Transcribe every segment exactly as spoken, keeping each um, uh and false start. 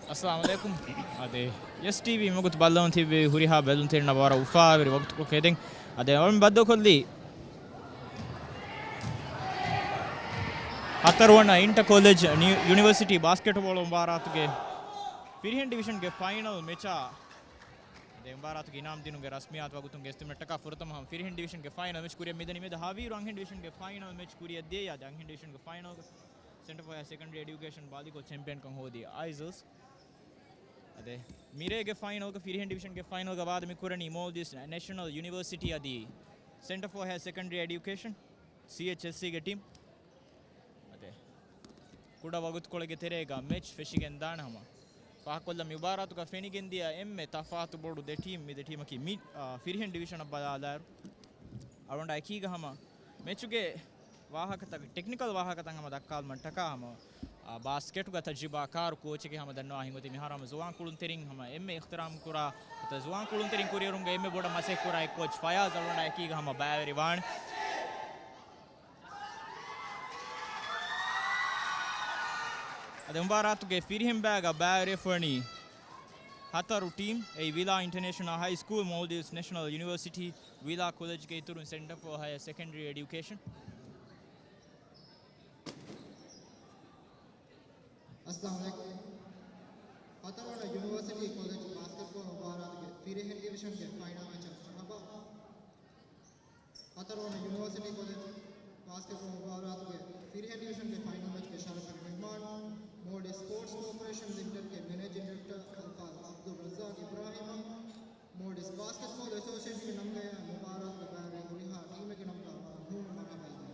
އައްސަލާމު ޢަލައިކުމް. އަދި އެސްޓީވީ މިވަގުތު ބައްލަވަން ތިއްބެވި ހުރިހާ ބެލުންތެރިންނަށް ވަރަށް އުފާވެރި ވަގުތުކޮށް އެދެން. އަދި އަޅުން ބައްދަލުކޮށްލީ ހަތަރުވަނަ އިންޓަ ކޮލެޖް ނި-، ޔުނިވަރސިޓީ ބާސްކެޓްބޯޅަ މުބާރާތުގެ ފިރިހެން ޑިވިޝަންގެ ފައިނަލް މެޗާ އަދި މުބާރާތުގެ އިނާމް ދިނުމުގެ ރަސްމިއްޔާތު ވަގުތުން ގެސްދިނުމަށްޓަކާ ފުރަތަމަ ހަމަ ފިރިހެން ޑިވިޝަންގެ ފައިނަލް މެޗް ކުރިއަށް މިދަނީ. މިއަދު ހަވީރު އަންހެން ޑިވިޝަންގެ ފައިނަލް މެޗް ކުރިއަށް ދިޔައީ. އަދި އަންހެން ޑިވިޝަންގެ ފައިނަލްގަ ސެންޓަރ ފޯ ހަޔަ ސެކަންޑަރީ އެޑިއުކޭޝަން ބާލިކޯ ޗެމްޕިއަންކަން ހޯދި އައިޒަލްސް. އަދި މިރޭގެ ފައިނަލްގަ ފިރިހެން ޑިވިޝަންގެ ފައިނަލްގަ ވާދަ މި ކުރަނީ މޯލްޑިވްސް ނެޝަނަލް ޔުނިވަރސިޓީ އަދި ސެންޓަރ ފޯ ހަޔަ ސެކަންޑަރީ އެޑިއުކޭޝަން، ސީއެޗްއެސްސީގެ ޓީމް. އަދި ކުޑަ ވަގުތުކޮޅެއްގެ ތެރޭގަ މެޗް ފެށިގެން ދާނެ ހަމަ. ފާހަގަކޮށްލަން މި މުބާރާތުގަ ފެނިގެން ދިޔަ އެންމެ ތަފާތު ބޮޑު ދެ ޓީމް، މި ދެ ޓީމަކީ މި، އާ، ފިރިހެން ޑިވިޝަނަށް ބަލާލާއިރު. އަޅުގަނޑާ އެކީގަ ހަމަ މެޗުގެ ވާހަކަތައް، ޓެކްނިކަލް ވާހަކަތައް ހަމަ ދައްކާލުމަށްޓަކާ ހަމަ، އާ، ބާސްކެޓުގަ ތަޖްރިބާކާރު ކޯޗެކޭ ހަމަ ދަންނަވާ ހިތްއޮތީ. މިހާރު ހަމަ ޒުވާން ކުޅުންތެރިން ހަމަ އެންމެ އިޙްތިރާމް ކުރާ، ނުވަތަ ޒުވާން ކުޅުންތެރިން ކުރިއެރުމުގަ އެންމެ ބޮޑަށް މަސައްކަތް ކުރާ އެއް ކޯޗް ފަޔާޒް އަޅުގަނޑާ އެކީގަ ހަމަ ބައިވެރިވާނެ. އަދި މުބާރާތުގެ ފިރިހެން ބައިގަ ބައިވެރިވެފަ ވަނީ ހަތަރު ޓީމް، އެއީ ވިލާ އިންޓަރނޭޝަނަލް ހައި ސްކޫލް، މޯލްޑިވްސް ނެޝަނަލް ޔުނިވަރސިޓީ، ވިލާ ކޮލެޖްގެ އިތުރުން ސެންޓަރ ފޯ ހަޔަ ސެކަންޑަރީ އެޑިއުކޭޝަން. އައްސަލާމު ޢަލައިކުމް. ހަތަރުވަނަ ޔުނިވަރސިޓީ ކޮލެޖް ބާސްކެޓްބޯޅަ މުބާރާތުގެ ފިރިހެން ޑިވިޝަންގެ ފައިނަލް މެޗަށް މަރުޙަބާ. ހަތަރުވަނަ ޔުނިވަރސިޓީ ކޮލެޖް ބާސްކެޓްބޯޅަ މުބާރާތުގެ ފިރިހެން ޑިވިޝަންގެ ފައިނަލް މެޗްގެ ޝަރަފުގެ މެހްމާން، މޯލްޑިވްސް ސްޕޯޓްސް ކޯޕަރޭޝަން ލިމިޓެޑްގެ މެނޭޖިން ޑިރެކްޓަރ އަލްފާޟިލް ޢަބްދުއްރައްޒާޤް އިބްރާހީމަށް، މޯލްޑިވްސް ބާސްކެޓްބޯޅަ އެސޯސިއޭޝަންގެ ނަމުގައި މުބާރާތުގަ ބައިވެރި ހުރިހާ ޓީމެއްގެ ނަމުގައި މަރުޙަބާ ދަންނަވަން.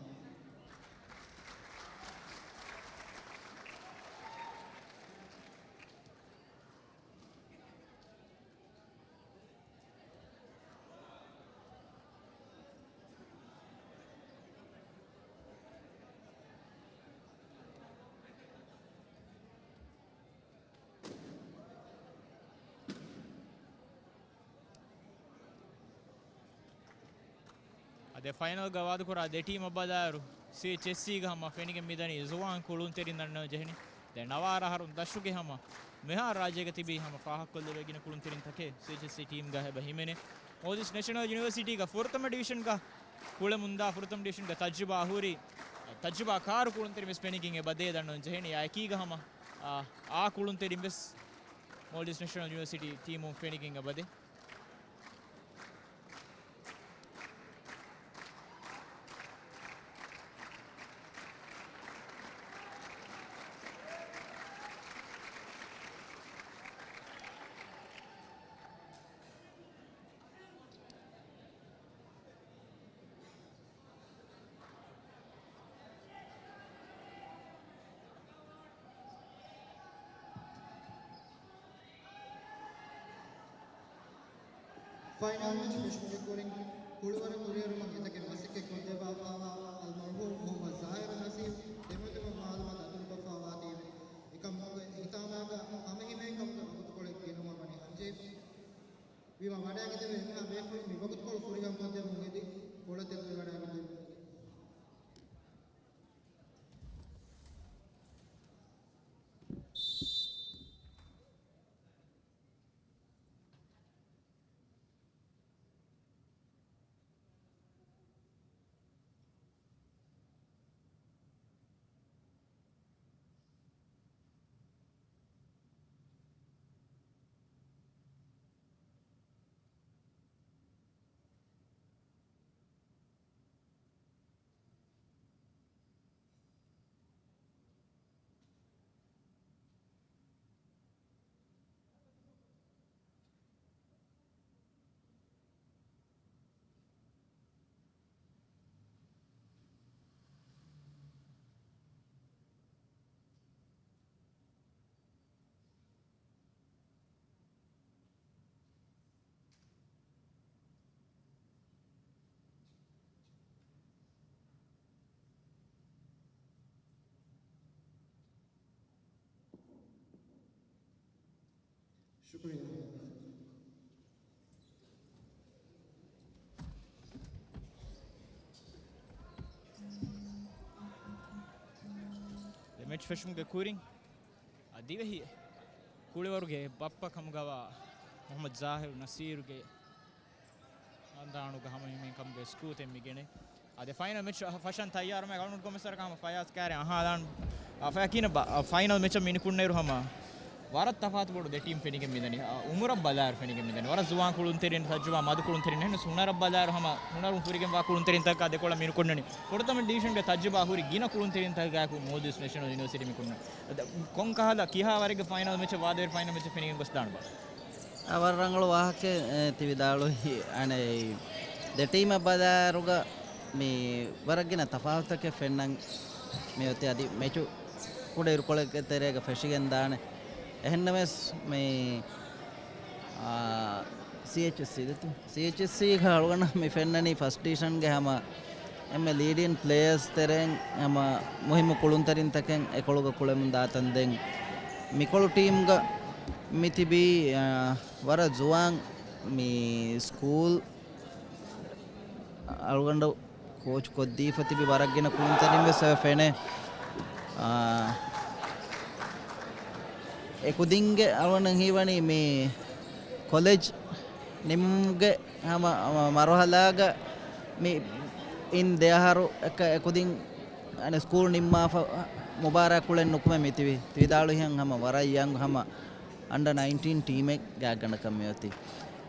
އަދި ފައިނަލްގަ ވާދަކުރާ ދެ ޓީމަށް ބަލާއިރު، ސީއެޗްއެސްސީގަ ހަމަ ފެނިގެން މިދަނީ ޒުވާން ކުޅުންތެރިން ދަންނަވަން ޖެހެނީ. ދެން ނަވާރަ އަހަރުން ދަށުގެ ހަމަ މިހާރު ރާއްޖޭގަ ތިބި ހަމަ ފާހަގަކޮށްލެވޭ ގިނަ ކުޅުންތެރިންތަކެއް ސީއެޗްއެސްސީ ޓީމްގަ އެބަ ހިމެނޭ. މޯލްޑިވްސް ނެޝަނަލް ޔުނިވަރސިޓީގަ ފުރަތަމަ ޑިވިޝަންގަ ކުޅެމުންދާ، ފުރަތަމަ ޑިވިޝަންގަ ތަޖްރިބާ ހުރި، ތަޖްރިބާ ކާރު ކުޅުންތެރިން ވެސް ފެނިގެން އެބަދޭ ދަންނަވަން ޖެހެނީ. އާ އެކީގަ ހަމަ، އާ، އާ ކުޅުންތެރިން ވެސް މޯލްޑިވްސް ނެޝަނަލް ޔުނިވަރސިޓީ ޓީމުން ފެނިގެން އެބަދޭ. ފައިނަލް މެޗް ފެށުމުގެ ކުރިން ކުޅިވަރެއް ކުރިއެރުމަށް އެތަކެއް މަސައްކަތް ކޮށްދެއްވާފައިވާ އަލްމަރްޙޫމް މުޙައްމަދު ޒާހިރު ނަސީމް ދެމެދުމަށް މަޢުލޫމާތު އަތުލުކޮށްފައިވާތީވެ، އެކަމުގެ ހިތާމައިގަ ހަމަހިމޭން ކަމުގެ ވަގުތުކޮޅެއް ގެނުމަށް ވަނީ ހަންޖެހިފަ. ވީމާ ވަޑައިގެންދެވޭ އެންމެހާ ބޭފުޅުން މި ވަގުތުކޮޅު ފުރިހަމަކޮށްދެމުން އެދި ކޮޅަށް ތެދުވެވަޑައިގެންދެވޭ. ޝުކުރިއްޔާ. ދެ މެޗް ފެށުމުގެ ކުރިން އަދިވެހި ކުޅިވަރުގެ ބައްޕަ ކަމުގަވާ މުޙައްމަދު ޒާހިރު ނަސީރުގެ ހަނދާނުގަ ހަމަ ހިމެން ކަމުގެ ސްކޫލްތައް މި ގެނެ. އަދި ފައިނަލް މެޗް ފަށަން ތައްޔާރުމެ އަޅުން ކޮމެސް ވަރަކަށް ހަމަ ފަޔާޒް ކާރެ އަހާލާން. އަ، ފަޔާޒް ކިނަ ބަ-، އަ، ފައިނަލް މެޗަށް މި ނިކުންނައިރު ހަމަ ވަރަށް ތަފާތު ބޮޑު ދެ ޓީމް ފެނިގެން މިދަނީ. އަ، އުމުރަށް ބަލާއިރު ފެނިގެން މިދަނީ. ވަރަށް ޒުވާން ކުޅުންތެރިން، ތަޖުރިބާ މަދު ކުޅުންތެރިން ހެންނަސް ހުނަރަށް ބަލާއިރު ހަމަ ހުނަރުން ފުރިގެންވާ ކުޅުންތެރިންތަކާ ދެކޮޅަށް މި ނިކުންނަނީ. ފުރަތަމަ ޑިވިޝަންގެ ތަޖުރިބާ ހުރި ގިނަ ކުޅުންތެރިންތަކާއެކު މޯލްޑިވްސް ނެޝަނަލް ޔުނިވަރސިޓީ މި ކުންނަ. ކޮން ކަހަލަ ކިހާ ވަރެއްގެ ފައިނަލް މެޗަށް ވާދަވެރި ފައިނަލް މެޗަށް ފެނިގެން ގޮސްދާނެ ބާ؟ އާ، ވަރަށް ރަނގަޅު ވާހަކައެއް، އެ، ތި ވިދާޅުވީ. އަނެއް ދެ ޓީމަށް ބަލާއިރުގަ މި ވަރަށް ގިނަ ތަފާތުތަކެއް ފެންނަން މި އޮތީ. އަދި މެޗު ކުޑަ އިރުކޮޅެއްގެ ތެރޭގަ ފެށިގެން ދާނެ. އެހެންނަމަވެސް މި، އާ، ސީއެޗްއެސްސީ ދެތު. ސީއެޗްއެސްސީގަ އަޅުގަނޑަށް މި ފެންނަނީ ފަސްޓް ޑިވިޝަންގެ ހަމަ އެންމެ ލީޑިން ޕްލޭޔަރސް ތެރެއިން ހަމަ މުހިއްމު ކުޅުންތެރިންތަކެއް އެކޮޅުގަ ކުޅެމުން ދާތަން. ދެން މިކޮޅު ޓީމްގަ މި ތިބީ، އާ، ވަރަށް ޒުވާން މި ސްކޫލް އަޅުގަނޑު ކޯޗް ކޮށްދީފަ ތިބި ވަރަށް ގިނަ ކުޅުންތެރިން ވެސް އެ ފެނޭ. އާ، އެކުދިންގެ އަޅުގަނޑަށް ހީވަނީ މި ކޮލެޖް ނިމުމުގެ ހަމަ، ހަމަ މަރުހަލާގަ މި އިން ދެ އަހަރު އެކަ އެކުދިން އަނެއް ސްކޫލް ނިންމާފަ މުބާރާތް ކުޅެން ނުކުމެ މި ތިބި. ތި ވިދާޅުވިހެން ހަމަ ވަރަށް ޔަންގް، ހަމަ އަންޑަ ނައިންޓީން ޓީމެއް ގާތްގަނޑަކަށް މިއޮތީ.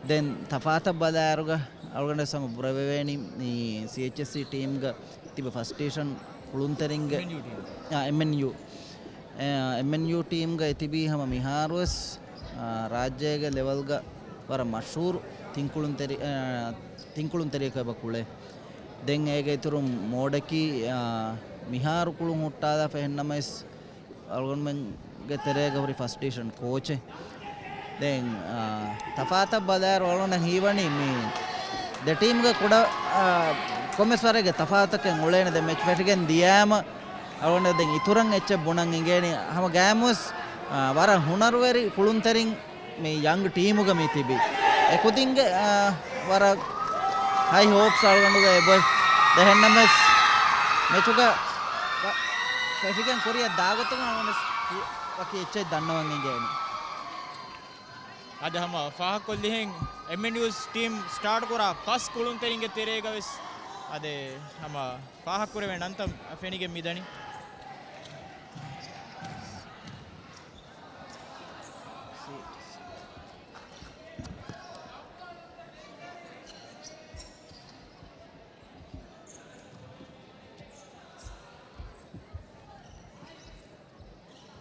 ދެން ތަފާތަށް ބަލާއިރުގަ އަޅުގަނޑަށް ހަމަ ބުރަވެވޭނީ މި ސީއެޗްއެސްސީ ޓީމްގަ ތިބި ފަސްޓް ޑިވިޝަން ކުޅުންތެރިންގެ، އެމްއެންޔޫ ޓީމް. އާ، އެމްއެންޔޫ. އެ، އެމްއެންޔޫ ޓީމްގަ ތިބީ ހަމަ މިހާރުވެސް، އާ، ރާއްޖޭގެ ލެވެލްގަ ވަރަށް މަޝްހޫރު ތިން ކުޅުންތެރި-، އާ، ތިން ކުޅުންތެރިޔަކު އެބަ ކުޅޭ. ދެން އޭގެ އިތުރުން މޯޑަކީ، އާ، މިހާރު ކުޅުން ހުއްޓާލާފަ އެހެންނަމަވެސް އަޅުގަނޑުމެންގެ ތެރޭގަ ހުރި ފަސްޓް ޑިވިޝަން ކޯޗެއް. ދެން، އާ، ތަފާތަށް ބަލާއިރު އަޅުގަނޑަށް ހީވަނީ މި ދެ ޓީމްގެ ކުޑަ، އާ، ކޮންމެސް ވަރެއްގެ ތަފާތަކެއް އުޅޭނެ. ދެން މެޗް ފެށިގެން ދިޔައިމަ އަޅުގަނޑަށް ދެން އިތުރަށް އެއްޗެއް ބުނަން އިނގޭނީ. ހަމަ ގައިމުވެސް، އާ، ވަރަށް ހުނަރުވެރި ކުޅުންތެރިން މި ޔަންގް ޓީމުގަ މި ތިބި. އެކުދިންގެ، އާ، ވަރަށް ހައި ހޯޕްސް އަޅުގަނޑުގަ އެބޮތް. އެހެންނަމަވެސް މެޗުގަ ފެށިގެން ކުރިއަށް ދާގޮތުގަ އަޅުގަނޑު ވަކި އެއްޗެއް ދަންނަވަން އިނގޭނެ. އަދި ހަމަ ފާހަގަކޮށްލިހެން އެމްއެންޔޫ ޓީމް ސްޓާޓް ކުރާ ފަސް ކުޅުންތެރިންގެ ތެރޭގަ ވެސް އަދި ހަމަ ފާހަގަކުރެވޭ ނަންތައް ފެނިގެން މިދަނީ.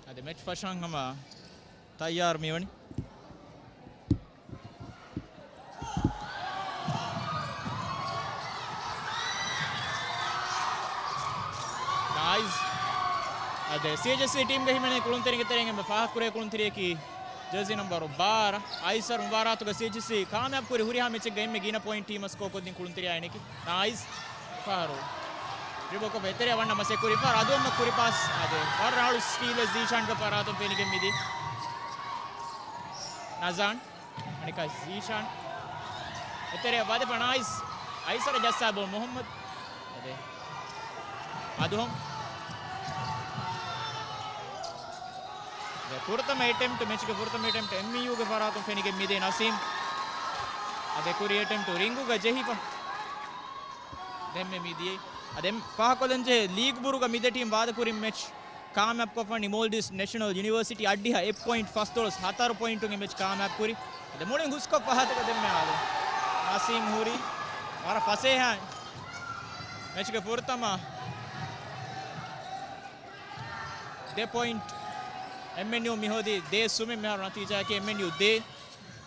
އަދި މެޗް ފަށަން ހަމަ ތައްޔާރު މިވަނީ. ނައިސް. އަދި ސީއެޗްއެސްސީ ޓީމްގެ ހިމެނޭ ކުޅުންތެރިންގެ ތެރެއިން އެންމެ ފާހަގަކުރޭ ކުޅުންތެރިޔަކީ ޖާޒީ ނަމްބަރު ބާރަ އައިސަރު. މުބާރާތުގަ ސީއެޗްއެސްސީ ކާމިޔާބު ކުރި ހުރިހާ މެޗެއްގަ އެންމެ ގިނަ ޕޮއިންޓް ޓީމަށް ސްކޯ ކޮށްދިން ކުޅުންތެރިޔާ އިނެކި. ނައިސް. ފަހަރު ޑްރިބަލް ކޮށްފަ އެތެރެއަށް ވަންނަ މަސެއް ކުރި ފަހަރު އަދު އަމަ ކުރި ޕާސް. އަދި ވަރަށް ރަނގަޅު ސްޓީލެއް ޒީޝާންގެ ފަރާތުން ފެނިގެން މިދި. ނަޒާން. އަނެކާ ޒީޝާން. އެތެރެއަށް ވަދެފަ ނައިސް. އައިސަރަށް ޖައްސާ ބޯ މުހައްމަދު. އަދި އަދުހަމް. ދެ ފުރަތަމަ އެޓެމްޕްޓް، މެޗުގެ ފުރަތަމަ އެޓެމްޕްޓް އެމްއެންޔޫގެ ފަރާތުން ފެނިގެން މިދި ނަސީމް. އަދި ކުރި އެޓެމްޕްޓް ރިންގުގަ ޖެހިފަ. ދެންމެ މިދިޔައީ. އަދި ފާހަގަކޮށްލަންޖެހޭ ލީގް ބުރުގަ މިދެ ޓީމް ވާދަކުރިން މެޗް ކާމިޔާބުކޮށްފަނީ މޯލްޑިވްސް ނެޝަނަލް ޔުނިވަރސިޓީ އަށްޑިހަ އެއް ޕޮއިންޓް ފަސްދޮޅަސް ހަތަރު ޕޮއިންޓުން އެ މެޗް ކާމިޔާބުކުރި. އަދި މުޅިން ހުސްކޮށް ފަހަތަކަށް ދެންމެ އާދެ. ނަސީމް ހުރީ ވަރަށް ފަސޭހައިން. މެޗުގެ ފުރަތަމަ ދެ ޕޮއިންޓް އެމްއެންޔޫ މިހޯދީ ދޭއް ސުމެއް. މިހާރު ނަތީޖާއަކީ އެމްއެންޔޫ ދޭއް،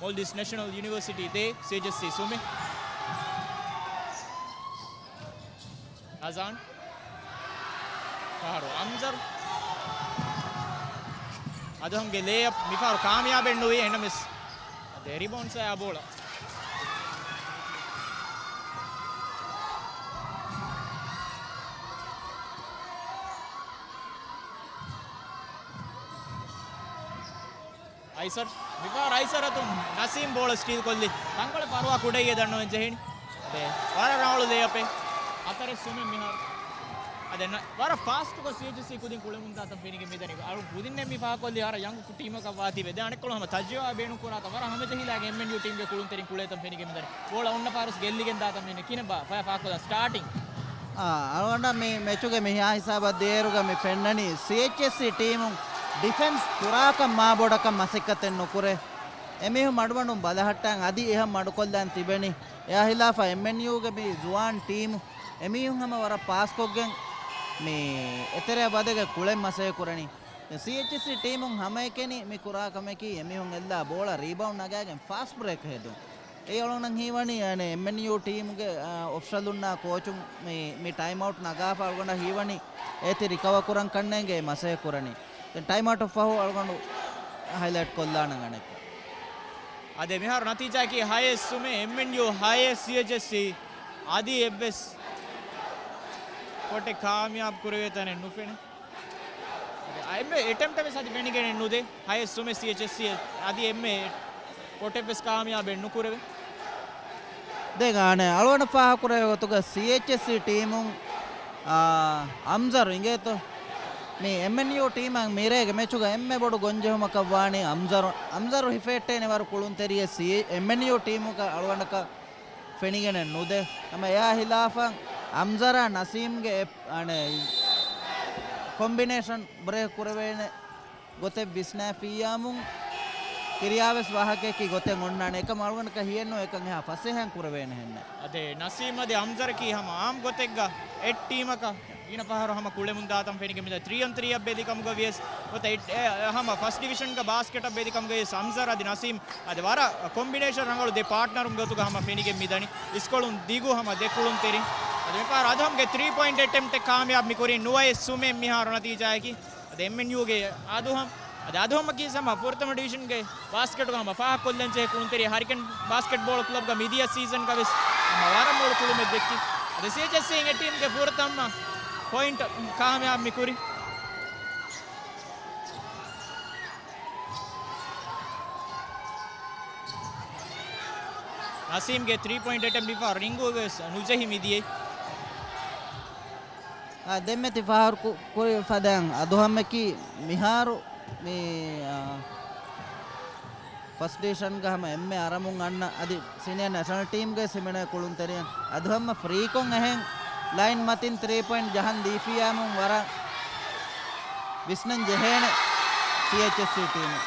މޯލްޑިވްސް ނެޝަނަލް ޔުނިވަރސިޓީ ދޭއް، ސީއެޗްއެސްސީ ސުމެއް. އަޒާން. ފަހަރު އަމްޒަރު. އަދުހަމްގެ ލޭއަޕް މިފަހަރު ކާމިޔާބެއް ނުވި. އެހެންނަމަވެސް އަދި ރިބައުންޑް ސައި އާ ބޯޅަ. އައިސަރު. މިފަހަރު އައިސަރު އަތުން ނަސީމް ބޯޅަ ސްޓީލް ކޮށްލި. ތަންކޮޅެއް ފަރުވާ ކުޑައިގެ ދަންނަވަން ޖެހެނީ. އަދި ވަރަށް ރަނގަޅު ލޭއަޕެއް. ހަތަރެއް ސުމެއް މިހާރު. އަދެ ނަ-، ވަރަށް ފާސްޓުކޮށް ސީއެޗްއެސްސީ ކުދިން ކުޅެމުންދާތަން ފެނިގެން މިދަނީ. އަޅު ކުދިންނެއް މި ފާހަގަކޮށްލީ ވަރަށް ޔަންގު ޓީމަކަށް ވާތީވެ. ދެ އަނެއްކޮޅު ހަމަ ތަޖުރިބާ ބޭނުންކުރާތަން ވަރަށް ހަމަޖެހިލާގެން އެމްއެންޔޫ ޓީމްގެ ކުޅުންތެރިން ކުޅޭތަން ފެނިގެން މިދަނީ. ބޯޅަ އޮންނަ ފަހަރުސް ގެއްލިގެން ދާތަން މިނެ ކިނެއްބާ ފަޔަ ފާހަގަކޮށްލާން ސްޓާޓިން. އާ، އަޅުގަނޑަށް މި މެޗުގެ މިހާ ހިސާބަށް ދޭއިރުގަ މި ފެންނަނީ ސީއެޗްއެސްސީ ޓީމުން ޑިފެންސް ކުރާކަށް މާ ބޮޑަކަށް މަސައްކަތެއް ނުކުރޭ. އެމީހުން މަޑުމަޑުން ބަލަހައްޓާން އަދި އެހަށް މަޑުކޮށްލާން ތިބެނީ. އެއާ ހިލާފަށް އެމްއެންޔޫގެ މި ޒުވާން ޓީމު އެމީހުން ހަމަ ވަރަށް ޕާސްކޮށްގެން މި އެތެރެއަށް ވަދެގެން ކުޅެން މަސައްކަތް ކުރަނީ. ސީއެޗްއެސްސީ ޓީމުން ހަމައެކަނި މި ކުރާ ކަމަކީ އެމީހުން އެއްލާ ބޯޅަ ރީބައުންޑް ނަގާގެން ފާސްޓް ބްރޭކް ހެދުން. އެއީ އަޅުގަނޑަށް ހީވަނީ، އަނެއް، އެމްއެންޔޫ ޓީމުގެ، އާ، އޮފިޝަލުންނާ ކޯޗުން މި، މި ޓައިމް އައުޓް ނަގާފަ އަޅުގަނޑަށް ހީވަނީ އޭތި ރިކަވަ ކުރަން ކަންނޭނގެ މަސައްކަތް ކުރަނީ. ދެން ޓައިމް އައުޓަށް ފަހު އަޅުގަނޑު ހައިލައިޓް ކޮށްލާނަން އަނެއްކާ. އަދެ މިހާރު ނަތީޖާއަކީ ހައެއް ސުމެއް، އެމްއެންޔޫ ހައެއް، ސީއެޗްއެސްސީ އަދި އެއްވެސް ކޮޓެއް ކާމިޔާބު ކުރެވޭ ތަނެއް ނުފެނޭ. އެއްމެ އެޓެމްޕްޓެއް ވެސް އަދި ފެނިގެނެއް ނުދޭ. ހައެއް ސުމެއް ސީއެޗްއެސްސީ އަދި އެއްމެ ކޮޓެއް ވެސް ކާމިޔާބެއް ނުކުރެވޭ. ދެން އަނެއް އަޅުގަނޑަށް ފާހަގަކުރެވޭ ގޮތުގަ ސީއެޗްއެސްސީ ޓީމުން، އާ، އަމްޒަރު އިނގޭތޯ. މި އެމްއެންޔޫ ޓީމަށް މިރޭގެ މެޗުގަ އެންމެ ބޮޑު ގޮންޖެހުމަކަށް ވާނީ އަމްޒަރު، އަމްޒަރު ހިފެހެއްޓޭނެ ވަރު ކުޅުންތެރިއެއް ސީ-، އެމްއެންޔޫ ޓީމުގަ އަޅުގަނޑަކަށް ފެނިގެނެއް ނުދޭ. ހަމަ އެއާ ހިލާފަށް އަމްޒަރާ ނަސީމްގެ އެ އަނެއް ކޮމްބިނޭޝަން ބްރޭކް ކުރެވޭނެ ގޮތެއް ވިސްނާފިއްޔާމުން ކިރިޔާވެސް ވާހަކައަކީ ގޮތެއް އޮންނާނެ. އެކަމް އަޅުގަނޑަކަށް ހިޔެއްނު އެކަން އެހާ ފަސޭހައިން ކުރެވޭނެހެންނެއް. އަދެ ނަސީމް އަދި އަމްޒަރަކީ ހަމަ އާއްމު ގޮތެއްގަ އެއް ޓީމަކަށް ގިނަ ފަހަރު ހަމަ ކުޅެމުން ދާތަން ފެނިގެން މިދަނީ. ތްރީ އޮން ތްރީ އަށް ބެލި ކަމުގަ ވިޔަސް އެ، އެ، ހަމަ ފަސްޓް ޑިވިޝަންގަ ބާސްކެޓަށް ބެލި ކަމުގަ ވިޔަސް އަމްޒަރ އަދި ނަސީމް އަދި ވަރަށް ކޮމްބިނޭޝަން ރަނގަޅު ދެ ޕާޓްނަރުން ގޮތުގަ ހަމަ ފެނިގެން މިދަނީ. އިސްކޮޅުން ދިގު ހަމަ ދެ ކުޅުންތެރިން. އަދި މިފަހަރު އަދުހަމްގެ ތްރީ ޕޮއިންޓް އެޓެމްޕްޓެއް ކާމިޔާބު މިކުރީ ނުވައެއް ސުމެއް މިހާރު ނަތީޖާއަކީ. އަދި އެމްއެންޔޫގެ އަދުހަމް، އަދި އަދުހަމްއަކީ ހަމަ ފުރަތަމަ ޑިވިޝަންގެ ބާސްކެޓުގަ ހަމަ ފާހަގަކޮށްލަންޖެހޭ ކުޅުންތެރި ހަރިކެން ބާސްކެޓްބޯޅަ ކްލަބްގަ މިދިޔަ ސީޒަންގަ ވެސް ހަމަ ވަރަށް މޮޅު ކުޅުމެއް ދެއްކި. އަދި ސީއެޗްއެސްސީ އެ ޓީމްގެ ފުރަތަމަ ޕޮއިންޓް ކާމިޔާބު މިކުރި. ނަސީމްގެ ތްރީ ޕޮއިންޓް އެޓެމްޕްޓް މިފަހަރު ރިންގު ވެސް ނުޖެހި މިދިޔައީ. އާ، ދެންމެ ތި ފާހަގަ ކުރި ފަދައިން އަދުހަމްއަކީ މިހާރު މި، އާ، ފަސްޓް ޑިވިޝަންގަ ހަމަ އެންމެ އަރަމުން އަންނަ އަދި ސީނިއަރ ނޭޝަނަލް ޓީމްގެ ހިމެނޭ ކުޅުންތެރިއެއް އަދުހަމް ފްރީކޮށް އެހެން ލައިން މަތިން ތްރީ ޕޮއިންޓް ޖަހަން ދީފިއްޔާމުން ވަރަށް ވިސްނަން ޖެހޭނެ ސީއެޗްއެސްސީ ޓީމު.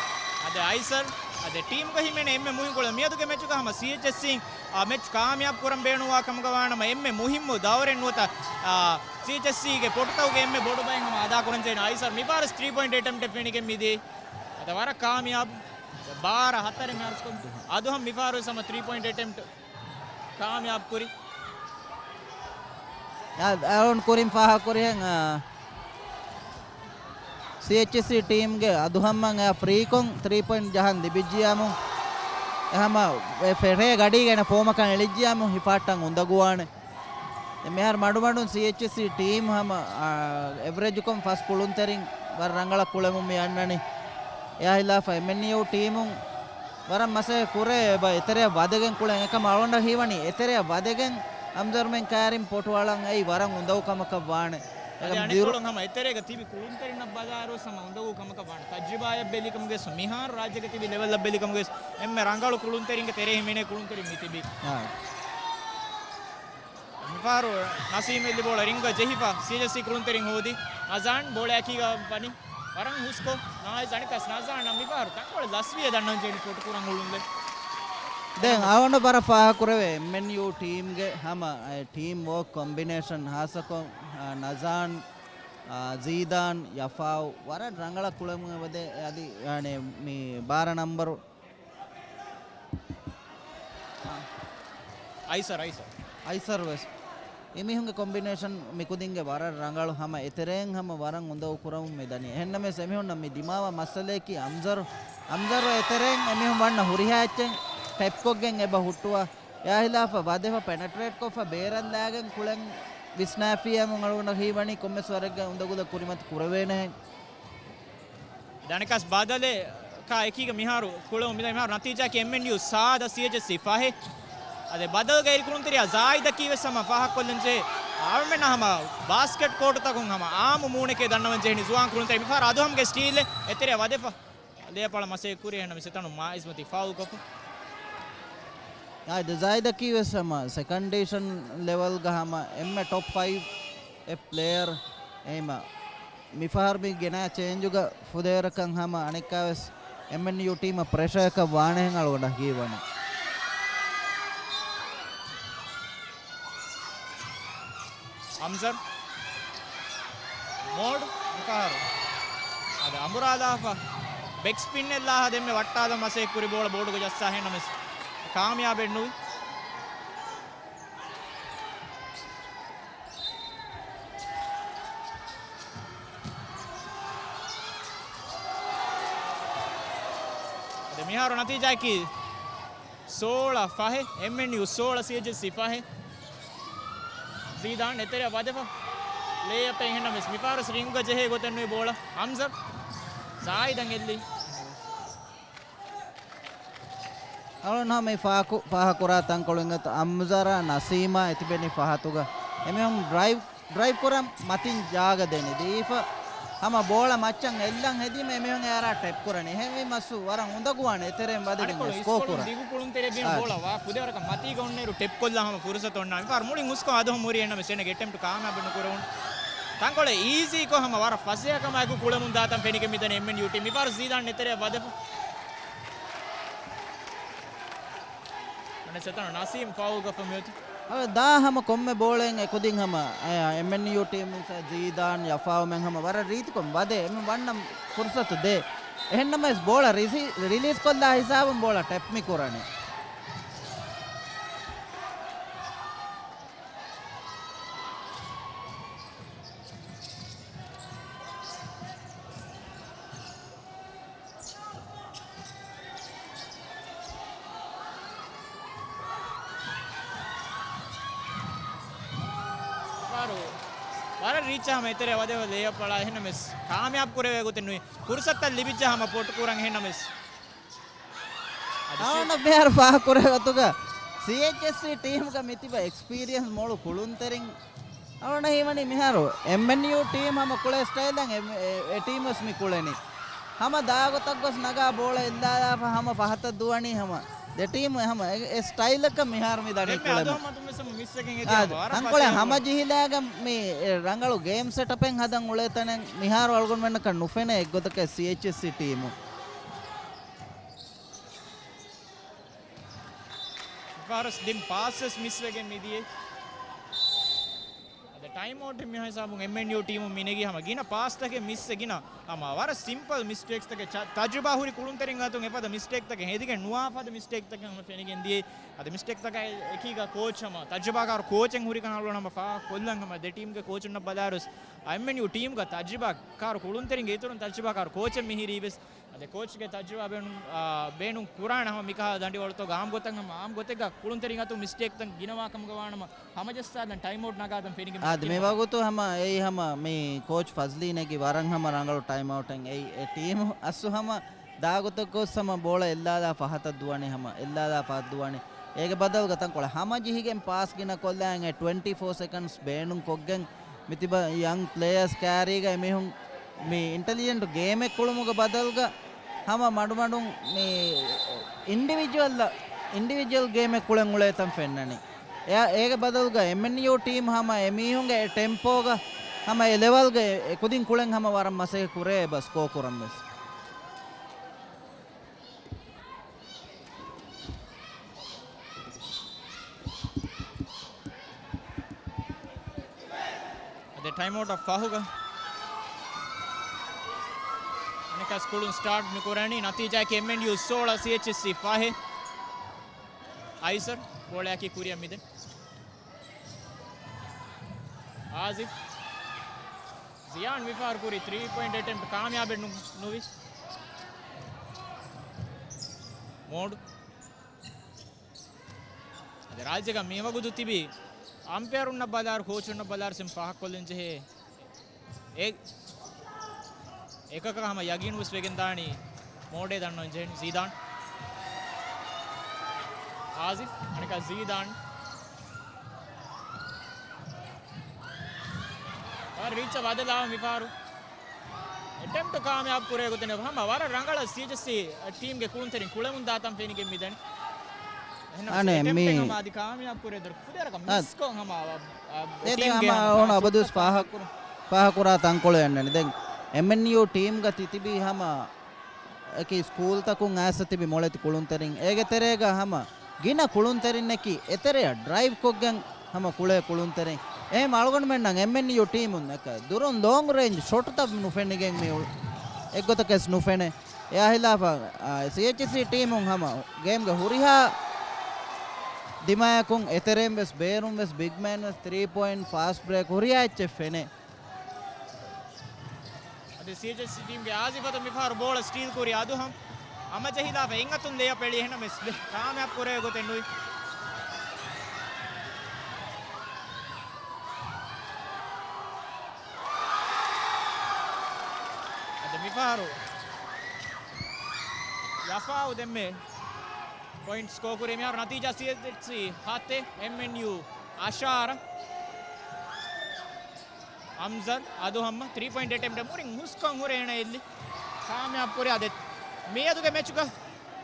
އަދި އައިސަރް، އަދި ޓީމުގަ ހިމެނޭ އެންމެ މުހިން ކުޅަ މިއަދުގެ މެޗުގަ ހަމަ ސީއެޗްއެސްސީ އާ، މެޗް ކާމިޔާބު ކުރަން ބޭނުންވާ ކަމުގަ ވާނަމަ އެންމެ މުހިއްމު ދައުރެއް ނުވަތަ، އާ، ސީއެޗްއެސްސީގެ ޕޮޓުތަކުގެ އެންމެ ބޮޑު ބައެއް ހަމަ އަދާ ކުރަންޖެހޭނެ. އައިސަރް މިފަހަރު ތްރީ ޕޮއިންޓް އެޓެމްޕްޓެއް ފެނިގެން މިދިޔައީ. އަދަ ވަރަށް ކާމިޔާބު. ބާރަ ހަތަރެއް މި އަރުސްކޮށް. އަދުހަމް މިފަހަރު ހަމަ ތްރީ ޕޮއިންޓް އެޓެމްޕްޓް ކާމިޔާބު ކުރި. އަ-، އަޅުން ކުރިން ފާހަގަކުރިހެން، އާ، ސީއެޗްއެސްސީ ޓީމްގެ އަދުހަމްއަށް އެއާ ފްރީކޮށް ތްރީ ޕޮއިންޓް ޖަހަން ލިބިއްޖިޔާމު، އެ ހަމަ އެ ފެށޭ ގަޑީގަ އޭނަ ފޯމަކަށް އެޅިއްޖިޔާމު ހިފާއްޓަން އުނދަގޫވާނެ. ދެން މިހާރު މަޑުމަޑުން ސީއެޗްއެސްސީ ޓީމް ހަމަ، އާ، އެވްރެޖުކޮށް ފަސް ކުޅުންތެރިން ވަރަށް ރަނގަޅަށް ކުޅެމުން މި އަންނަނީ. އެއާ ހިލާފަށް އެމްއެންޔޫ ޓީމުން ވަރަށް މަސައްކަތް ކުރޭ އެބަ އެތެރެއަށް ވަދެގެން ކުޅެން. އެކަމް އަޅުގަނޑަށް ހީވަނީ އެތެރެއަށް ވަދެގެން އަމްޒަރުމެން ކައިރިން ޕޮޓު އަޅަން އެއީ ވަރަށް އުނދަގޫ ކަމަކަށް ވާނެ. އަދި އެކަމް ދިރު- އަނެއްކޮޅުން ހަމަ އެތެރޭގަ ތިބި ކުޅުންތެރިންނަށް ބަލާއިރުވެސް ހަމަ އުނދަގޫ ކަމަކަށް ވާނެ. ތަޖްރިބާއަށް ބެލި ކަމުގައި ވެސް މިހާރު ރާއްޖޭގަ ތިބި ލެވެލްއަށް ބެލި ކަމުގައި ވެސް އެންމެ ރަނގަޅު ކުޅުންތެރިންގެ ތެރޭ ހިމެނޭ ކުޅުންތެރިން މި ތިބީ. އާ. މިފަހަރު ނަސީމް އެއްލި ބޯޅަ ރިންގަށް ޖެހިފަ ސީއެޗްއެސްސީ ކުޅުންތެރިން ހޯދި. ނަޒާން ބޯޅަ އެކީގަ ވަނީ ވަރަށް ހުސްކޮށް، ނާއިސް އަނެއްކާސް ނަޒާން މިފަހަރު ތަންކޮޅެއް ލަސްވިޔަ ދަންނަން ޖެހި ކޮޓު ކުރަން އުޅުންލެ. ދެން އަޅުގަނޑަށް ވަރަށް ފާހަގަކުރެވޭ އެމްއެންޔޫ ޓީމްގެ ހަމަ، އެ، ޓީމް ވޯކް ކޮމްބިނޭޝަން ހާއްސަކޮށް، އާ، ނަޒާން، އާ، ޒީދާން، ޔަފާއު ވަރަށް ރަނގަޅަށް ކުޅެމުން އެބަދޭ. އަދި، އަނެއް، މި ބާރަ ނަންބަރު އައިސަރް، އައިސަރް. އައިސަރް ވެސް. އެމީހުންގެ ކޮމްބިނޭޝަން މިކުދިންގެ ވަރަށް ރަނގަޅު ހަމަ އެތެރެއިން ހަމަ ވަރަށް އުނދަގޫ ކުރަމުން މި ދަނީ. އެހެންނަމަވެސް އެމީހުންނަށް މި ދިމާވާ މައްސަލައަކީ އަމްޒަރު، އަމްޒަރު އެތެރެއިން އެމީހުން ވަންނަ ހުރިހާ އެއްޗެއް ޓެޕްކޮށްގެން އެބަ ހުއްޓުވާ. އެއާ ހިލާފަށް ވަދެފަ ޕެނެޓްރޭޓްކޮށްފަ ބޭރަށްލާގެން ކުޅެން ވިސްނާފިއްޔާމު އަޅުގަނޑަށް ހީވަނީ ކޮންމެސް ވަރެއްގެ އުނދަގުލެއް ކުރިމަތި ކުރެވޭނެހެން. ދަނެކަސް ބަދަލެއް ކާ އެކީގަ މިހާރު ކުޅެވުން މިދަނީ. މިހާރު ނަތީޖާއަކީ އެމްއެންޔޫ ސާދަ ސީއެޗްއެސްސީ ފަހެއް. އަދެ ބަދަލުގައި އިރުކުޅުންތެރިޔާ ޒާއިދަކީ ވެސް ހަމަ ފާހަގަކޮށްލަންޖެހޭ އަޅުމެންނަށް ހަމަ ބާސްކެޓް ކޯޓުތަކުން ހަމަ އާއްމު މޫނެކޭ ދަންނަވަން ޖެހެނީ ޒުވާން ކުޅުންތެރި. މިފަހަރު އަދުހަމްގެ ސްޓީލެއް އެތެރެއަށް ވަދެފަ. ލޭއަށް ޕަޅަށް މަސައްކަތް ކުރި އެހެންނަމަ ސެތަނު މާއިޒްމަތީ ފައުލްކޮށްފަ. އާ، ދެ ޒާއިދަކީ ވެސް ހަމަ ސެކަންޑް ޑިވިޝަން ލެވަލްގަ ހަމަ އެންމެ ޓޮޕް ފައިވް އެ ޕްލޭޔަރ. އެހެމަ މިފަހަރު މި ގެނާ ޗޭންޖުގަ ފުދޭވަރަކަށް ހަމަ އަނެއްކާވެސް އެމްއެންޔޫ ޓީމަށް ޕްރެޝަރަކަށް ވާނެހެން އަޅުގަނޑަށް ހީވަނީ. އަމްޒަރް. މޯޑް މިފަހަރު އަދި އަނބުރާލާފަ. ބެކް ސްޕިންއެއްލާފަ ދެންމެ ވައްޓާލަން މަސައްކަތް ކުރި ބޯޅަ ބޯޑުގަ ޖައްސާ އެހެންނަމަވެސް ކާމިޔާބެއް ނުވި. އަދި މިހާރު ނަތީޖާއަކީ ސޯޅަ ފަހެއް، އެމްއެންޔޫ ސޯޅަ، ސީއެޗްއެސްސީ ފަހެއް. ޒީދާން އެތެރެއަށް ވަދެފަ. ލޭއަޕެއް އެހެންނަމަވެސް މިފަހަރު ރިންގްގަ ޖެހޭ ގޮތެއް ނުވި ބޯޅަ. ހަމްޒަ ޒާއިދަށް އެއްލި. އަޅުން ހަމަ ފާހަގަކު-، ފާހަގަކުރާ ތަންކޮޅުން އެނގޭތޯ އަމްޒަރާ ނަސީމާ އެތިބެނީ ފަހަތުގަ. އެމީހުން ޑްރައިވް، ޑްރައިވް ކުރަން މަތިން ޖާގަ ދެނީ. ދީފަ ހަމަ ބޯޅަ މައްޗަށް އެއްލަން ހެދީމަ އެމީހުން އެއަރާ ޓެޕް ކުރަނީ. އެހެންވީމަ ސު ވަރަށް އުނދަގޫވާނެ އެތެރެއިން ވަދެގެން އަނެއްކޮޅު ސްކޯ އިސްކޮޅުން ކުރަން. ދިގު ކުޅުންތެރިއެއް ވީމަ އާ. ބޯޅަ ވާ ފުދޭވަރަކަށް މަތީގަ އޮންނައިރު ޓެޕް ކޮށްލާ ހަމަ ފުރުސަތު އޮންނާނެ. މިފަހަރު މުޅިން ހުސްކޮށް އަދުހަމް ހުރީ އެހެންނަމަވެސް އެޓެމްޕްޓް ކާމިޔާބެއް ނުކުރެވުނު. ތަންކޮޅެއް އީޒީކޮށް ހަމަ ވަރަށް ފަސޭހަކަމާއެކު ކުޅެމުން ދާތަން ފެނިގެން މިދަނީ އެމްއެންޔޫ ޓީމް. މިފަހަރު ޒީދާން އެތެރެއަށް ވަދެފަ. އަނެއް ސެތަނަށް ނަސީމް ފައުލްކޮށްފަ މިއޮތީ. އަ، ދާ ހަމަ ކޮންމެ ބޯޅައެއް އެކުދިން ހަމަ، އަ، އެމްއެންޔޫ ޓީމުން ޒީދާން ޔަފާވުމެން ހަމަ ވަރަށް ރީތިކޮށް ވަދެ އެމެން ވަންނަ ފުރުސަތު ދޭ. އެހެންނަމަވެސް ބޯޅަ ރިސީ-، ރިލީޒް ކޮށްލާ ހިސާބުން ބޯޅަ ޓެޕް މި ކުރަނީ. ވަރު، ވަރަށް ރީއްޗާ ހަމަ އެތެރެ ވަދެވަ ލޭއަޕް އަޅާ އެހެންނަމަވެސް ކާމިޔާބު ކުރެވޭ ގޮތެއް ނުވި. ފުރުސަތަށް ލިބިއްޖެ ހަމަ ޕޮޓު ކުރަން އެހެންނަމަވެސް. އަދި ސި- އާނަ މިހާރު ފާހަގަކުރޭ ގޮތުގަ ސީއެޗްއެސްސީ ޓީމުގަ މިތިބަ އެކްސްޕީރިއަންސް މޮޅު ކުޅުންތެރިން އަޅުގަނޑަށް ހީވަނީ މިހާރު އެމްއެންޔޫ ޓީމް ހަމަ ކުޅޭ ސްޓައިލަށް އެ، އެ، އެ ޓީމުވެސް މި ކުޅެނީ. ހަމަ ދާގޮތަށް ގޮސް ނަގާ ބޯޅަ އެއްލާލާފަ ހަމަ ފަހަތަށް ދުވަނީ ހަމަ ދެ ޓީމު ހަމަ އެ، އެ ސްޓައިލަކަށް މިހާރު މި ދަނީ ދެންމެ ކުޅެމުން. އަދުހަމް އަތުންވެސް ހަމަ މިސްވެގެން އާ، އެދިޔަ ވަރަށް ތަންކޮޅެއް ފަސޭހަ ހަމަ ގޮތް. ޖެހިލާގަ މި ރަނގަޅު ގޭމް ސެޓަޕެއް ހަދަން އުޅޭތަނެއް މިހާރު އަޅުގަނޑުމެންނަކަށް ނުފެނޭ އެއްގޮތަކަށް ސީއެޗްއެސްސީ ޓީމު. ފާރަސް ދިން ޕާސްވެސް މިސްވެގެން މިދިޔަ. އަދި ޓައިމް އައުޓް މި ހިސާބުން އެމްއެންޔޫ ޓީމު މި ނެގި ހަމަ ގިނަ ޕާސްތަކެއް މިސް ގިނަ ހަމަ ވަރަށް ސިމްޕަލް މިސްޓޭކްސްތަކެއް ޗަ-، ތަޖުރިބާ ހުރި ކުޅުންތެރިން އަތުން އެފަދަ މިސްޓޭކްތަކެއް ހެދިގެން ނުވާ ފަދަ މިސްޓޭކްތަކެއް ހަމަ ފެނިގެން ދިޔަ. އަދި މިސްޓޭކްތަކާ އެކީގަ ކޯޗް ހަމަ ތަޖުރިބާކާރު ކޯޗެއް ހުރިކަން އަޅުގަނޑު ހަމަ ފާހަގަ ކޮށްލަން ހަމަ ދެ ޓީމްގެ ކޯޗުންނަށް ބަލާރުސް އެމްއެންޔޫ ޓީމްގަ ތަޖުރިބާކާރު ކުޅުންތެރިންގެ އިތުރުން ތަޖުރިބާކާރު ކޯޗެއް މިހިރީވެސް. އަދި ކޯޗްގެ ތަޖުރިބާ ބޭނުން، އާ، ބޭނުން ކުރާނެ ހަމަ މިކަހަލަ ދަނޑިވަޅުތަކުގަ އާންމު ގޮތަށް ހަމަ، އާންމު ގޮތެއްގަ ކުޅުންތެރިން އަތުން މިސްޓޭކްތައް ގިނަވާ ކަމުގަ ވާނަމަ، ހަމަޖައްސާލަން ޓައިމް އައުޓް ނަގާލަން ފެނިގެން އާދެ، މި ވަގުތު ހަމަ އެއީ ހަމަ މި ކޯޗް ފަޒްލީ ނެގި ވަރަށް ހަމަ ރަނގަޅު ޓައިމް އައުޓެއް އެއީ އެ ޓީމު އަސްލު ހަމަ ދާގޮތަށް ގޮސް ހަމަ ބޯޅަ އެއްލާލާ ފަހަތަށް ދުވަނީ ހަމަ އެއްލާލާ ފަހަތަށް ދުވަނީ. އޭގެ ބަދަލުގަ ތަންކޮޅެއް ހަމަޖެހިގެން ޕާސް ގިނަ ކޮށްލާ އެ ޓްވެންޓީ ފޯ ސެކަންޑްސް ބޭނުން ކޮށްގެން މިތިބަ ޔަންގް ޕްލޭޔާސް ކާރީގަ އެމީހުން މި އިންޓެލިޖެންޓް ގޭމެއް ކުޅުމުގެ ބަދަލުގަ ހަމަ މަޑުމަޑުން މި އިންޑިވިޖުއަލް، އިންޑިވިޖުއަލް ގޭމެއް ކުޅެން އުޅޭތަން ފެންނަނީ. އެ، އޭގެ ބަދަލުގަ އެމްއެންޔޫ ޓީމް ހަމަ އެމީހުންގެ އެ ޓެމްޕޯގަ ހަމަ އެ ލެވަލްގަ އެ، އެކުދިން ކުޅެން ހަމަ ވަރަށް މަސައްކަތް ކުރޭ އެބަ ސްކޯ ކުރަން ވެސް. އަދި ޓައިމް އައުޓް އަށް ފަހުގަ އަނެއްކާ ކުޅުން ސްޓާޓް މި ކުރަނީ. ނަތީޖާއަކީ އެމްއެންޔޫ ސޯޅަ، ސީއެޗްއެސްސީ ފަހެއް. އައިސަރް ބޯޅައަކީ ކުރިއަށް މިދެން. އާޒިފް. ޒިޔާން މިފަހަރު ކުރި ތްރީ ޕޮއިންޓް އެޓެމްޕްޓް ކާމިޔާބެއް ނު-، ނުވި. މޯޑް. އަދި ރާއްޖޭގަ މިވަގުތު ތިބި އަމްޕެއަރުންނަށް ބަލާއިރު، ކޯޗުންނަށް ބަލާއިރު ސިމް ފާހަގަކޮށްލަން ޖެހޭ. އެ-، އެކަކަށް ހަމަ ޔަގީން ވެސް ވެގެން ދާނީ މޯޑޭ ދަންނަވަން ޖެހެން. ޒީދާން. އާޒިފް، އަނެއްކާ ޒީދާން. ރީޗަށް ވަދެލާ މިފަހަރު އެޓެމްޕްޓް ކާމިޔާބު ކުރޭ ގޮތެއް ނެތް. ހަމަ ވަރަށް ރަނގަޅަށް ސީއެޗްއެސްސީ ޓީމްގެ ކުޅުންތެރިން ކުޅެމުން ދާތަން ފެނިގެން މިދަނީ. އެހެންނަމަވެސް އަނެއް އެޓެމްޕްޓެއް މި ހަމަ އަދި ކާމިޔާބު ކުރޭ ދޮރު ކުދި ވަރަކަށް އަ، މިސްކޮށް ހަމަ އަ، އަ، އޭތި ޓީމްގެ ހަމަ ހަމަ އޮން އަބަދުވެސް ފާހަ-، ފާހަކުރާ ތަންކޮޅެއް އަންނަނީ. ދެން އެމްއެންޔޫ ޓީމްގަ ތި-، ތިބީ ހަމަ އެކި ސްކޫލްތަކުން އައިސް ތިބި މޮޅެތި ކުޅުންތެރިން. އޭގެ ތެރޭގަ ހަމަ ގިނަ ކުޅުންތެރިންނަކީ އެތެރެއަށް ޑްރައިވްކޮށްގެން ހަމަ ކުޅޭ ކުޅުންތެރިން. އެހެން އަޅުގަނޑުމެންނަށް އެމްއެންޔޫ ޓީމުން އެކަ ދުރުން ލޯންގް ރޭންޖް ޝޮޓްތައް ނުފެނިގެން މި އުޅު-، އެއްގޮތަކަސް ނުފެނޭ. އެއާ ހިލާފަށް، އާ، ސީއެޗްއެސްސީ ޓީމުން ހަމަ ގޭމްގެ ހުރިހާ ދިމާޔަކުން އެތެރެއިން ވެސް ބޭރުން ވެސް ބިގް މޭން ވެސް ތްރީ ޕޮއިންޓް ފާސްޓް ބްރޭކް ހުރިހާ އެއްޗެއް ފެނޭ. އަދި ސީއެޗްއެސްސީ ޓީމްގެ އާޒިފަތު މިފަހަރު ބޯޅަ ސްޓީލް ކުރި އަދުހަމް ހަމަޖެހިލާފަ އެއްއަތުން ލޭއަޕް އެޅި އެހެންނަމަވެސް ކާމިޔާބު ކުރޭ ގޮތެއް ނުވި. އަދި މިފަހަރު ޔަފާއު ދެންމެ ޕޮއިންޓް ސްކޯ ކުރީ މިހާރު ނަތީޖާ ސީއެޗްއެސްސީ ހަތެއް، އެމްއެންޔޫ އަށާރަ. އަމްޒަރް އަދުހަމްމަ ތްރީ ޕޮއިންޓް އެޓެމްޕްޓެއް މުރިން ހުސްކޮށް ހުރޭ އޭނަ އެއްލި. ކާމިޔާބު ކުރި އަދެ މިއަދުގެ މެޗުގަ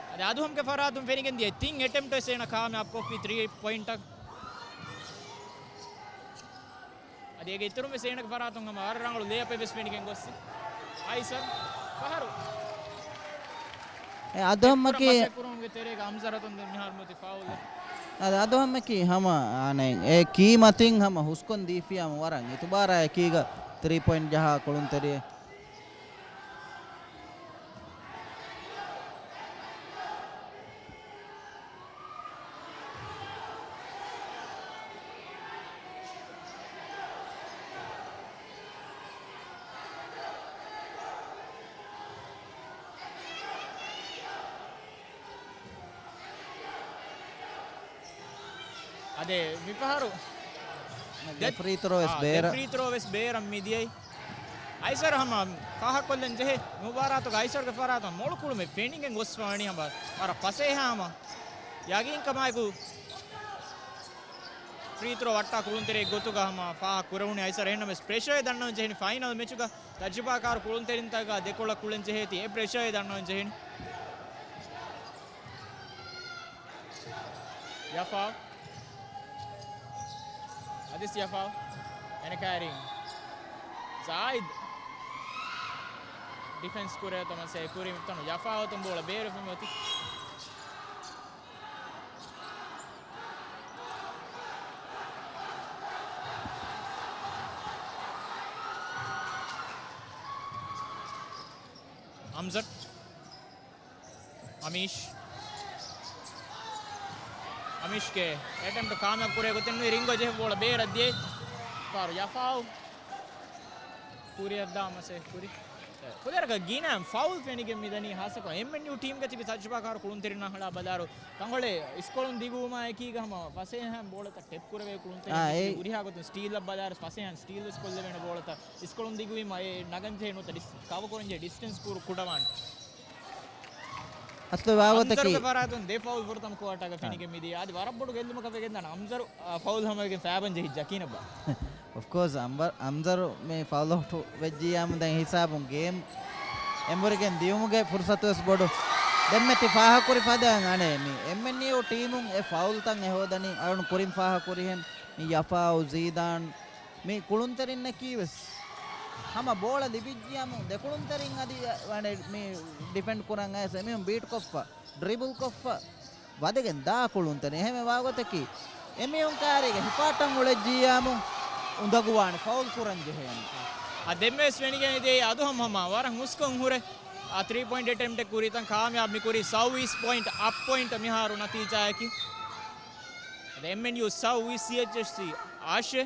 އަދި އަދުހަމްގެ ފަރާތުން ފެނިގެން ދިޔަ ތިން އެޓެމްޕްޓް ވެސް އޭނަ ކާމިޔާބު ކޮށްފި ތްރީ ޕޮއިންޓަށް. އަދި އޭގެ އިތުރުން ވެސް އޭނަގެ ފަރާތުން ހަމަ ވަރަށް ރަނގަޅު ލޭއަޕެއް ވެސް ފެނިގެން ގޮއްސި. އައިސަރް ފަހަރު އެ އަދުހަމްމަކީ ކުރުމުގެ ތެރޭގަ އަމްޒަރަތުން ދެން މިހާރު މުތި ފައުލް. އަދި އަދުހަމްމަކީ ހަމަ އަނެއް އެ ކީ މަތިން ހަމަ ހުސްކޮން ދީފިޔާމު ވަރަށް އިތުބާރާ އެކީގަ ތްރީ ޕޮއިންޓް ޖަހާ ކުޅުންތެރިއެއް. އަދެ މިފަހަރު ދެ ފްރީ ތްރޯ ވެސް އާ، ދެ ބޭރަށް. ފްރީ ތްރޯ ވެސް ބޭރަށް މިދިޔައީ. އައިސަރު ހަމަ ފާހަގަކޮށްލަން ޖެހޭ މި މުބާރާތުގަ އައިސަރުގެ ފަރާތުން މޮޅު ކުޅުމެއް ފެނިގެން ގޮސްފަވަނީ ހަމަ ވަރަށް ފަސޭހަ ހަމަ ޔަގީންކަމާއެކު ފްރީ ތްރޯ ވައްޓާ ކުޅުންތެރިއެއް ގޮތުގަ ހަމަ ފާހަގަ ކުރެވުނީ އައިސަރު. އެހެންނަމަވެސް ޕްރެޝަރެއް ދަންނަވަން ޖެހެނީ ފައިނަލް މެޗުގަ ތަޖުރިބާކާރު ކުޅުންތެރިންތަކާ ދެކޮޅަށް ކުޅެން ޖެހޭތީ އެ ޕްރެޝަރެއް ދަންނަވަން ޖެހެނީ. ޔަފާ. އަދިސް ޔަފާ. އެނެކާރިން ޒާއިދް ޑިފެންސް ކުރޭ ތަމަސޭ ކުރި މިތަނު ޔަފާ އޮތުން ބޯޅަ ބޭރުފަ މިއޮތީ. އަމްޒަރް. އަމީޝް. އަމީޝްގެ އެޓެމްޕްޓް ކާމިޔާބު ކުރޭ ގޮތެއް ނުވި ރިންގޮ ޖެހި ބޯޅަ ބޭރަށް ދިޔައީ. ފާރު ޔަފާއު. ކުރިއަށް ދާ މަސޭ ކުރި. ކުދިވަރަކަށް ގިނަ ފައުލް ފެނިގެން މިދަނީ ހާއްސަކޮށް އެމްއެންޔޫ ޓީމްގެ ތިބި ތަޖުރިބާކާރު ކުޅުންތެރިންނާ ހަޅާ ބަލާރު ތަންކޮޅެއް އިސްކޮޅުން ދިގުވުމާ އެކީގަ ހަމަ ފަސޭހައިން ބޯޅަތައް ޓެޕް ކުރެވޭ ކުޅުންތެރިން އާ، އެ ހުރިހާ ގޮތުން ސްޓީލްއަށް ބަލާރު ފަސޭހައިން ސްޓީލް ވެސް ކޮށްލެވޭނެ ބޯޅަތައް. އިސްކޮޅުން ދިގުވީމަ އެ ނަގަންޖެހޭ ނުވަތަ ޑިސް-، ކަވަ ކުރަންޖެހޭ ޑިސްޓެންސް ކުރު ކުޑަވާން. އަސްލު ވާގޮތަކީ އަންސަރުގެ ފަރާތުން ދެ ފައުލް ފުރަތަމަ ކުއާޓާގަ އާ. ފެނިގެން މިދިޔަ. އަދި ވަރަށް ބޮޑު ގެއްލުމަކަށް ވެގެންދާނެ އަމްޒަރު، އާ، ފައުލް ހަމަވެގެން ފައިބަން ޖެހިއްޖާ ކިނަބާ. އޮފްކޯސް، އަމްބަ-، އަމްޒަރު މި ފައުލް އައުޓް ވެއްޖިއްޔާމު ދެން ހިސާބުން ގޭމް އެނބުރިގެން ދިޔުމުގެ ފުރުސަތު ވެސް ބޮޑު. ދެންމެ ތި ފާހަގަކުރި ފަދައިން އަނެއް މި އެމްއެންޔޫ ޓީމުން އެ ފައުލްތައް އެ ހޯދަނީ އަޅުން ކުރިން ފާހަގަކުރިހެން މި ޔަފާއު ޒީދާން މި ކުޅުންތެރިންނަކީ ވެސް ހަމަ ބޯޅަ ލިބިއްޖިޔާމު ދެ ކުޅުންތެރިން އަދި ވަނެ މި ޑިފެންޑް ކުރަން އައިސް އެމީހުން ބީޓް ކޮށްފަ، ޑްރިބުލް ކޮށްފަ، ވަދެގެން ދާ ކުޅުންތެރިން. އެހެންވެ ވާގޮތަކީ އެމީހުން ކާރީގަ ހިފާއްޓަން އުޅެއްޖިއްޔާމު އުނދަގޫވާނެ ފައުލް ކުރަން ޖެހޭނެ. އާ، ދެންވެސް ފެނިގެން ދިޔައީ އަދުހަމް ހަމަ ވަރަށް ހުސްކޮށް ހުރެ އާ ތްރީ ޕޮއިންޓް އެޓެމްޕްޓެއް ކުރިތަން ކާމިޔާބު މިކުރީ ސައުވީސް ޕޮއިންޓް އަށް ޕޮއިންޓް މިހާރު ނަތީޖާއަކީ. އަދި އެމްއެންޔޫ ސައުވީސް ސީއެޗްއެސްސީ އާށޭ.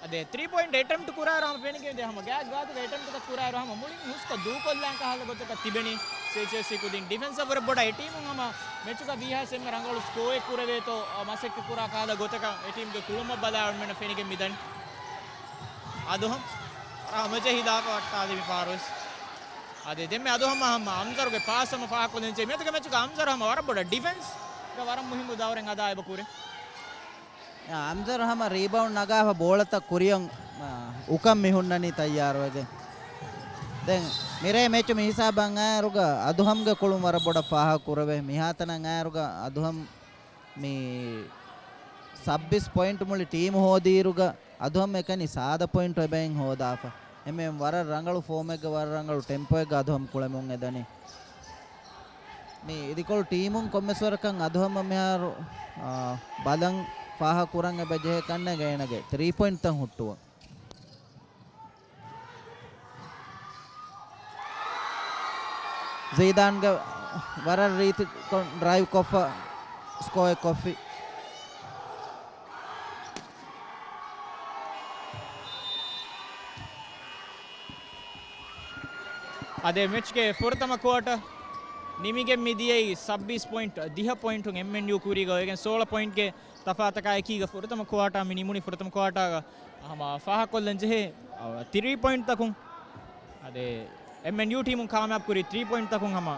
އަދި ތްރީ ޕޮއިންޓް އެޓެމްޕްޓް ކުރާއިރު ހަމަ ފެނިގެން ދޭ ހަމަ ގާތް ގާތުގެ އެޓެމްޕްޓްތައް ކުރާއިރު ހަމަ މުޅިން ހުސްކޮށް ދޫކޮށްލާން ކަހަލަ ގޮތަކަށް ތިބެނީ ސީއެޗްއެސްސީ ކުދިން ޑިފެންސަށް ވުރެ ބޮޑަށް އެ ޓީމުން ހަމަ މެޗުގަ ވީހާސް އެންމެ ރަނގަޅު ސްކޯއެއް ކުރެވޭތޯ މަސައްކަތް ކުރާ ކަހަލަ ގޮތަކަށް އެ ޓީމްގެ ކުޅުމަށް ބަލާ އަޅުމެންނަށް ފެނިގެން މިދަނީ. އަދުހަމް ހަމަޖެހިލާފަ ވައްޓާލި މި ފާރުވެސް. އަދި ދެންމެ އަދުހަމް ހަމަ އަމްޒަރުގެ ޕާސް ހަމަ ފާހަގަކޮށްލަންޖެ މިއަދުގެ މެޗުގަ އަމްޒަރު ހަމަ ވަރަށް ބޮޑަށް ޑިފެންސް ގަ ވަރަށް މުހިއްމު ދައުރެއް އަދާ އެބަ ކުރޭ. އަމްޒަރު ހަމަ ރީބައުންޑް ނަގާފަ ބޯޅަތައް ކުރިއަށް އާ، އުކަން މި ހުންނަނީ ތައްޔާރުވެގެން. ދެން މިރޭ މެޗު މި ހިސާބަށް އައިއިރުގަ އަދުހަމްގެ ކުޅުން ވަރަށް ބޮޑަށް ފާހަގަ ކުރެވޭ. މިހާތަނަށް އައިއިރުގަ އަދުހަމް މި ސައްބީސް ޕޮއިންޓް މުޅި ޓީމު ހޯދިއިރުގަ އަދުހަމް އެކަނި ސާދަ ޕޮއިންޓް އެބައިން ހޯދާފަ. އެމެން ވަރަށް ރަނގަޅު ފޯމެއްގަ ވަރަށް ރަނގަޅު ޓެމްޕޯއެއްގަ އަދުހަމް ކުޅެމުން އެދަނީ. މި އިދިކޮޅު ޓީމުން ކޮންމެސް ވަރަކަށް އަދުހަމް މިހާރު، އާ، ބަލަން ފާހަ ކުރަން އެބަ ޖެހޭ ކަންނޭނގެ އޭނަގެ ތްރީ ޕޮއިންޓްތައް ހުއްޓުވަން. ޒީދާންގެ ވަރަށް ރީތިކޮށް ޑްރައިވް ކޮށްފަ ސްކޯއެއް ކޮށްފި. އަދެ މެޗްގެ ފުރަތަމަ ކުއާޓަ ނިމިގެން މިދިޔައީ ސައްބީސް ޕޮއިންޓް، ދިހަ ޕޮއިންޓުން އެމްއެންޔޫ ކުރީގަ އޮވެގެން ސޯޅަ ޕޮއިންޓްގެ ތަފާތަކާ އެކީގަ ފުރަތަމަ ކުއާޓާ މި ނިމުނީ. ފުރަތަމަ ކުއާޓާގަ ހަމަ ފާހަގަކޮށްލަން ޖެހޭ، އަ، ތްރީ ޕޮއިންޓްތަކުން. އަދެ އެމްއެންޔޫ ޓީމުން ކާމިޔާބު ކުރީ ތްރީ ޕޮއިންޓްތަކުން ހަމަ.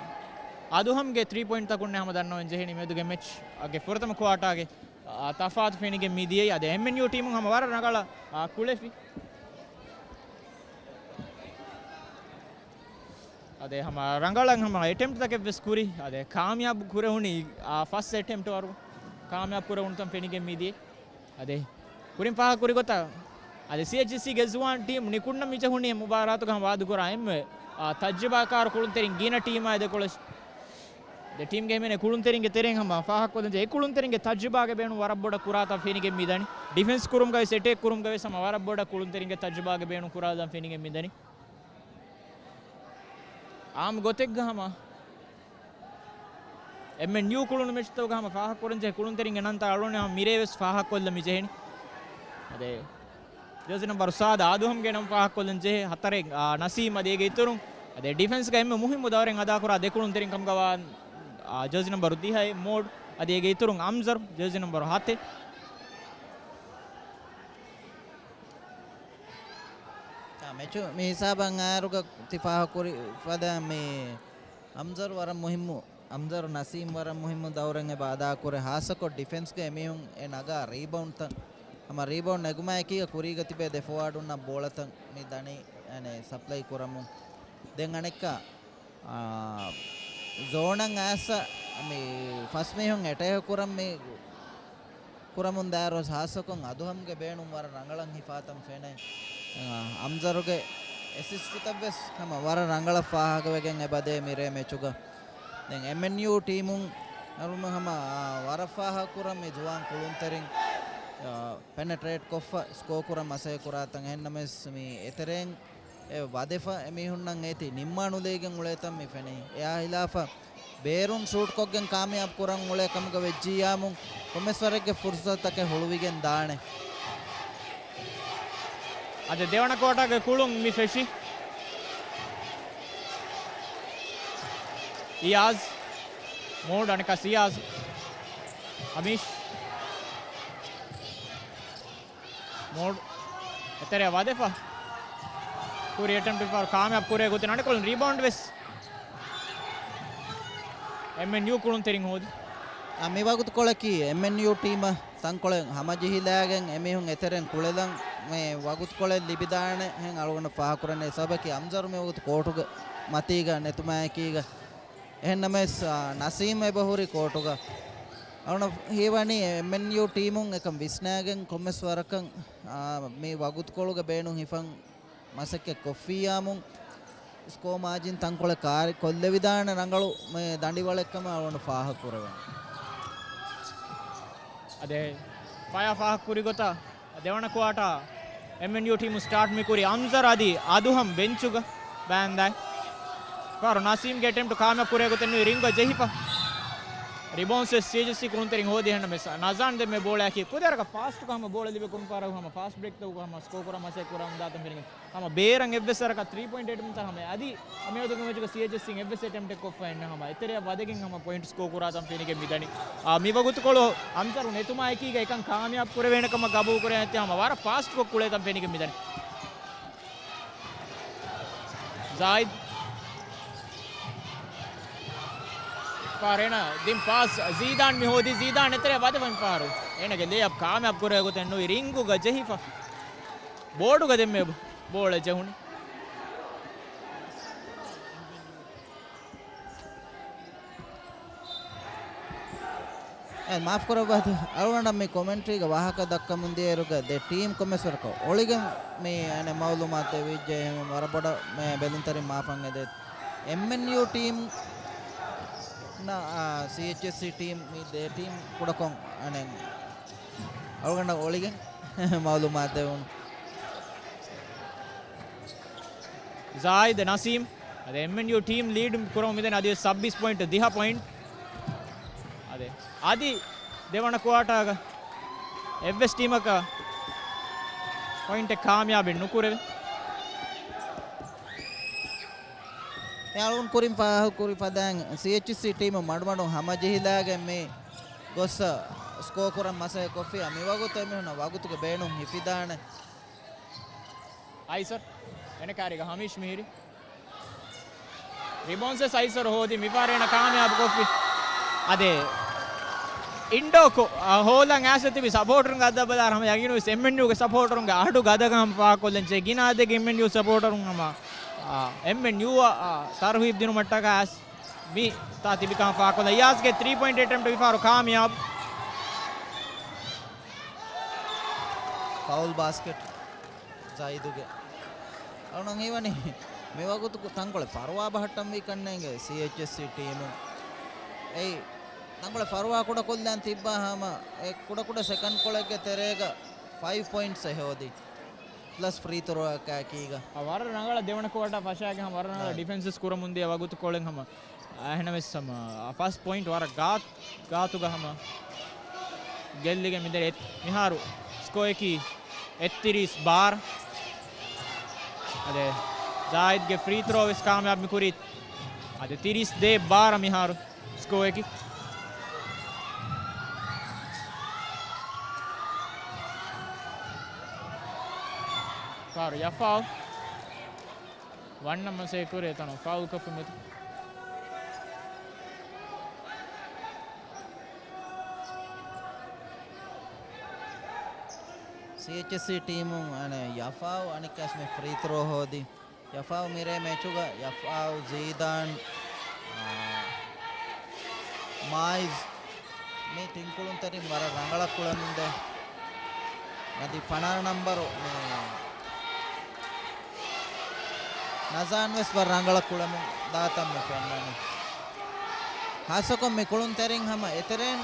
އަދުހަމްގެ ތްރީ ޕޮއިންޓްތަކުންނޭ ހަމަ ދަންނަވަން ޖެހެނީ މިއަދުގެ މެޗްގެ ފުރަތަމަ ކުއާޓާގެ، އަ، ތަފާތު ފެނިގެން މި ދިޔައީ. އަދެ އެމްއެންޔޫ ޓީމުން ހަމަ ވަރަށް ރަނގަޅަށް، އަ، ކުޅެފި. އަދެ ހަމަ ރަނގަޅަށް ހަމަ އެޓެމްޕްޓްތަކެއް ވެސް ކުރި. އަދެ ކާމިޔާބު ކުރެވުނީ، އާ، ފަސް އެޓެމްޕްޓް ވަރު ކާމިޔާބު ކުރެވުނުތަން ފެނިގެން މިދިޔަ. އަދެ ކުރިން ފާހަގަ ކުރި ގޮތަށް، އަދެ ސީއެޗްޖީސީގެ ޒުވާން ޓީމް ނިކުންނަ މިޖެހުނީ މުބާރާތުގަ ހަމަ ވާދަކުރާ އެންމެ، އާ، ތަޖްރިބާކާރު ކުޅުންތެރިން ގިނަ ޓީމާ ދެކޮޅަށް. ދެ ޓީމްގެ އެންމެ ކުޅުންތެރިންގެ ތެރެއިން ހަމަ ފާހަގަކޮށްލަންޖެހޭ. އެ ކުޅުންތެރިންގެ ތަޖްރިބާގެ ބޭނުން ވަރަށް ބޮޑަށް ކުރާތަން ފެނިގެން މިދަނީ. ޑިފެންސް ކުރުމުގަ ވެސް އެޓޭކް ކުރުމުގަ ވެސް ހަމަ ވަރަށް ބޮޑަށް ކުޅުންތެރިންގެ ތަޖްރިބާގެ ބޭނުން ކުރާތަން ފެނިގެން މިދަނީ. އާންމު ގޮތެއްގަ ހަމަ އެމްއެންޔޫ ކުޅުނު މެޗްތަކުގަ ހަމަ ފާހަގަކުރަންޖެހޭ ކުޅުންތެރިންގެ ނަންތައް އަޅުގަނޑު ހަމަ މިރޭ ވެސް ފާހަގަކޮށްލަން މިޖެހެނީ. އަދެ ޖާޒީ ނަމްބަރު ސާދަ އަދުހަމްގެ ނަން ފާހަގަކޮށްލަން ޖެހޭ. ހަތަރެއް، އާ، ނަސީމް އަދި އޭގެ އިތުރުން. އަދެ ޑިފެންސްގަ އެންމެ މުހިއްމު ދައުރެއް އަދާކުރާ ދެ ކުޅުންތެރިން ކަމުގަ ވާ، އާ، ޖާޒީ ނަމްބަރު ދިހައެއް މޯޑް އަދި އޭގެ އިތުރުން އަމްޒަރު ޖާޒީ ނަމްބަރު ހަތެއް. އާ، މެޗު މި ހިސާބަށް އައިރުގަ ތި ފާހަގަކުރި ފަދަ މި އަމްޒަރު ވަރަށް މުހިއްމު، އަމްޒަރު ނަސީމް ވަރަށް މުހިއްމު ދައުރެއް އެބަ އަދާކުރޭ. ހާއްސަކޮށް ޑިފެންސްގަ އެމީހުން އެ ނަގާ ރީބައުންޑްތައް، ހަމަ ރީބައުންޑް ނެގުމާއެކީގަ ކުރީގަ ތިބޭ ދެ ފޯވާޑުންނަށް ބޯޅަތައް މި ދަނީ، އަނެ، ސަޕްލައި ކުރަމުން. ދެން އަނެއްކާ، އާ، ޒޯނަށް އައިސް މި ފަސް މީހުން އެޓޭކް ކުރަން މި ކުރަމުން ދާއިރު ހާއްސަކޮށް އަދުހަމްގެ ބޭނުން ވަރަށް ރަނގަޅަށް ހިފާތަން ފެނޭ. އަމްޒަރުގެ އެސިސްޓުތައް ވެސް ހަމަ ވަރަށް ރަނގަޅަށް ފާހަގަވެގެން އެބަދޭ މިރޭ މެޗުގަ. ދެން އެމްއެންޔޫ ޓީމުން އަޅުމެން ހަމަ، އާ، ވަރަށް ފާހަގަކުރަން މި ޒުވާން ކުޅުންތެރިން، އާ، ޕެނެޓްރޭޓް ކޮށްފަ ސްކޯ ކުރަން މަސައްކަތް ކުރާތަން. އެހެންނަމަވެސް މި އެތެރެއިން އެ ވަދެފަ އެމީހުންނަށް އޭތި ނިންމާނުލެވިގެން އުޅޭތަން މި ފެނޭ. އެއާ ހިލާފަށް ބޭރުން ޝޫޓްކޮށްގެން ކާމިޔާބު ކުރަން އުޅޭ ކަމުގަ ވެއްޖިއްޔާމު ކޮންމެސް ވަރެއްގެ ފުރުސަތުތަކެއް ހުޅުވިގެން ދާނެ. އަދި ދެވަނަ ކުއާޓާގެ ކުޅުން މި ފެށި. އިޔާޒް. މޯޑް އަނެކާ ސިޔާޒް. އަމީޝް. މޯޑް އެތެރެއަށް ވަދެފަ. ކުރި އެޓެމްޕްޓް ފަހަރު ކާމިޔާބު ކުރޭ ގޮތެއް އަނެކޮޅުން ރީބައުންޑް ވެސް އެމްއެންޔޫ ކުޅުންތެރިން ހޯދި. އަ، މި ވަގުތުކޮޅަކީ އެމްއެންޔޫ ޓީމަށް ތަންކޮޅެއް ހަމަޖެހިލާގެން އެމީހުން އެތެރެން ކުޅެލަން މި ވަގުތުކޮޅެއް ލިބިދާނެ ހެން އަޅުގަނޑު ފާހަގަކުރަނީ. ސަބަބަކީ އަމްޒަރު މި ވަގުތު ކޯޓުގެ މަތީގަ ނެތުމާއެކީގަ. އެހެންނަމަވެސް، އާ، ނަސީމް އެބަހުރި ކޯޓުގަ. އަޅުގަނޑަށް ހީވަނީ އެމްއެންޔޫ ޓީމުން އެކަން ވިސްނާގެން ކޮންމެސް ވަރަކަށް، އާ، މި ވަގުތުކޮޅުގެ ބޭނުން ހިފަން މަސައްކަތް ކޮށްފިއްޔާމު ސްކޯ މާޖިން ތަންކޮޅެއް ކާރި ކޮށްލެވިދާނެ ރަނގަޅު މެ ދަނޑިވަޅެއްކަމަށް އަޅުގަނޑު ފާހަގަކުރެވެން. އަދެ ފަޔާ ފާހަގަކުރި ގޮތަށް ދެވަނަ ކުއާޓާ އެމްއެންޔޫ ޓީމު ސްޓާޓް މިކުރި އަމްޒަރު އަދި އަދުހަމް ބެންޗުގަ ބާންދާ. ފަހަރު ނަސީމްގެ އެޓެމްޕްޓު ކާމިޔާބު ކުރޭ ގޮތެއް ނުވި ރިންގް ޖެހިފަ. ރިބައުންޑް ވެސް ސީއެޗްސީ ކުޅުންތެރިން ހޯދި އެހެންނަމަވެސް ނަޒާން ދެންމެ ބޯޅައަކީ ކުދި ވަރަކަށް ފާސްޓްކޮށް ހަމަ ބޯޅަ ލިބި ކޮންފަހަރަކު ހަމަ ފާސްޓް ބްރޭކްތަކުގަ ހަމަ ސްކޯ ކުރަން މަސައްކަތް ކުރަން ދާތަން ފެނިގެން. ހަމަ ބޭރަށް އެއްވެސް ވަރަކަށް ތްރީ ޕޮއިންޓް އެޓެމްޕްޓްތައް ހަމަ އަދި މިއަދުގެ މެޗުގަ ސީއެޗްސީން އެއްވެސް އެޓެމްޕްޓެއް ކޮށްފަ އެއްނެ ހަމަ އެތެރެއަށް ވަދެގެން ހަމަ ޕޮއިންޓް ސްކޯ ކުރާތަން ފެނިގެން މިދަނީ. އާ، މި ވަގުތުކޮޅު އަމްޒަރު ނެތުމާއެކީގަ އެކަން ކާމިޔާބު ކުރެވޭނެ ކަމަށް ގަބޫލު ކުރެވޭނެތީ ހަމަ ވަރަށް ފާސްޓްކޮށް ކުޅޭތަން ފެނިގެން މިދަނީ. ޒާއިދް. ފާރޭނަ ދިން ޕާސް ޒީދާން މި ހޯދި ޒީދާން އެތެރެ ވަދެފަ މި ފާރު. އޭނަގެ ލޭއަޕް ކާމިޔާބު ކުރޭ ގޮތެއް ނުވި ރިންގުގަ ޖެހިފަ. ބޯޑުގަ ދެންމެ ބޯޅަ ޖެހުނީ. އެ، މާފް ކުރައްވާތި. އަޅުގަނޑަށް މި ކޮމެންޓްރީގަ ވާހަކަ ދައްކަމުން ދިޔައިރުގަ ދެ ޓީމް ކޮންމެސް ވަރަކަށް އޮޅިގެން މި އަނެއް މައުލޫމާތު ދެވިއްޖެ. އެހެން ވަރަށް ބޮޑަށް މި ބެލުންތެރިން މާފަށް އެދޭ. އެމްއެންޔޫ ޓީމް ނަ، އާ، ސީއެޗްއެސްސީ ޓީމް މި ދެ ޓީމް ކުޑަކޮށް އަނެއް އަޅުގަނޑަށް އޮޅިގެން މައުލޫމާތު ދެވުނު. ޒާއިދު ނަސީމް. އަދި އެމްއެންޔޫ ޓީމް ލީޑް ކުރަމުން މިދަނީ އަދިވެސް ސައްބީސް ޕޮއިންޓް، ދިހަ ޕޮއިންޓް. އަދި، އަދި ދެވަނަ ކުއާޓާގަ އެއްވެސް ޓީމަކަށް ޕޮއިންޓެއް ކާމިޔާބެއް ނުކުރެވޭ. މި އަޅުގަނޑު ކުރިން ފާހަގަކުރި ފަދައިން ސީއެޗްއެސްސީ ޓީމު މަޑުމަޑުން ހަމަޖެހިލާގެން މި ގޮސް ސްކޯ ކުރަން މަސައްކަތް ކޮށްފި. މި ވަގުތު އެމީހުންނަށް ވަގުތުގެ ބޭނުން ހިފިދާނެ. އައިސަރު އޭނަ ކާރީގަ ހަމީޝް މިހިރީ. ރިބޯންސް އައިސަރު ހޯދި މިފަހަރު އޭނަ ކާމިޔާބު ކޮށްފި. އަދި އިންޑޯކޮށް، އާ، ހޯލަން އައިސް ތިބި ސަޕޯޓަރުންގެ އަދަބަލާ ހަމަ ޔަގީނުވެސް އެމްއެންޔޫގެ ސަޕޯޓަރުންގެ އަޑު ގަދަކަން ފާހަގަކޮށްލަން ޖެހޭ. ގިނަ އަދަދެއްގެ އެމްއެންޔޫ ސަޕޯޓަރުން ހަމަ، އާ، އެމްއެންޔޫއަށް، އާ، ތަރުހީބް ދިނުމަށްޓަކާ އައިސް މި ތާ ތިބިކަން ފާހަގަކޮށްލަން. އިޔާޒްގެ ތްރީ ޕޮއިންޓް އެޓެމްޕްޓް މިފަހަރު ކާމިޔާބު. ފައުލް ބާސްކެޓް ޒައިދުގެ. އަޅުނަން ހީވަނީ މިވަގުތު ތަންކޮޅެއް ފަރުވާ ބަހައްޓަންވީ ކަންނޭނގެ ސީއެޗްއެސްސީ ޓީމު. އެއީ ތަންކޮޅެއް ފަރުވާ ކުޑަކޮށްލަން ތިއްބާ ހަމަ އެ ކުޑަކުޑަ ސެކަންޑް ކޮޅެއްގެ ތެރޭގަ ފައިވް ޕޮއިންޓްސް އެ ހޯދި. ޕްލަސް ފްރީ ތުރޯއަކާއެކީގަ. އަ، ވަރަށް ރަނގަޅަށް ދެވަނަ ކުއާޓާ ފަށާގެ ހަމަ ވަރަށް ރަނގަޅަށް އާ. ޑިފެންސް ކުރަމުން ދިޔަ ވަގުތު ކޮޅެއް ހަމަ. އެހެނަމެސް ހަމަ ފަސް ޕޮއިންޓް ވަރަށް ގާތު، ގާތުގަ ހަމަ ގެއްލިގެން މިދަނީ. މިހާރު ސްކޯއަކީ އެއްތިރީސް ބާރަ. އަދި ޒާއިދްގެ ފްރީ ތުރޯ ވެސް ކާމިޔާބު މިކުރީ. އަދި ތިރީސް ދޭއް ބާރަ މިހާރު ސްކޯއަކީ. ފާރު ޔަފާ ވަންނަ މަސޭ ކުރޭ ތަނު ފައުލް ކޮށްފަ މެދު. ސީއެޗްއެސްސީ ޓީމުން އަނެއް ޔަފާއު އަނެއްކާސް މި ފްރީ ތުރޯ ހޯދި. ޔަފާއު މިރޭ މެޗުގަ ޔަފާއު ޒީދާން، އާ، މާއިޒް މި ތިން ކުޅުންތެރިން ވަރަށް ރަނގަޅަށް ކުޅެމުންދޭ. އަދި ފަނަރަ ނަންބަރު މި ނަޒާން ވެސް ވަރަށް ރަނގަޅަށް ކުޅެމުން ދާތަން މި ފެންނަނީ. ހާއްސަކޮށް މި ކުޅުންތެރިން ހަމަ އެތެރެއިން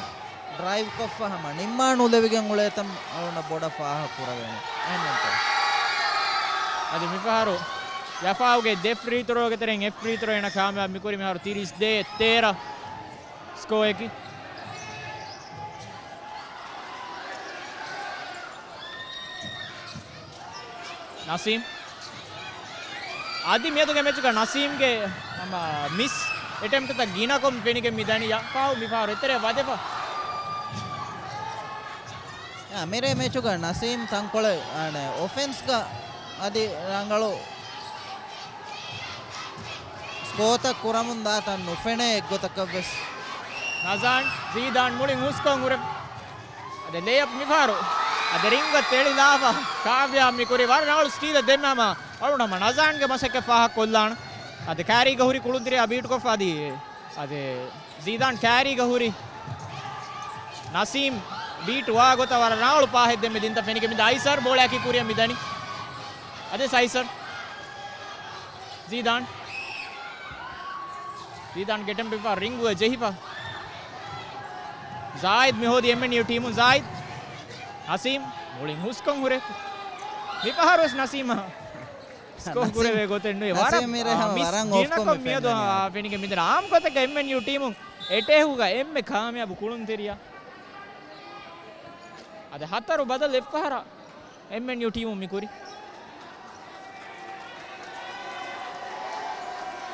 ޑްރައިވް ކޮށްފަ ހަމަ ނިންމާން އުލެވިގެން އުޅޭތަން އަޅުނަށް ބޮޑަށް ފާހަގަ ކުރެވޭނެ. އެހެންނޫންތޯ؟ އަދި މިފަހަރު ޔަފާއުގެ ދެ ފްރީ ތުރޯގެ ތެރެއިން އެއް ފްރީ ތުރޯ އޭނަ ކާމިޔާބު މިކުރި. މިހާރު ތިރީސް ދޭއް ތޭރަ ސްކޯއަކީ. ނަސީމް. އަދި މިއަދުގެ މެޗުގަ ނަސީމްގެ ހަމަ މިސް އެޓެމްޕްޓްތައް ގިނަކޮށް ފެނިގެން މި ދަނީ. ޔަފާއު މިފަހަރު އެތެރެއަށް ވަދެފަ. އާ، މިރޭ މެޗުގަ ނަސީމް ތަންކޮޅެއް، އާނެ، އޮފެންސްގަ އަދި ރަނގަޅު ސްކޯތައް ކުރަމުން ދާތަން ނުފެނޭ އެއްގޮތަކަށްވެސް. ނަޒާން، ޒީދާން މުޅިން ހުސްކޮށް ހުރެ. އަދި ލޭއަޕް މިފަހަރު އަދި ރިންގަށް ތެޅިލާފަ ކާމިޔާބު މިކުރި. ވަރަށް ރަނގަޅު ސްޓީލެއް ދެންމެ ހަމަ އަޅުނަމަ ނަޒާންގެ މަސައްކަތް ފާހަގަކޮށްލާނަ. އަދި ކާރީގަ ހުރި ކުޅުންތެރިޔާ ބީޓްކޮށްފަ އަދި، އަދި ޒީދާން ކާރީގަ ހުރި. ނަސީމް ބީޓް ވާ ގޮތަށް ވަރަށް ރަނގަޅު ޕާހެއް ދެންމެ ދިންތަ ފެނިގެ މިދަނީ. އައިސަރު ބޯޅައަކީ ކުރިއަށް މިދަނީ. އަދި އައިސަރު. ޒީދާން. ޒީދާން ގެޓަން ބިފާ ރިންގުގަ ޖެހިފަ. ޒާއިދް މި ހޯދި އެމްއެންޔޫ ޓީމުން ޒާއިދް. ނަސީމް މުޅިން ހުސްކޮށް ހުރެ. މިފަހަރުވެސް ނަސީމަށް ސްކޯ ނަސީމް، ކުރެވޭ ގޮތެއް ނުވޭ. ވަރަށް، ނަސީމް މިރޭ އާ، ހަމަ މިސް ވަރަށް ގިނަކޮށް އޮފްކޮށް މިއަދު، ފެންނަނީ. އާ، ފެނިގެން މިދަނީ. އާއްމު ގޮތެއްގަ އެމްއެންޔޫ ޓީމުން އެޓޭކުގަ އެންމެ ކާމިޔާބު ކުޅުންތެރިޔާ. އަދި ހަތަރު ބަދަލު އެއްފަހަރާ އެމްއެންޔޫ ޓީމުން މިކުރީ.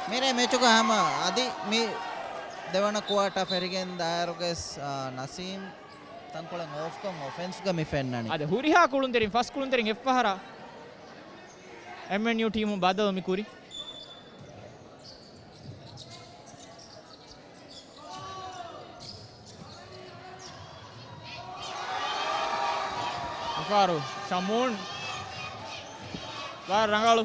މިރޭ މެޗުގަ ހަމަ އަދި މި ދެވަނަ ކުއާޓާ ފެނިގެން ދާއިރުގަސް، އާ، ނަސީމް ތަންކޮޅެއް އޮފްކޮށް އޮފެންސްގަ މި ފެންނަނީ. އަދި ހުރިހާ ކުޅުންތެރިން، ފަސް ކުޅުންތެރިން އެއްފަހަރާ އެމްއެންޔޫ ޓީމުން ބަދަލު މި ކުރީ. މިފަހަރު ޝަމޫން. ވަރަށް ރަނގަޅު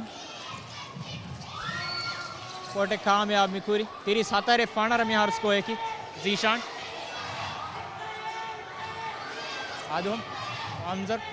ޝޮޓެއް ކާމިޔާބު މި ކުރި. ތިރީސް ހަތަރެއް ފަނަރަ މިހާރު ސްކޯއަކީ. ޒީޝާން. އާދުހަމް. އަމްޒަރު.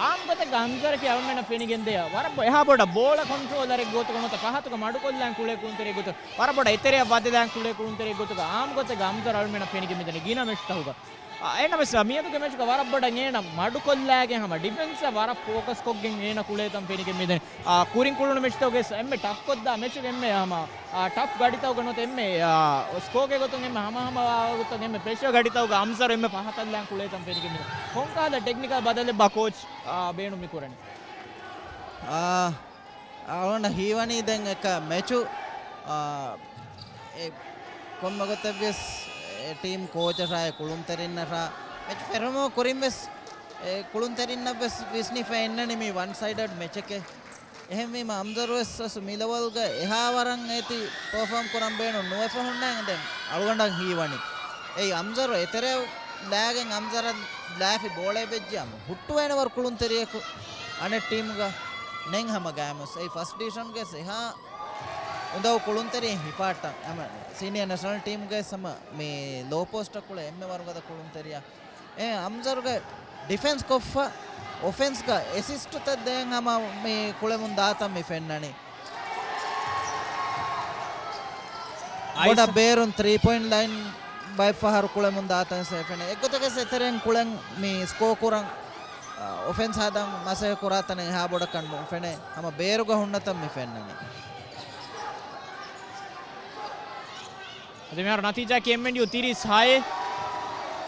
އާންމު ގޮތެއްގަ އަމްޒަރަކީ އަޅުމެންނަށް ފެނިގެންދޭ ވަރަށް ބޮ-، އެހާ ބޮޑަށް ބޯޅަ ކޮންޓްރޯލަރެއް ގޮތުގަ ނުވަތަ ފަހަތުގަ މަޑުކޮށްލާން ކުޅޭ ކުޅުންތެރިއެއް ގޮތުގަ، ވަރަށް ބޮޑަށް އެތެރެއަށް ވަދެލާން ކުޅޭ ކުޅުންތެރިއެއް ގޮތުގަ އާންމު ގޮތެއްގަ އަމްޒަރު އަޅުމެންނަށް ފެނިގެން މިދަނީ ގިނަ މެޗުތަކުގަ. އާ، އެހެންނަމަވެސް މިއަދުގެ މެޗުގަ ވަރަށް ބޮޑަށް އޭނަ މަޑުކޮށްލާގެން ހަމަ ޑިފެންސަށް ވަރަށް ފޯކަސް ކޮށްގެން އޭނަ ކުޅޭތަން ފެނިގެން މިދަނީ. އާ، ކުރިން ކުޅުނު މެޗުތަކުގެ އެންމެ ޓަފް ކޮށްދާ މެޗުގެ އެންމެ ހަމަ، އާ، ޓަފް ގަޑިތަކުގަ ނުވަތަ އެންމެ، އާ، ސްކޯގެ ގޮތުން އެންމެ ހަމަހަމަވާ ގޮތުން އެންމެ ޕްރެޝަރ ގަޑިތަކުގަ އަމްޒަރު އެންމެ ފަހަތަށްލާން ކުޅޭތަން ފެނިގެން މިދަނީ. ކޮންކަހަލަ ޓެކްނިކަލް ބަދަލެއްބާ ކޯޗް، އާ، ބޭނުން މި ކުރަނީ؟ އާ، އަޅުގަނޑަށް ހީވަނީ ދެން އެކަ މެޗު، އާ، އެ ކޮންމެ ގޮތެއްވިޔަސް އެ ޓީމް ކޯޗަށާއި ކުޅުންތެރިންނަށާ މެޗު ފެށުމުގެ ކުރިންވެސް އެ ކުޅުންތެރިންނަށްވެސް ވިސްނިފަ އިންނަނީ މީ ވަން ސައިޑަޑް މެޗެކޭ. އެހެންވީމަ އަމްޒަރުވެސް އަސް މި ލެވަލްގަ އެހާ ވަރަށް އޭތި ޕަރފޯމް ކުރަން ބޭނުން ނުވެފަ ހުންނައިން ދެން އަޅުގަނޑަށް ހީވަނީ. އެއީ އަމްޒަރު އެތެރެއަށް ލާގެން އަމްޒަރަށް ލާފި ބޯޅައެއް ވެއްޖިއްޔާ ހުއްޓުވޭނެ ވަރު ކުޅުންތެރިއަކު އަނެއް ޓީމުގަ ނެތް ހަމަ ގައިމުވެސް. އެއީ ފަސްޓް ޑިވިޝަންގެ އެހާ އުނދަގޫ ކުޅުންތެރިން ހިފާއްޓަން. ހަމަ ސީނިއަރ ނޭޝަނަލް ޓީމުގައި ހަމަ މި ލޯ ޕޯސްޓަށް ކުޅޭ އެންމެ ވަރުގަދަ ކުޅުންތެރިއާ. އެ އަމްޒަރުގެ ޑިފެންސް ކޮށްފަ، އޮފެންސްގަ އެސިސްޓުތައް ދޭން ހަމަ މި ކުޅެމުން ދާތަން މި ފެންނަނީ. އައިސް. ބޮޑަށް ބޭރުން ތްރީ ޕޮއިންޓް ލައިން ބައެއްފަހަރު ކުޅެމުން ދާތަން އެސް ފެނޭ. އެއްގޮތަކަށް އެތެރެއިން ކުޅެން މި ސްކޯ ކުރަން، އަ، އޮފެންސް ހަދަން މަސައްކަތް ކުރާތަނެއް އެހާ ބޮޑަކަށް ނުފެނޭ. ހަމަ ބޭރުގަ ހުންނަތަން މި ފެންނަނީ. އަދި މިހާރު ނަތީޖާއަކީ އެމްއެންޔޫ ތިރީސް ހައެއް،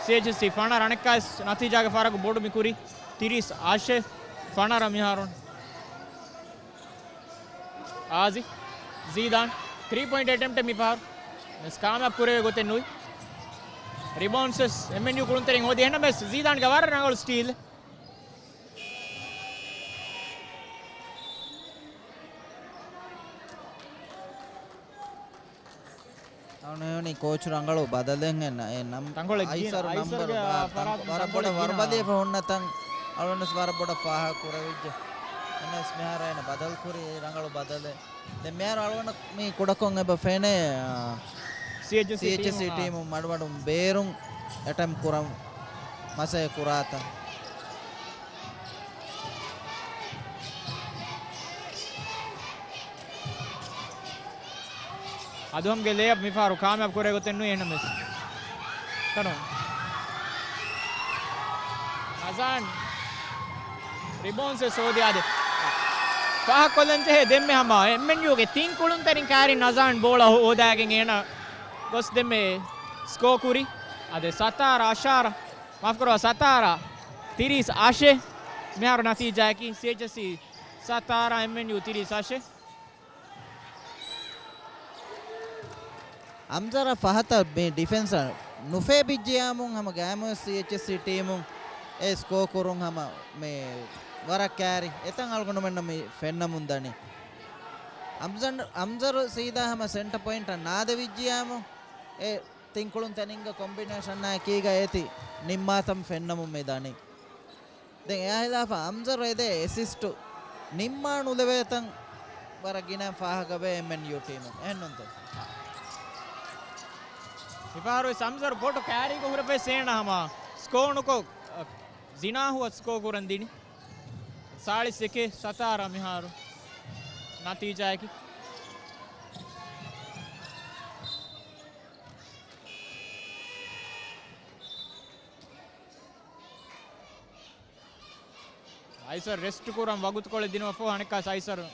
ސީއެޗްއެސްސީ ފަނަރަ. އަނެއްކާވެސް ނަތީޖާގެ ފަރަގު ބޮޑު މި ކުރީ ތިރީސް އަށެއް ފަނަރަ މިހާރު. އާޒި، ޒީދާން، ތްރީ ޕޮއިންޓް އެޓެމްޕްޓެއް މި ފަހަރު ވެސް ކާމިޔާބު ކުރެވޭ ގޮތެއް ނުވި. ރިބައުންޑްސް ވެސް އެމްއެންޔޫ ކުޅުންތެރިން ހޯދި. އެހެންނަމަވެސް ޒީދާންގެ ވަރަށް ރަނގަޅު ސްޓީލް. އަޅުގަނޑު ކޯޗު ރަނގަޅު ބަދަލެއް އެންނަ، އެ ނަމް-، ތަންކޮޅެއް ގިނަ، އައިސަރު އައިސަރުގެ ނަމްބަރު، އާ، ތަން-، ފަރާތުން ވަރަށް ބޮޑަށް ތަންކޮޅެއް ގިނަ. ވަރުބަލިވެފަ ހުންނަތަން އަޅުގަނޑުވެސް ވަރަށް ބޮޑަށް ފާހަގަ ކުރެވިއްޖެ. އެންނަސް މިހާރު އޭނަ ބަދަލު ކުރި ރަނގަޅު ބަދަލެއް. ދެން މިހާރު އަޅުގަނޑަށް މި ކުޑަކޮށް އެބަ ފެނޭ، އާ، ސީއެޗްއެސްސީ ސީއެޗްއެސްސީ ޓީމު، އާ. ޓީމު މަޑުމަޑުން ބޭރުން އެޓެމްޕް ކުރަން މަސައްކަތް ކުރާތަން. އަދުހަމްގެ ލޭއަޕް މިފަހަރު ކާމިޔާބު ކުރޭ ގޮތެއް ނުވި އެހެންނަމަވެސް. ކަނު. ނަޒާން. ރިބައުންޑްސް ވެސް ހޯދި އާދެ. ފާހަގަކޮށްލަން ޖެހޭ ދެންމެ ހަމަ އެމްއެންޔޫގެ ތިން ކުޅުންތެރިން ކައިރިން ނަޒާން ބޯޅަ ހޯ-، ހޯދާގެން އޭނަ ގޮސް ދެންމެ ސްކޯ ކުރި. އާދެ ސަތާރަ އަށާރަ. މާފުކުރައްވާ، ސަތާރަ ތިރީސް އަށެއް. މިހާރު ނަތީޖާއަކީ ސީއެޗްއެސްސީ ސަތާރަ، އެމްއެންޔޫ ތިރީސް އަށެއް. އަމްޒަރަށް ފަހަތަށް މި ޑިފެންސަށް ނުފޭބިއްޖިޔާމުން ހަމަ ގައިމުވެސް ސީއެޗްއެސްސީ ޓީމުން އެ ސްކޯ ކުރުން ހަމަ މި ވަރަށް ކައިރި އެތަން އަޅުގަނޑުމެންނަށް މި ފެންނަމުން ދަނީ. އަމްޒަން-، އަމްޒަރު ސީދާ ހަމަ ސެންޓަ ޕޮއިންޓަށް ނާދެވިއްޖިޔާމު އެ ތިން ކުޅުންތެރިންގެ ކޮމްބިނޭޝަންއާ އެކީގަ އޭތި ނިންމާތަން ފެންނަމުން މި ދަނީ. ދެން އެއާ ހިލާފަށް އަމްޒަރު އެދޭ އެސިސްޓު ނިންމާ ނުލެވޭތަން ވަރަށް ގިނަ ފާހަގަވޭ އެމްއެންޔޫ ޓީމު. އެހެންނުންތޯ؟ މިފަހަރު ވެސް އަމްޒަރު ބޮޑު ކައިރީގަ ހުރެފައި ސޭނަ ހަމަ ސްކޯ ނުކޮށް، ޒިނާހުއަށް ސްކޯ ކުރަން ދިނި. ސާޅީސް އެކެއް ސަތާރަ މިހާރު ނަތީޖާއަކީ. އައިސަރު ރެސްޓް ކުރަން ވަގުތުކޮޅެއް ދިނުމަށްފަހު އަނެއްކާސް އައިސަރު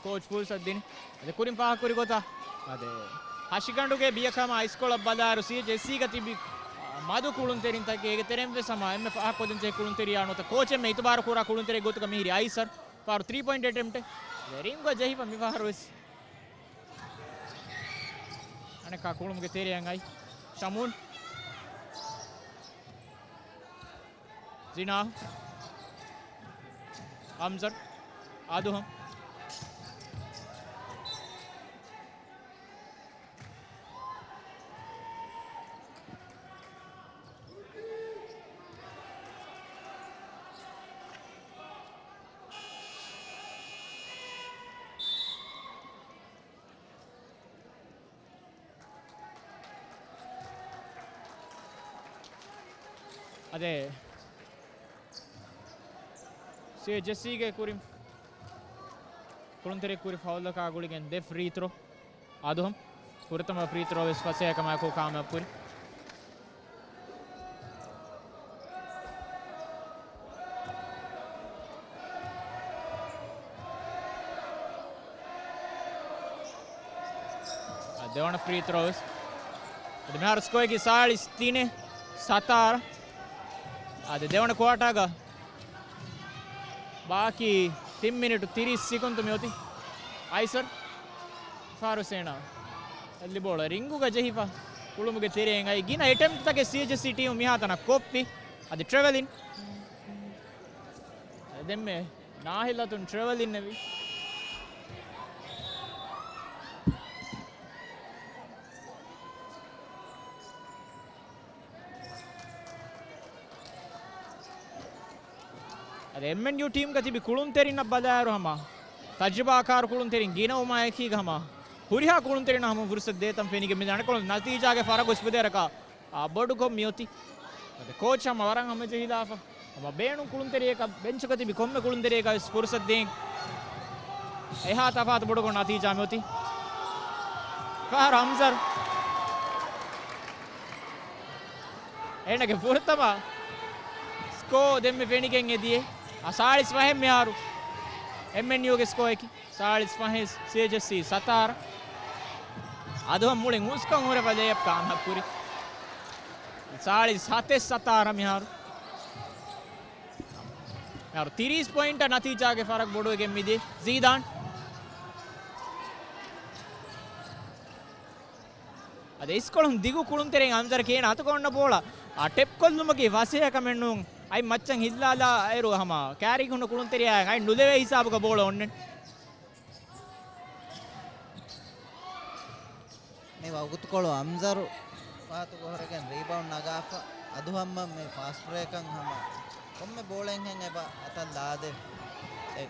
ކޯޗް ފުރުސަތު ދިނި. އަދި ކުރިން ފާހަގަކުރި ގޮތަށް އަދި ހަށިގަނޑުގެ ބިޔަކަމާ އައިސްކޮޅަށް ބަލާއިރު ސީއެޗްއެސްސީގަ ތިބި މަދު ކުޅުންތެރިންތަކެއް އޭގެ ތެރެއިން ވެސް ހަމަ އެންމެ ފާހަގަކޮށްދޭންޖެހޭ ކުޅުންތެރިޔާ ނުވަތަ ކޯޗެއް އެންމެ އިތުބާރު ކުރާ ކުޅުންތެރި ގޮތުގަ މިހިރީ އައިސަރު. ފާރު ތްރީ ޕޮއިންޓް އެޓެމްޕްޓެއް ވެރިންގޮ ޖެހިފަ މިފަހަރު ވެސް. އަނެއްކާ ކުޅުމުގެ ތެރެއަށް އައި ޝަމޫން. ޒިނާ. އަމްޒަރު. އާދުހަމް. އަދެ، ސީއެޗްސީގެ ކުރިން ކުޅުންތެރި ކުރި ފައުލަކާ ގުޅިގެން ދެ ފްރީ ތްރޯ. އަދުހަމް ފުރަތަމަ ފްރީ ތްރޯ ވެސް ފަސޭހަކަމާއެކު ކާމިޔާބު ކުރި. އަ، ދެވަނަ ފްރީ ތްރޯ ވެސް. އަދި މިހާރު ސްކޯއަކީ ސާޅީސް ތިނެއް ސަތާރަ. އަދި ދެވަނަ ކުއާޓާގަ ބާކީ ތިން މިނިޓު ތިރީސް ސިކުންތު މިއޮތީ. އައިސަރު ފާރުސޭނާ އެއްލި ބޯޅަ ރިންގުގަ ޖެހިފަ ކުޅުމުގެ ތެރެއިން އައި ގިނަ އެޓެމްޕްޓްތަކެއް ސީއެޗްސީ ޓީމު މިހާތަނަށް ކޮށްފި. އަދި ޓްރެވެލިން. ދެންމެ ނާހިލްއަތުން ޓްރެވެލިން އެވި. އަދި އެމްއެންޔޫ ޓީމްގަ ތިބި ކުޅުންތެރިންނަށް ބަލާއިރު ހަމަ ތަޖުރިބާކާރު ކުޅުންތެރިން ގިނަވުމާ އެކީގަ ހަމަ ހުރިހާ ކުޅުންތެރިންނަށް ހަމަ ފުރުސަތު ދޭތަން ފެނިގެން މިދާނެ. ކޮޅުން ނަތީޖާގެ ފަރަގު އެސްބުދޭރަކާ އާ، ބޮޑުކޮށް މިއޮތީ. އަދި ކޯޗް ހަމަ ވަރަށް ހަމަޖެހިލާފަ. ހަމަ ބޭނުން ކުޅުންތެރިޔަކަށް ބެންޗުގަ ތިބި ކޮންމެ ކުޅުންތެރިޔަކަށް ވެސް ފުރުސަތު ދޭން. އެހާ ތަފާތު ބޮޑުކޮށް ނަތީޖާ މިއޮތީ. ފަހަރު ހަމްޒަރު. އޭނަގެ ފުރަތަމަ ސްކޯ ދެންމެ ފެނިގެން އެދިޔޭ. އާ، ސާޅީސް ފަހެއް މިހާރު އެމްއެންޔޫގެ ސްކޯއަކީ. ސާޅީސް ފަހެއް ސީއެޗްއެސްސީ ސަތާރަ. އަދުހަމް މުޅިން ހުސްކަން ހުރެފަ ލޭއަޕް ކާމިޔާބު ކުރި. ސާޅީސް ހަތެއް ސަތާރަ މިހާރު. މިހާރު ތިރީސް ޕޮއިންޓަށް ނަތީޖާގެ ފަރަގު ބޮޑުވެގެން މިދިޔަ. ޒީދާން. އަދި އިސްކޮޅުން ދިގު ކުޅުންތެރިން އަންޒަރަކީ އޭނަ އަތުގަ އޮންނަ ބޯޅަ އާ ޓެޕް ކޮށްލުމަކީ ފަސޭހަ ކަމެއް ނޫން. އަތް މައްޗަށް ހިއްލާލާ އޭރު ހަމަ ކާރީގަ ހުންނަ ކުޅުންތެރިޔާ އަތް ނުލެވޭ ހިސާބުގަ ބޯޅަ އޮންނަން. މި ވަގުތުކޮޅު އަންޒަރު ފަހަތުގަ ހުރެގެން ރީބައުންޑް ނަގާފަ. އަދުހަމްމަށް މި ފާސްޓް ބްރޭކަށް ހަމަ ކޮންމެ ބޯޅައެއްހެން އެބަ އަތަށް ލާދޭ. އެ.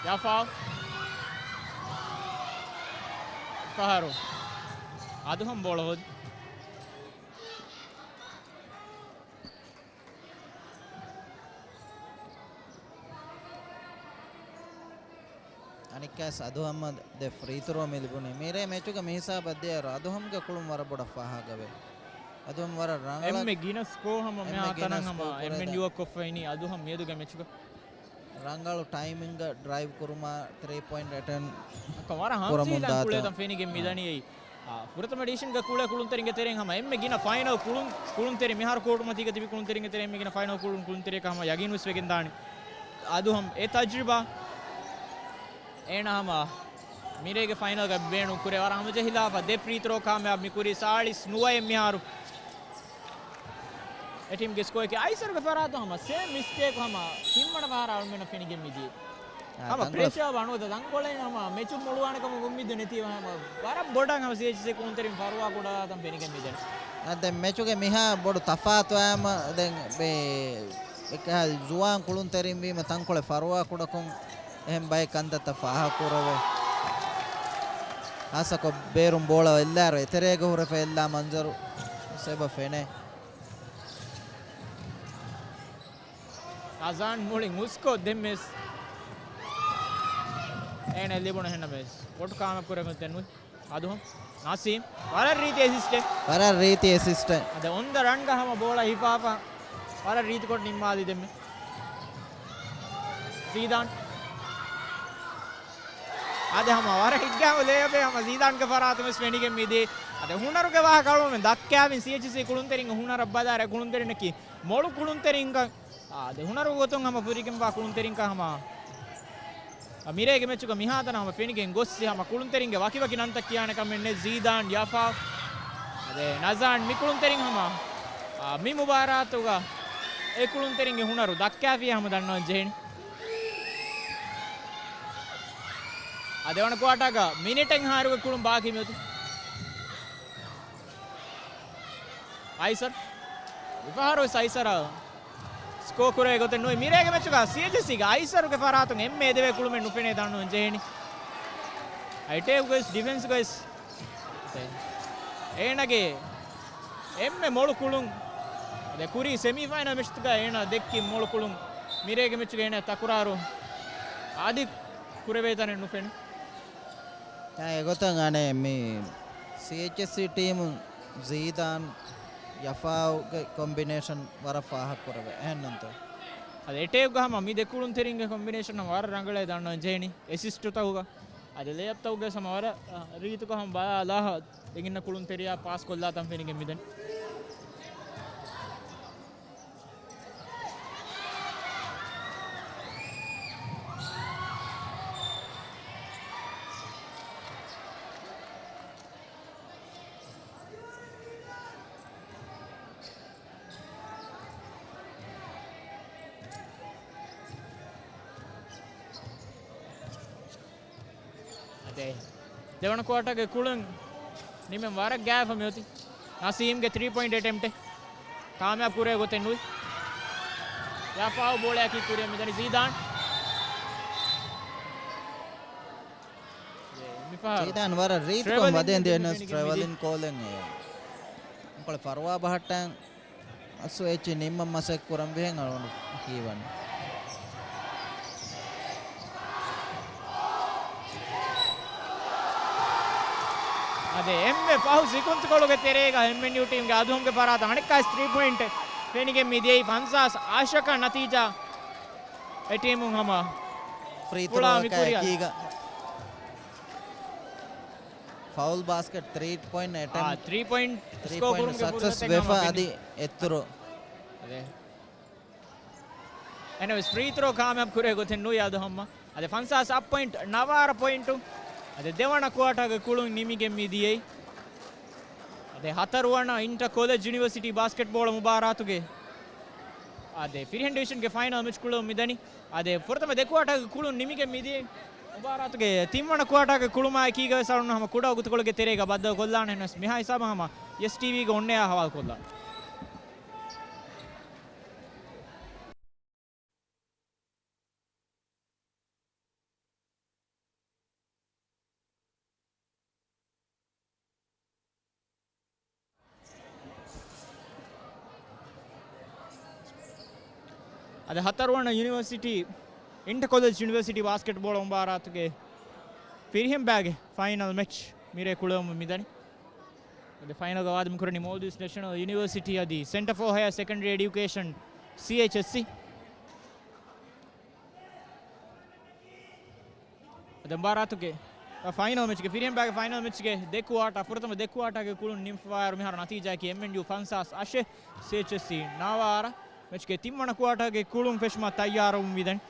ޔާފާ. ފަހަރު. އަދުހަމް ބޯޅަ ހޯދި. އަނެއްކާސް އަދުހަމްމަށް ދެ ފްރީ ތްރޯ މި ލިބުނީ. މިރޭ މެޗުގަ މި ހިސާބަށް ދިޔައިރު އަދުހަމްގެ ކުޅުން ވަރަށް ބޮޑަށް ފާހަގަވޭ. އަދުހަމް ވަރަށް ރަނގަޅަށް އެންމެ ގިނަ ސްކޯ ހަމަ އެންމެ މިހާ ގިނަ ތަނަށް ހަމަ ސްކޯ ކުރެވޭ އެންމެން ދާ. ޔޫއަށް ކޮށްފައިނީ އަދުހަމް މިއަދުގެ މެޗުގަ. ރަނގަޅު ޓައިމިންގ ޑްރައިވް ކުރުމާ ތްރީ ޕޮއިންޓް އެޓެމްޕްޓް އަކަ ވަރަށް ކުރަމުން ހަމަޖެހިލާން ދާތާ. ކުޅޭތަން ފެނިގެން މިދަނީ އެއީ. އާ، ފުރަތަމަ ޑިވިޝަންގެ ކުޅޭ ކުޅުންތެރިންގެ ތެރެއިން ހަމަ އެންމެ ގިނަ ފައިނަލް ކުޅުން، ކުޅުންތެރި މިހާރު ކޯޓު މަތީގަ ތިބި ކުޅުންތެރިންގެ ތެރެއިން އެންމެ ގިނަ ފައިނަލް ކުޅުން، ކުޅުންތެރިޔަކަށް ހަމަ ޔަގީން ވެސް ވެގެން ދާނެ. އަދުހަމް އެ ތަޖްރިބާ އޭނަ ހަމަ މިރޭގެ ފައިނަލްގަ ބޭނުން ކުރޭ ވަރަށް ހަމަޖެހިލާފަ ދެ ފްރީ ތްރޯ ކާމިޔާބު މިކުރީ ސާޅީސް ނުވައެއް މިހާރު. އެ ޓީމްގެ ސްކޯއަކީ އައިސަރުގެ ފަރާތުން ހަމަ ސޭމް މިސްޓޭކް ހަމަ ތިންވަނަ ފަހަރަށް އަޅުމެންނަށް ފެނިގެން މިދިޔަ. އާ، ހަމަ ތަންކޮޅެއް ޕްރެޝާ ވާނު ދަންކޮޅެއް ހަމަ މެޗު މޮޅުވާނެ ކަމަށް އުއްމީދު ނެތީ ހަމަ ވަރަށް ބޮޑަށް ހަމަ ސީއެޗްސީ ކުޅުންތެރިން ފަރުވާ ކުޑަދާތަން ފެނިގެން މިދަނީ. އާ، ދެން މެޗުގެ މިހާ ބޮޑު ތަފާތު އައިމަ ދެން މި އެކަހަލަ ޒުވާން ކުޅުންތެރިން ވީމަ ތަންކޮޅެއް ފަރުވާ ކުޑަކޮށް އެހެން ބައެއް ކަންތައްތައް ފާހަގަކުރެވޭ. ހާއްސަކޮށް ބޭރުން ބޯޅަ އެއްލާއިރު އެތެރޭގަ ހުރެފަ އެއްލާ މަންޒަރު ސެބަ ފެނޭ. އަޒާން މުޅިން ހުސްކޮށް ދެން މިސް. އޭނަ ލިބުނު ހެންނަ މިސް. ކޯޓު ކާމިޔާބު ކުރެވެން ދެން ނުވި. އަދުހަމް. ނަސީމް. ވަރަށް ރީތި އެސިސްޓެންޓް. ވަރަށް ރީތި އެސިސްޓެންޓް. އަދަ އޮން ދަ ރަންގަ ހަމަ ބޯޅަ ހިފާފަ. ވަރަށް ރީތިކޮށް ނިންމާލި ދެންމެ. ޒީދާން. އަދަ ހަމަ ވަރަށް ހިތްގައިމު ލޭއަޕެއް ހަމަ ޒީދާންގެ ފަރާތުން ވެސް ފެނިގެން މިދިޔަ. އަދަ ހުނަރުގެ ވާހަކަ އަޅުމެން ދައްކާވިން ސީއެޗްސީ ކުޅުންތެރިންގެ ހުނަރަށް ބަލާއިރު ކުޅުންތެރިންނަކީ މޮޅު ކުޅުންތެރިންގަ އާ، ދެ ހުނަރު ގޮތުން ހަމަ ފުރިގެންވާ ކުޅުންތެރިންކަން ހަމަ، އާ، މިރޭގެ މެޗުގަ މިހާތަނަށް ހަމަ ފެނިގެން ގޮއްސި ހަމަ ކުޅުންތެރިންގެ ވަކިވަކި ނަންތައް ކިޔާނެ ކަމެއް ނެތް. ޒީދާން، ޔަފާ، އަދެ ނަޒާން މި ކުޅުންތެރިން ހަމަ، އާ، މި މުބާރާތުގަ އެ ކުޅުންތެރިންގެ ހުނަރު ދައްކާފިޔާ ހަމަ ދަންނަވަން ޖެހެނީ. އާ، ދެވަނަ ކުއާޓާގަ މިނިޓެއްހާއިރުގެ ކުޅުން ބާކީ މިއޮތީ. އައިސަރު. މިފަހަރު ވެސް އައިސަރަށް ސްކޯ ކުރެވޭ ގޮތެއް ނުވި. މިރޭގެ މެޗުގަ ސީއެޗްސީގެ އައިސަރުގެ ފަރާތުން އެންމެ އެދެވޭ ކުޅުމެއް ނުފެނޭ ދަންނަވަން ޖެހެނީ. އެޓޭކް ގޮސް ޑިފެންސް ގޮސް އޭނަގެ އެންމެ މޮޅު ކުޅުން. އަދެ ކުރީ ސެމީފައިނަލް މެޗްތަކަށް އޭނާ ދެއްކި މޮޅު ކުޅުން މިރޭގެ މެޗުގަ އޭނާ ތަކުރާރު އަދި ކުރެވޭތަނެއް ނުފެނި. އެގޮތަށް އަނެއް މި ސީއެޗްއެސްސީ ޓީމު ޒީދާން ޔަފާއުގެ ކޮމްބިނޭޝަން ވަރަށް ފާހަގަކުރެވޭ. އެހެންނޫންތޯ؟ އަދި އެޓޭކްގަ ހަމަ މި ދެ ކުޅުންތެރިންގެ ކޮމްބިނޭޝަން ވަރަށް ރަނގަޅޭ ދަންނަވަން ޖެހެނީ. އެސިސްޓުތަކުގަ އަދި ލޭއަޕްތަކުގަ ހަމަ ވަރަށް ރީތިކޮށް ހަމަ ބަލާލާ ދެން އިންނަ ކުޅުންތެރިޔާ ޕާސް ކޮށްލާތަން ފެނިގެން މިދަނީ. އަދެ ދެވަނަ ކުއާޓާގެ ކުޅުން ނިމެން ވަރަށް ގާތް މިއޮތީ. ނަސީމްގެ ތްރީ ޕޮއިންޓް އެޓެމްޕްޓެއް ކާމިޔާބު ކުރޭ ގޮތެއް ނުވި. ޔާފާއު ބޯޅަޔަކީ ކުރިއަށް މިދަނީ ޒީދާން. މިފަހަރު ޒީދާން ވަރަށް ރީތިކޮށް ޓްރެވެލިން ވަދެން ދިޔަ މިދިނީ އެން އެސް މިދިނީ. ޓްރެވެލިން ކޯލެން އެ އުނކޮޅެ ފަރުވާ ބަހައްޓަން އަސް އެޗް ނިންމަން މަސައްކަތް ކުރަން ވިހެން އަޅުގަނޑު ހީވަނީ. އަދެ އެންމެ ފަހު ސިކުންތުކޮޅުގެ ތެރޭގަ އެމްއެންޔޫ ޓީމްގެ އަދުހަމްގެ ފަރާތަށް އަނެއްކާސް ތްރީ ޕޮއިންޓް ފެނިގެން މި ދިޔައީ ފަންސާސް އަށަކަށް ނަތީޖާ އެ ޓީމުން ހަމަ ފްރީ ފުޅާ ތްރޯއަކާ މިކުރިއަށް. އެކީގަ ފައުލް ބާސްކެޓް ތްރީ ޕޮއިންޓް އެޓެމްޕްޓް ތްރީ ޕޮއިންޓް ތްރީ ސްކޯ ޕޮއިންޓް ކުރުމުގެ ސަކްސެސް ފުރުސަތެއް ވެފަ ހަމަ އަދި އެއްތުރު. އެ. އެހެނަސް ފްރީ ތްރޯ ކާމިޔާބު ކުރޭ ގޮތެއް ނުވި އަދު ހަމަ. އަދި ފަންސާސް އަށް ޕޮއިންޓް ނަވާރަ ޕޮއިންޓު. އަދި ދެވަނަ ކުއާޓާގެ ކުޅުން ނިމިގެން މި ދިޔައީ. އަދި ހަތަރުވަނަ އިންޓަ ކޮލެޖް ޔުނިވަރސިޓީ ބާސްކެޓްބޯޅަ މުބާރާތުގެ އަދި ފިރިހެން ޑިވިޝަންގެ ފައިނަލް މެޗް ކުޅެވުން މިދަނީ. އަދި ފުރަތަމަ ދެ ކުއާޓާގެ ކުޅުން ނިމިގެން މިދިޔައީ. މުބާރާތުގެ ތިންވަނަ ކުއާޓާގެ ކުޅުމާ އެކީގަ ވެސް އަޅުން ހަމަ ކުޑަ ވަގުތުކޮޅެއްގެ ތެރޭގަ ބައްދަލު ކޮށްލާނެ. އެހެނަސް މިހާ ހިސާބަށް ހަމަ އެސް ޓީވީގެ އޮންއެއާ ހަވާލު ކޮށްލާނެ. އަދި ހަތަރުވަނަ ޔުނިވަރސިޓީ، އިންޓަ ކޮލެޖް ޔުނިވަރސިޓީ ބާސްކެޓްބޯޅަ މުބާރާތުގެ ފިރިހެން ބައިގެ ފައިނަލް މެޗް މިރޭ ކުޅެވުމަށް މިދަނީ. އަދި ފައިނަލްގަ ވާދަ މިކުރަނީ މޯލްޑިވްސް ނެޝަނަލް ޔުނިވަރސިޓީ އަދި ސެންޓަރ ފޯ ހަޔަރ ސެކަންޑަރީ އެޑިއުކޭޝަން، ސީއެޗްއެސްސީ. އަދި މުބާރާތުގެ ފައިނަލް މެޗްގެ، ފިރިހެން ބައިގެ ފައިނަލް މެޗްގެ ދެ ކުއާޓާ، ފުރަތަމަ ދެ ކުއާޓާގެ ކުޅުން ނިމިފައިވާއިރު މިހާރު ނަތީޖާއަކީ އެމްއެންޔޫ ފަންސާސް އަށެއް، ސީއެޗްއެސްސީ ނަވާރަ. މެޗްގެ ތިންވަނަ ކުއާޓާގެ ކުޅުން ފެށުމަށް ތައްޔާރުވަމުން މިދަނީ.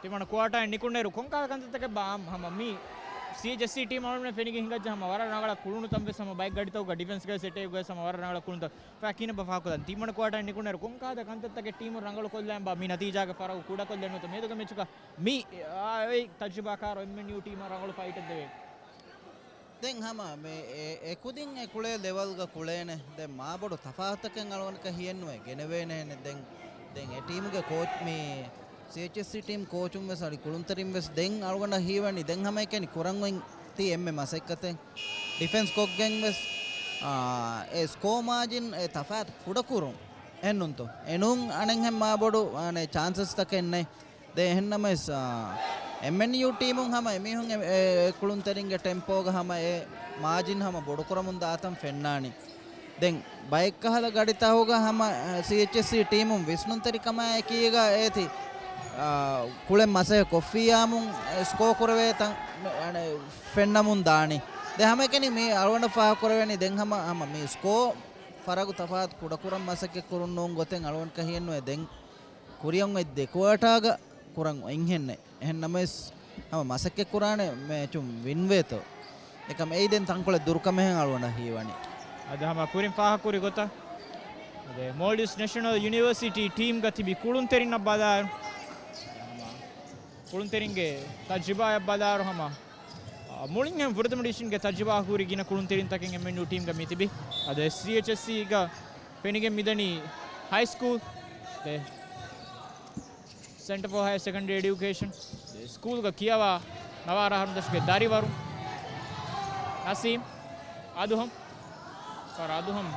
ތިމަން ކުއާޓާއިން ނިކުންނޭރު ކޮންކަހަލަ ކަންތައްތަކެއްބާ ހަމަ މި ސީއެޗްއެސްސީ ޓީމް އަޅުގަނޑުމެން ފެނިގެން ހިނގައްޖެ ހަމަ ވަރަށް ރަނގަޅަށް ކުޅުނު ތަން ވެސް ހަމަ ބައެއް ގަޑިތަކުގަ ޑިފެންސްގަ ވެސް އެޓޭކްގަ ވެސް ހަމަ ވަރަށް ރަނގަޅަށް ކުޅުނު ތަން ފައި ކިހިނެއްބާ ފާހަގަކޮށްލަން. ތިމަން ކުއާޓާއިން ނިކުންނޭރު ކޮންކަހަލަ ކަންތައްތަކެއް ޓީމު ރަނގަޅު ކޮށްލަންބާ މި ނަތީޖާގެ ފަރަގު ކުޑަކޮށްލެއްނުތަ މިއަދުގެ މެޗުގަ މި އާ، އެ ތަޖުރިބާކާރު އެމްއެންޔޫ ޓީމަށް ރަނގަޅު ފައިޓެއް ދެވޭ. ދެން ހަމަ މި އެ، އެ ކުދިން އެ ކުޅޭ ލެވަލްގަ ކުޅޭނެ. ދެން މާބޮޑު ތަފާތުތަކެއް އަޅުގަނޑަކަށް ހިއެއްނުވޭ ގެނެވޭނެހެނެއް. ދެން، ދެން އެ ޓީމުގެ ކޯޗް މި ސީއެޗްއެސްސީ ޓީމް ކޯޗުން ވެސް އަދި ކުޅުންތެރިން ވެސް ދެން އަޅުގަނޑަށް ހީވަނީ ދެން ހަމައެކަނި ކުރަން އޮތް ތީ އެންމެ މަސައްކަތެއް. ޑިފެންސް ކޮށްގެން ވެސް، އާ، އެ ސްކޯ މާޖިން އެ ތަފާތު ކުޑަކުރުން. އެހެންނުންތޯ؟ އެނޫން އަނެއްހެން މާބޮޑު، އާނެ، ޗާންސަސްތަކެއް ނެތް. ދެން އެހެންނަމަވެސް، އާ، އެމްއެންޔޫ ޓީމުން ހަމަ އެމީހުން އެ، އެ، އެ ކުޅުންތެރިންގެ ޓެމްޕޯގަ ހަމަ އެ މާޖިން ހަމަ ބޮޑުކުރަމުން ދާތަން ފެންނާނީ. ދެން ބައެއްކަހަލަ ގަޑިތަކުގަ ހަމަ، އަ، ސީއެޗްއެސްސީ ޓީމުން ވިސްނުންތެރިކަމާ އެކީގަ އޭތި، އާ، ކުޅެން މަސައްކަތް ކޮށްފިއްޔާމުން ސްކޯ ކުރެވޭތަން ފެންނަމުން ދާނީ. ދެން ހަމައެކަނި މި އަޅުގަނޑަށް ފާހަގަކުރެވޭނީ ދެން ހަމަ، ހަމަ މި ސްކޯ ފަރަގު ތަފާތު ކުޑަކުރަން މަސައްކަތް ކުރުން ނޫން ގޮތެއް އަޅުގަނޑަކަށް ހިއެއްނުވޭ. ދެން ކުރިއަށް އޮތް ދެ ކުއާޓާގަ ކުރަން އޮތްހެންނެއް. އެހެން ނަމަވެސް، ހަމަ މަސައްކަތް ކުރާނެ މެޗުން ވިންވޭތޯ. އެކަމް އެއީ ދެން ތަންކޮޅެއް ދުރުކަމެހެން އަޅުގަނޑަށް ހީވަނީ. އަދި ހަމަ ކުރިން ފާހަގަކުރި ގޮތަށް، އަދި މޯލްޑިވްސް ނެޝަނަލް ޔުނިވަރސިޓީ ޓީމްގަ ތިބި ކުޅުންތެރިންނަށް ބަލާއިރު، ކުޅުންތެރިންގެ ތަޖްރިބާއަށް ބަލާއިރު ހަމަ، އާ، މުޅިންހެން ފުރަތަމަ ޑިވިޝަންގެ ތަޖްރިބާ ހުރި ގިނަ ކުޅުންތެރިންތަކެއް އެމްއެންޔޫ ޓީމްގަ މި ތިބި. އަދި ސީއެޗްއެސްސީގަ ފެނިގެން މިދަނީ ހައިސްކޫލް، ދެ ސެންޓަރ ފޯ ހަޔަރ ސެކަންޑަރީ އެޑިއުކޭޝަން، ދެ ސްކޫލްގަ ކިޔަވާ ނަވާރަ އަހަރުން ދަށުގެ ދަރިވަރު ނަސީމް އަދުހަމް. ފާރު އަދުހަމް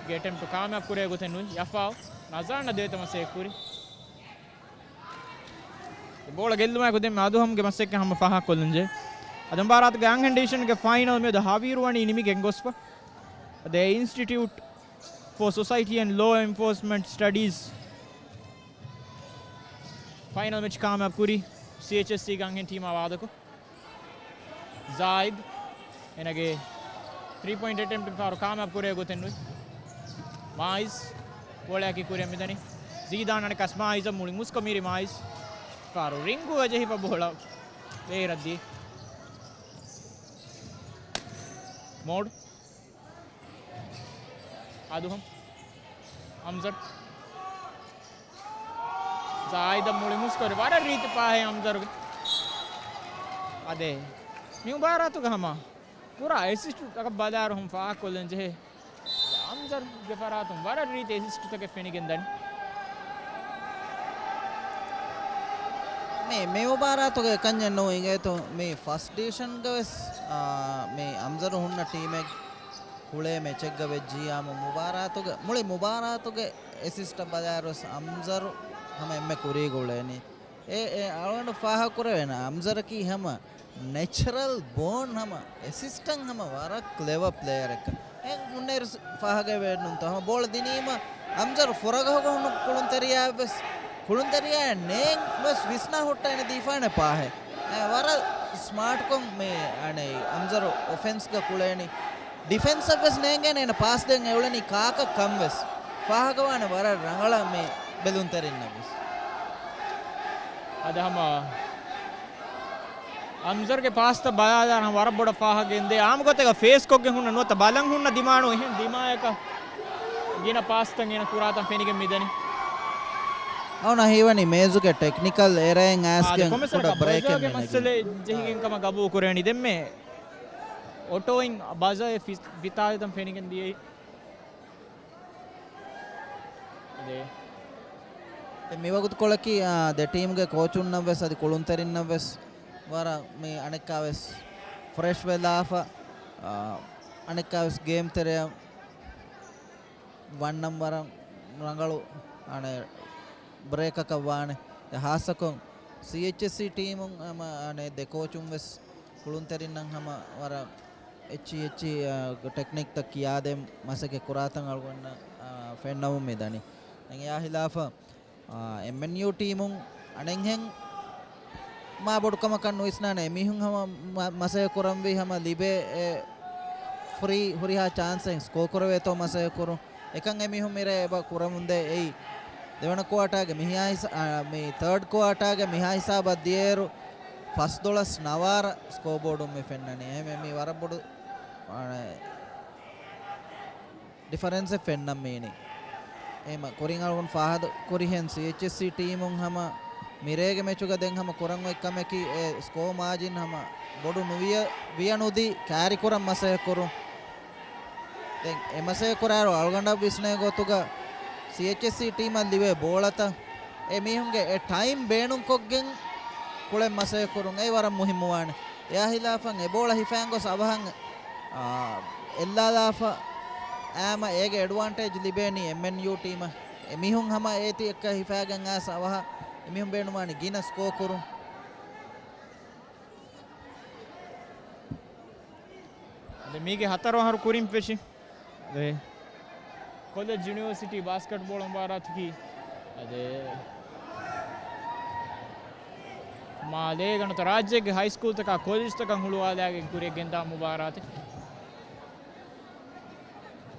ގެ އެޓެމްޕްޓު ކާމިޔާބު ކުރޭ ގޮތެއް ނުވި. ޔަފާވް ނަޒާން ދޭތަ މަސައްކަތް ކުރި. ބޯޅަ ގެއްލުމާއެކު ދެން އަދުހަމްގެ މަސައްކަތް ހަމަ ފާހަގަކޮށްލަންޖެހޭ. އަދަނބާރާތުގެ އަންހެން ޑިވިޝަންގެ ފައިނަލް މިއަދު ހަވީރުވަނީ ނިމިގެން ގޮސްފަ. އަދި އިންސްޓިޓިއުޓް ފޯ ސޮސައިޓީ އެންޑް ލޯ އެންފޯސްމަންޓް ސްޓަޑީޒް ފައިނަލް މެޗް ކާމިޔާބު ކުރި ސީއެޗްއެސްސީގެ އަންހެން ޓީމާ ވާދަކޮށް. ޒާއިދް އޭނަގެ ތްރީ ޕޮއިންޓް އެޓެމްޕްޓް ފާރު ކާމިޔާބު ކުރޭ ގޮތެއް ނުވި. މާއިޒް ބޯޅައަކީ ކުރިއަށް މިދަނީ. ޒީދާން އަނެއްކާވެސް މާއިޒަށް މުޅި މުސްކޮށް މިރި މާއިޒް. ފާރު ރިންގުވެ ޖެހިފަ ބޯޅަ ބޭރަށްދީ. މޯޑް. އަދުހަމް. އަމްޒަރު. ޒާއިދަށް މުޅި މުސްކޮށް ވަރަށް ރީތި ފާހެއް އަމްޒަރުގެ. އަދެ މި މުބާރާތުގަ ހަމަ ކުރާ އެސިސްޓުތަކަށް ބަލާއިރު ހަމަ ފާހަގަކޮށްލަން ޖެހޭ. އަމްޒަރުގެ ފަރާތުން ވަރަށް ރީތި އެސިސްޓުތަކެއް ފެނިގެން ދަނީ. މި، މި މުބާރާތުގެ އެކަންޏެއް ނޫން އިނގޭތޯ. މި ފަސްޓް ޑިވިޝަންގަ ވެސް، އާ، މި އަމްޒަރު ހުންނަ ޓީމެއް ކުޅޭ މެޗެއްގަ ވެއްޖިއްޔާމު މުބާރާތުގެ، މުޅި މުބާރާތުގެ އެސިސްޓަށް ބަލާއިރުވެސް އަމްޒަރު ހަމަ އެންމެ ކުރީގަ އުޅޭނީ. އެ، އެ އަޅުގަނޑު ފާހަގަކުރެވޭނެ އަމްޒަރަކީ ހަމަ ނެޗަރަލް ބޯން ހަމަ އެސިސްޓަން ހަމަ ވަރަށް ކްލެވަ ޕްލޭޔަރެއްކަން. އެ ހުންނައިރު ފާހަގަވެވޭނުންތޯ ހަމަ ބޯޅަ ދިނީމަ އަމްޒަރު ފުރަގަހުގަ ހުންނަ ކުޅުންތެރިޔާއަށްވެސް، ކުޅުންތެރިޔާއަށް ނޭނގިވެސް ވިސްނާ ހުއްޓައިގެން ދީފާނެ ޕާހެއް. އެ ވަރަށް ސްމާޓްކޮށް މި އަނެއް އަމްޒަރު އޮފެންސްގަ ކުޅޭނީ. ޑިފެންސަށްވެސް ނޭނގޭނެ އޭނަ ޕާސް ދޭން އެ އުޅެނީ ކާކަށް ކަންވެސް. ފާހަގަވާނެ ވަރަށް ރަނގަޅަށް މި ބެލުންތެރިންނަށްވެސް. އަދި ހަމަ އަމްޒަރުގެ ޕާސްތައް ބަލާލާ ހަމަ ވަރަށް ބޮޑަށް ފާހަގައިންދޭ. އާއްމުގޮތެއްގަ ފޭސްކޮށްގެން ހުންނަ ނުވަތަ ބަލަން ހުންނަ ދިމާނު އެހެން ދިމާޔަކަށް ގިނަ ޕާސްތައް އޭނަ ކުރާތަން ފެނިގެން މިދަނީ. އަހަރުން ހީވަނީ މޭޒުގެ ޓެކްނިކަލް އެރައިން އާސްގެން ކުޑަ ބްރޭކެއް މިނެގެން. ޖެހިގެން ކަމަށް ގަބޫލު ކުރެވެނީ. ދެންމެ އޮޓޯއިން ބަޒާ ފި-، ފިތާލިތަން ފެނިގެން ދިޔައީ. އަދި ދެން މިވަގުތުކޮޅަކީ، އާ، ދެ ޓީމްގެ ކޯޗުންނަށްވެސް އަދި ކުޅުންތެރިންނަށްވެސް ވަރަށް މި އަނެއްކާވެސް ފްރެޝް ވެލާފަ، އާ، އަނެއްކާވެސް ގޭމް ތެރެއަށް ވަންނަން ވަރަށް ރަނގަޅު އަނެއް ބްރޭކަކަށް ވާނެ. އެ ހާއްސަކޮށް ސީއެޗްއެސްސީ ޓީމުން ހަމަ އަނެއް ދެ ކޯޗުން ވެސް ކުޅުންތެރިންނަށް ހަމަ ވަރަށް އެއްޗި އެއްޗި، އާ، ޓެކްނިކްތައް ކިޔާދޭން މަސައްކަތް ކުރާތަން އަޅުގަނޑަށް، އާ، ފެންނަމުން މިދަނީ. ދެން އެއާ ހިލާފަށް، އާ، އެމްއެންޔޫ ޓީމުން އަނެއްހެން މާ ބޮޑުކަމަކަށް ނުވިސްނާނެ. އެމީހުން ހަމަ މަ-، މަސައްކަތް ކުރަންވީ ހަމަ ލިބޭ އެ ފްރީ ހުރިހާ ޗާންސެއް ސްކޯ ކުރެވޭތޯ މަސައްކަތް ކުރުން. އެކަން އެމީހުން މިރޭ އެބަ ކުރަމުންދޭ. އެއީ ދެވަނަ ކުއާޓާގެ މިހާ ހިސާ-، އާ، މި ތާޑް ކުއާޓާގެ މިހާ ހިސާބަށް ދިޔައިރު ފަސްދޮޅަސް ނަވާރަ ސްކޯ ބޯޑުން މި ފެންނަނީ. އެހެންވެ މީ ވަރަށް ބޮޑު، އާ، ޑިފަރެންސެއް ފެންނަން މީނީ. އެހެންމަ ކުރިން އަޅުގަނޑު ފާހަގަ ކުރިހެން ސީއެޗްއެސްސީ ޓީމުން ހަމަ މިރޭގެ މެޗުގަ ދެން ހަމަ ކުރަން އޮތް ކަމަކީ އެ ސްކޯ މާޖިން ހަމަ ބޮޑު ނުވިޔަ-، ވިޔަ ނުދީ ކާރި ކުރަން މަސައްކަތް ކުރުން. ދެން އެ މަސައްކަތް ކުރާއިރު އަޅުގަނޑަށް ވިސްނޭ ގޮތުގަ ސީއެޗްއެސްސީ ޓީމަށް ލިބޭ ބޯޅަތައް އެ މީހުންގެ އެ ޓައިމް ބޭނުންކޮށްގެން ކުޅެން މަސައްކަތް ކުރުން އެއީ ވަރަށް މުހިއްމުވާނެ. އެއާ ހިލާފަށް އެ ބޯޅަ ހިފައިން ގޮސް އަވަހަށް، އާ، އެއްލާލާފަ އާމަ އޭގެ އެޑްވާންޓޭޖް ލިބޭނީ އެމްއެންޔޫ ޓީމަށް. އެމީހުން ހަމަ އޭތި އެއްކަ ހިފައިގެން އައިސް އަވަހަށް އެމީހުން ބޭނުންވާނީ ގިނަ ސްކޯ ކުރުން. އަދި މީގެ ހަތަރު އަހަރު ކުރިން ފެށި. އަދި ކޮލެޖް ޔުނިވަރސިޓީ ބާސްކެޓްބޯޅަ މުބާރާތަކީ އަދި މާލޭގަ ނުވަތަ ރާއްޖޭގެ ހައިސްކޫލްތަކާ ކޮލެޖްތަކަށް ހުޅުވާލާގެން ކުރިއަށް ގެންދާ މުބާރާތެއް.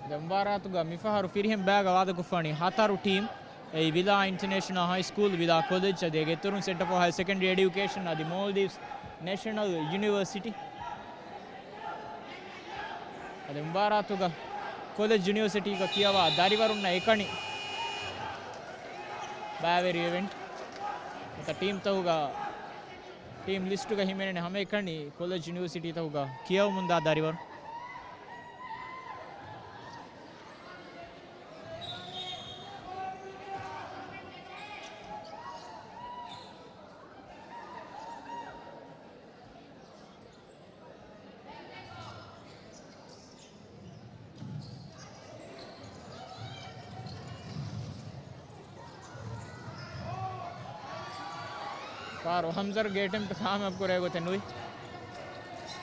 އަދި މުބާރާތުގަ މިފަހަރު ފިރިހެން ބައިގަ ވާދަކޮށްފާނީ ހަތަރު ޓީމް. އެއީ ވިލާ އިންޓަރނޭޝަނަލް ހައި ސްކޫލް، ވިލާ ކޮލެޖް، އަދި އޭގެ އިތުރުން ސެންޓަރ ފޯ ހަޔަރ ސެކަންޑަރީ އެޑިއުކޭޝަން އަދި މޯލްޑިވްސް ނޭޝަނަލް ޔުނިވަރސިޓީ. އަދި މުބާރާތުގަ ކޮލެޖް ޔުނިވަރސިޓީގަ ކިޔަވާ ދަރިވަރުންނަށް އެކަނި ބައިވެރިވެވެން. ނުވަތަ ޓީމްތަކުގަ، ޓީމް ލިސްޓުގަ ހިމެނެން ހަމައެކަނި ކޮލެޖް ޔުނިވަރސިޓީތަކުގަ ކިޔަވަމުންދާ ދަރިވަރު. ފާރު ހަމްޒަރުގެ އެޓެމްޕްޓް ކާމިޔާބު ކުރެވޭ ގޮތެއް ނުވި.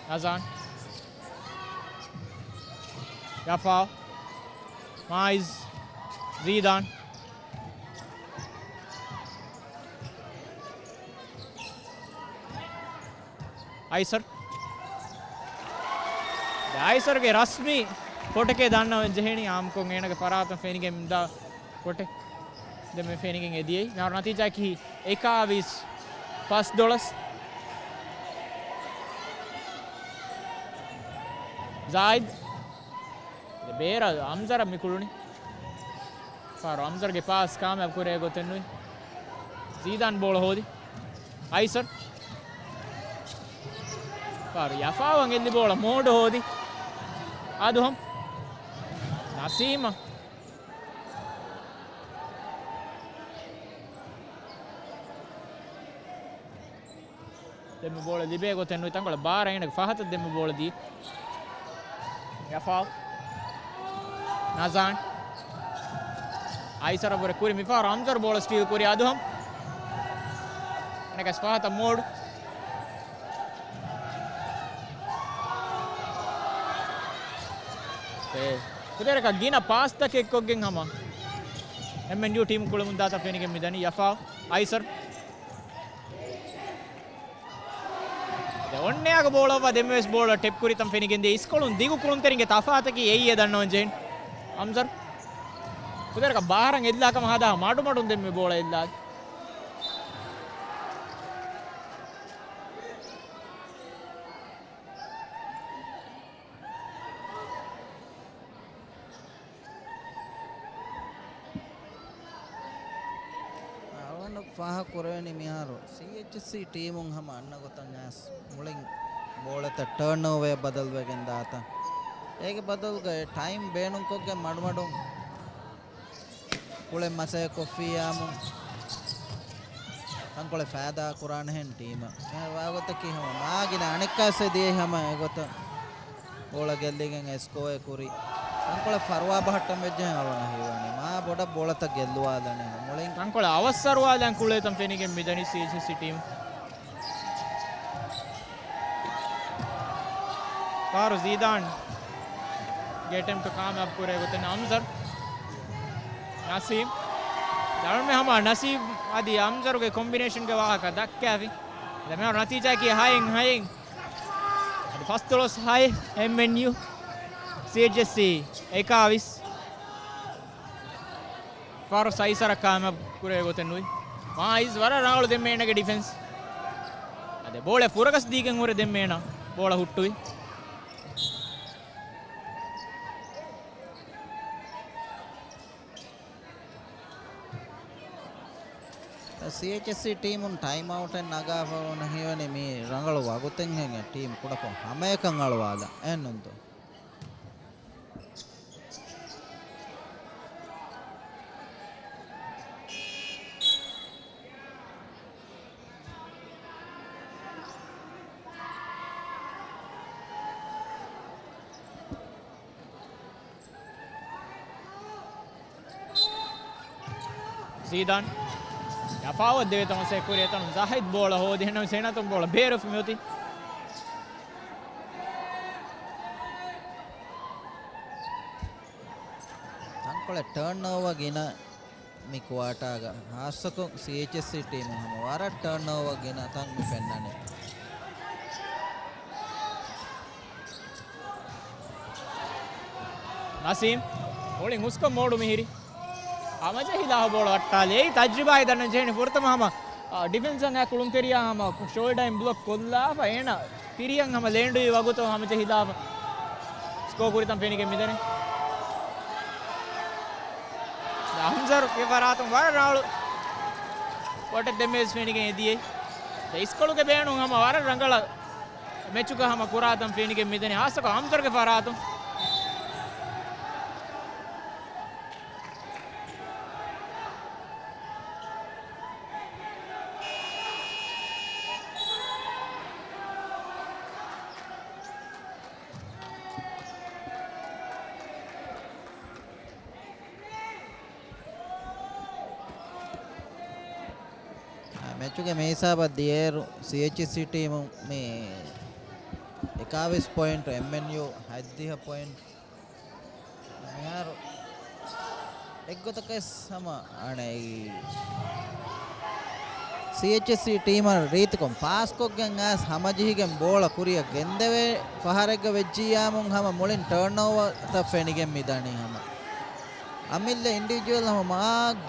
ނަޒާން. ޔަފާ. މާއިޒް. ޒީދާން. އައިސަރް. އައިސަރްގެ ރަސްމީ ކޮޓެކޭ ދަންނަވަން ޖެހެނީ އާއްމުކޮށް އޭނަގެ ފަރާތުން ފެނިގެން ދާ ކޮޓެއް. ދެން މި ފެނިގެން އެދިޔައީ. މިހާރު ނަތީޖާއަކީ އެކާވީސް ފަސްދޮޅަސް. ޒާއިދް. ދެ ބޭރަށް އަމްޒަރަށް މި ކުޅުނީ. ފާރު އަމްޒަރްގެ ޕާސް ކާމިޔާބު ކުރޭ ގޮތެއް ނުވި. ޒީދާން ބޯޅަ ހޯދި. އައިސަރް. ފާރު ޔަފާވަން އެއްލި ބޯޅަ މޯޑު ހޯދި. އަދުހަމް. ނަސީމަށް. ދެންމެ ބޯޅަ ލިބޭ ގޮތެއް ނުވި. ތަންކޮޅެއް ބާރަށް އޭނަގެ ފަހަތަށް ދެންމެ ބޯޅަ ދީ. ޔަފާ. ނަޒާން. އައިސަރަށްވުރެ ކުރި މިފަހަރު އަމްޒަރު ބޯޅަ ސްޓީލް ކުރި އަދުހަމް. އޭނަގެ ފަހަތަށް މޯޑް. ކުދިންނަކަށް ގިނަ ޕާސްތަކެއް ކޮށްގެން ހަމަ އެމްއެންޔޫ ޓީމު ކުޅެމުން ދާތަން ފެނިގެން މިދަނީ. ޔަފާ. އައިސަރް. ދެ އޮންނަޔާގެ ބޯޅައަށް ދެންމެވެސް ބޯޅަ ޓެޕް ކުރިތަން ފެނިގެންދިޔަ. އިސްކޮޅުން ދިގު ކުޅުންތެރިންގެ ތަފާތަކީ އެއީ ދަންނަވަން ޖެހެން. އަމްޒަރް. ކުދިންނަކަށް ބާރަށް އެއްލާ ކަމަށް ހަދާ މަޑުމަޑުން ދެންމެ ބޯޅަ އެއްލާ. އަޅުގަނޑު ފާހަގަ ކުރެވެނީ މިހާރު ސީއެޗްސީ ޓީމުން ހަމަ އަންނަ ގޮތަށް ނަޔާސް މުޅިން ބޯޅަތައް ޓާންއޯވަރ ބަދަލުވެގެން ދާތަން. އޭގެ ބަދަލުގައި ޓައިމް ބޭނުންކޮށްގެން މަޑުމަޑުން ކުޅެން މަސައްކަތް ކޮށްފިއްޔާމު ތަންކޮޅެއް ފައިދާ ކުރާނެހެން ޓީމަށް. ވާގޮތަކީ ހަމަ މާގިނަ އަނެއްކާސް ދިޔައީ ހަމަ އެގޮތަށް ބޯޅަ ގެއްލިގެން އެ ސްކޯއެއް ކުރި. ތަންކޮޅެއް ފަރުވާ ބަހައްޓަން ވެއްޖެހެން އަޅުގަނޑަށް ހީވަނީ. މާ ބޮޑަށް ބޯޅަތައް ގެއްލުވާލަނީ މުޅިން. ތަންކޮޅެއް އަވަސް ފަރުވާލަން ކުޅޭތަން ފެނިގެން މިދަނީ ސީއެޗްއެސްސީ ޓީމު. ފާރު ޒީދާން ގެ އެޓެމްޕްޓް ކާމިޔާބު ކުރޭ ގޮތެއް ނުވި. އަމްޒަރް. ނަސީމް. ދަޅުމެ ހަމަ ނަސީމް އަދި އަމްޒަރުގެ ކޮމްބިނޭޝަންގެ ވާހަކަ ދައްކާފި. ދެމެހަރު ނަތީޖާއަކީ ހައެއް ހައެއް. އަދި ފަސްދޮޅަސް ހައެއް އެމްއެންޔޫ. ސީއެޗްއެސްސީ އެކާވީސް. ފާރު އައިސަރަށް ކާމިޔާބު ކުރޭ ގޮތެއް ނުވި. މާއިޒް ވަރަށް ރަނގަޅު ދެންމެ އޭނަގެ ޑިފެންސް. އަދި ބޯޅަ ފުރަގަސް ދީގެން ހުރެ ދެންމެ އޭނަ ބޯޅަ ހުއްޓުވި. ސީއެޗްއެސްސީ ޓީމުން ޓައިމް އައުޓެއް ނަގާފަ އޮންނަ ހީވަނީ މީ ރަނގަޅު ވަގުތެއްހެން އެ ޓީމް ކުޑަކޮށް ހަމައެކަން އަޅުވާލަން. އެހެންނުންތޯ؟ ޒީދާން ޔަފާވަށް ދެވޭތަން މަސައްކަތް ކުރި އެތަނުން ޒާހިދް ބޯޅަ ހޯދި ހެންނަމަ ސެނަތުން ބޯޅަ ބޭރުފި މިއޮތީ. ތަންކޮޅެއް ޓާންއޯވަ ގިނަ މި ކުއާޓާގަ ހާއްސަކޮށް ސީއެޗްއެސްސީ ޓީމު ހަމަ ވަރަށް ޓާންއޯވަ ގިނަ ތަން މި ފެންނަނީ. ނަސީމް މުޅި ހުސްކޮށް މޯޑު މިހިރި. ހަމަޖެހިލާފަ ބޯޅަ ވައްޓާލި. އެއީ ތަޖްރިބާއި ދަންނަން ޖެހެނީ ފުރަތަމަ ހަމަ، އާ، ޑިފެންސަށް އައި ކުޅުންތެރިޔާ ހަމަ ޝޯލްޑަރ އިން ބްލޮކް ކޮށްލާފަ އޭނަ ތިރިއަށް ހަމަ ލޭންޑުވި ވަގުތު ހަމަޖެހިލާފަ ސްކޯ ކުރިތަން ފެނިގެން މިދަނީ. އަމްޒަރުގެ ފަރާތުން ވަރަށް ރަނގަޅު ކޮޓަށް ދެންމެވެސް ފެނިގެން އެދިޔައީ. އިސްކޮޅުގެ ބޭނުން ހަމަ ވަރަށް ރަނގަޅަށް މެޗުގަ ހަމަ ކުރާތަން ފެނިގެން މިދަނީ ހާއްސަކޮށް އަމްޒަރުގެ ފަރާތުން. މެޗުގެ މި ހިސާބަށް ދިޔައިރު، ސީއެޗްސީ ޓީމު މި އެކާވީސް ޕޮއިންޓު، އެމްއެންޔޫ ހަތްދިހަ ޕޮއިންޓު. މިހާރު އެއްގޮތަކަސް ހަމަ އަނެއް ސީއެޗްސީ ޓީމަށް ރީތިކޮށް ޕާސްކޮށްގެން އައިސް ހަމަޖެހިގެން ބޯޅަ ކުރިއަށް ގެންދެވޭ ފަހަރެއްގަ ވެއްޖިއްޔާމު ހަމަ މުޅިން ޓާންއޯވަރތައް ފެނިގެން މިދަނީ ހަމަ. އަމިއްލަ އިންޑިވިޖުއަލް ހަމަ މާ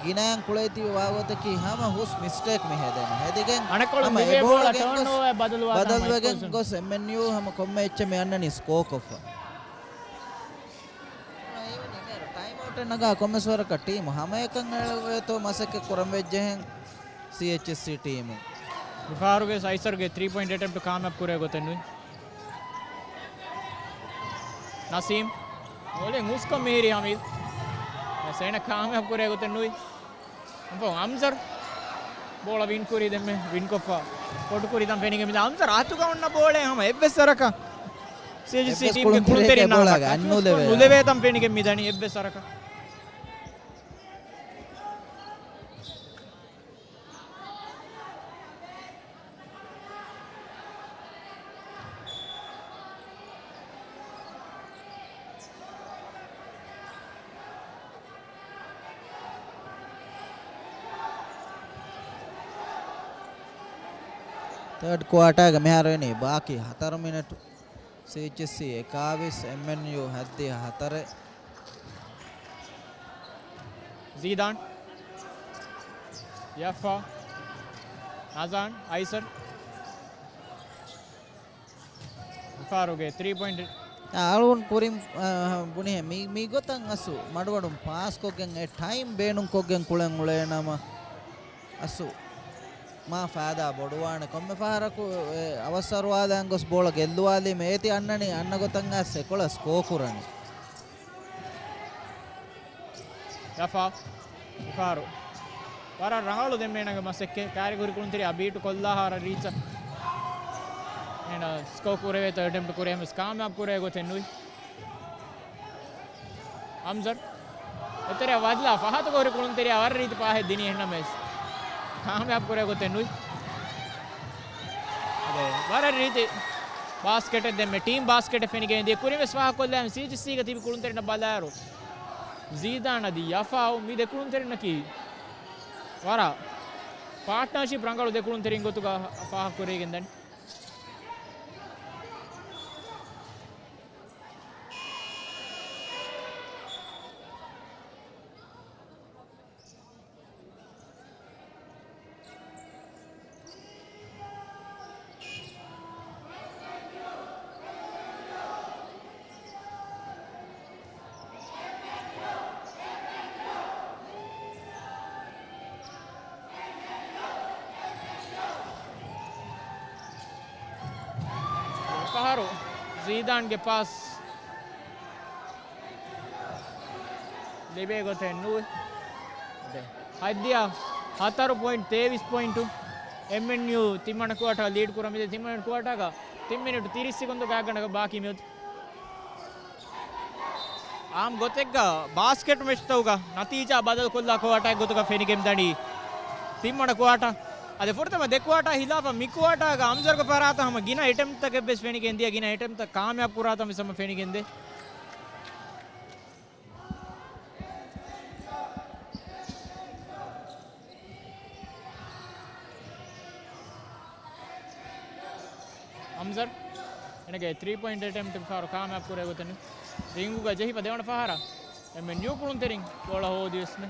ގިނައިން ކުޅައިދިޔަ ވާގޮތަކީ ހަމަ ހުސް މިސްޓޭކް މި ހެދެނީ. ހެދިގެން އަނެއްކޮޅުން ހަމަ އެ މިވޭ ބޯޅަ ބޯޅަ ގެންގޮސް ޓާންއޯވަރ ބަދަލުވާ ބަދަލުވެގެން ގޮސް އެމްއެންޔޫ ހަމަ ކޮންމެ އެއްޗެއް މި އަންނަނީ ސްކޯ ކޮށްފަ. އިމޭރު ޓައިމްއައުޓެއް ނަގާ ކޮންމެސް ވަރަކަށް ޓީމު ހަމައެކަން އެޅެވޭތޯ މަސައްކަތް ކުރަން ވެއްޖެހެން ސީއެޗްއެސްސީ ޓީމު. މިފަހަރުގެ އައިސަރުގެ ތްރީ ޕޮއިންޓް އެޓެމްޕްޓް ކާމިޔާބު ކުރޭ ގޮތެއް ނުވި. ނަސީމް. ބޯޅަ ހުސްކޮށް މިހިރީ ހަމީދު. ސޭނަ ކާމިޔާބު ކުރޭ ގޮތެއް ނުވި. އަންފަ އަމްޒަރް. ބޯޅަ ވިން ކުރީ ދެންމެ ވިން ކޮށްފަ. ކޮޓު ކުރި ތަން ފެނިގެން މިދާ އަމްޒަރް އަތުގަ އޮންނަ ބޯޅަ ހަމަ އެއްވެސް ވަރަކަށް ސީއެޗްސީ އެއްވެސް ޓީމްގެ ކުޅުންތެރިއެއް ކުޅުންތެރިންނާ ބޯޅަ ހަމަ އަންނުލެވޭ. ނުލެވޭ ތަން ފެނިގެން މިދަނީ އެއްވެސް ވަރަކަށް. ތާޑް ކުއާޓާގެ މިހާރު އިނީ ބާކީ ހަތަރު މިނެޓު. ސީއެޗްއެސްސީ އެކާވީސް، އެމްއެންޔޫ ހަތްދިހަ ހަތަރެއް. ޒީދާން. ޔަފާ. ނަޒާން. އައިސަރް. ފާރުގެ ތްރީ ޕޮއިންޓް. އަޅުގަނޑު ކުރިން، އަ، ބުނިހެ މި، މި ގޮތަށް އަސްލު މަޑުމަޑުން ޕާސްކޮށްގެން އެ ޓައިމް ބޭނުންކޮށްގެން ކުޅެން އުޅޭނަމަ އަސްލު މާ ފައިދާ ބޮޑުވާނެ. ކޮންމެ ފަހަރަކު އެ އަވަސްއަރުވާލާން ގޮސް ބޯޅަ ގެއްލުވާލީމަ އޭތި އަންނަނީ އަންނަ ގޮތަށް އައިސް އެކޮޅަށް ސްކޯ ކުރަނީ. ޔަފާ. މިފަހަރު ވަރަށް ރަނގަޅު ދެންމެ އޭނަގެ މަސައްކަތް. ކާރިގަރި ކުޅުންތެރި އަބީޓު ކޮށްލާ ހާރަ ރީޗަށް. އޭނަ ސްކޯ ކުރެވޭތޯ އެޓެމްޕްޓް ކުރޭ ހަމަސް ކާމިޔާބު ކުރޭ ގޮތެއް ނުވި. އަމްޒަރް. އެތެރެއަށް ވަދްލާ ފަހަތުގަ ހުރި ކުޅުންތެރިޔާ ވަރަށް ރީތި ފާހެއް ދިނީ އެހެންނަމަވެސް ކާމިޔާބު ކުރޭ ގޮތެއް ނުވި. އަދެ، ވަރަށް ރީތި ބާސްކެޓެއް ދެންމެ ޓީމް ބާސްކެޓެއް ފެނިގެން ދިޔަ. ކުރިން ވެސް ފާހަގަކޮށްލާ ސީއެޗްސީގެ ތިބި ކުޅުންތެރިންނަށް ބަލާއިރު ޒީދާން އަދި ޔަފާއު މި ދެ ކުޅުންތެރިންނަކީ ވަރަށް ޕާޓްނާޝިޕް ރަނގަޅު ދެ ކުޅުންތެރިން ގޮތުގަ ފާހަގަކުރެވިގެން ދަނީ. ފަހަރު ޒީދާންގެ ޕާސް ލިބޭ ގޮތެއް ނުވި. އަދެ، ހަތްދިހަ ހަތަރު ޕޮއިންޓް ތޭވީސް ޕޮއިންޓު. އެމްއެންޔޫ ތިންވަނަ ކުއާޓާ ލީޑް ކުރަމިދެ. ތިންވަނަ ކުއާޓާގަ ތިން މިނިޓު ތިރީސް ސެކަންޑުގެ ގާތްގަނޑަކަށް ބާކީ މިއޮތީ. އާންމު ގޮތެއްގަ ބާސްކެޓް މެޗްތަކުގަ ނަތީޖާ ބަދަލުކޮށްލާ ކުއާޓާ ގޮތުގަ ފެނިގެން ދަނީ ތިންވަނަ ކުއާޓާ. އަދި ފުރަތަމަ ދެ ކުއާޓާ ހިލާފަށް މި ކުއާޓާގަ އަމްޒަރްގެ ފަރާތަށް ހަމަ ގިނަ އެޓެމްޕްތަކެއް ވެސް ފެނިގެން ދިޔަ. ގިނަ އެޓެމްޕްތައް ކާމިޔާބު ކުރާތަން ވެސް ހަމަ ފެނިގެން ދޭ. އަމްޒަރް އޭނަގެ ތްރީ ޕޮއިންޓް އެޓެމްޕްޓް ފަހަރު ކާމިޔާބު ކުރޭ ގޮތެއް ރިންގުގަ ޖެހިފަ ދެވަނަ ފަހަރަށް އެމްއެންޔޫ ކުޅުންތެރިން ގޯޅަ ހޯދި ވެސް ނެ.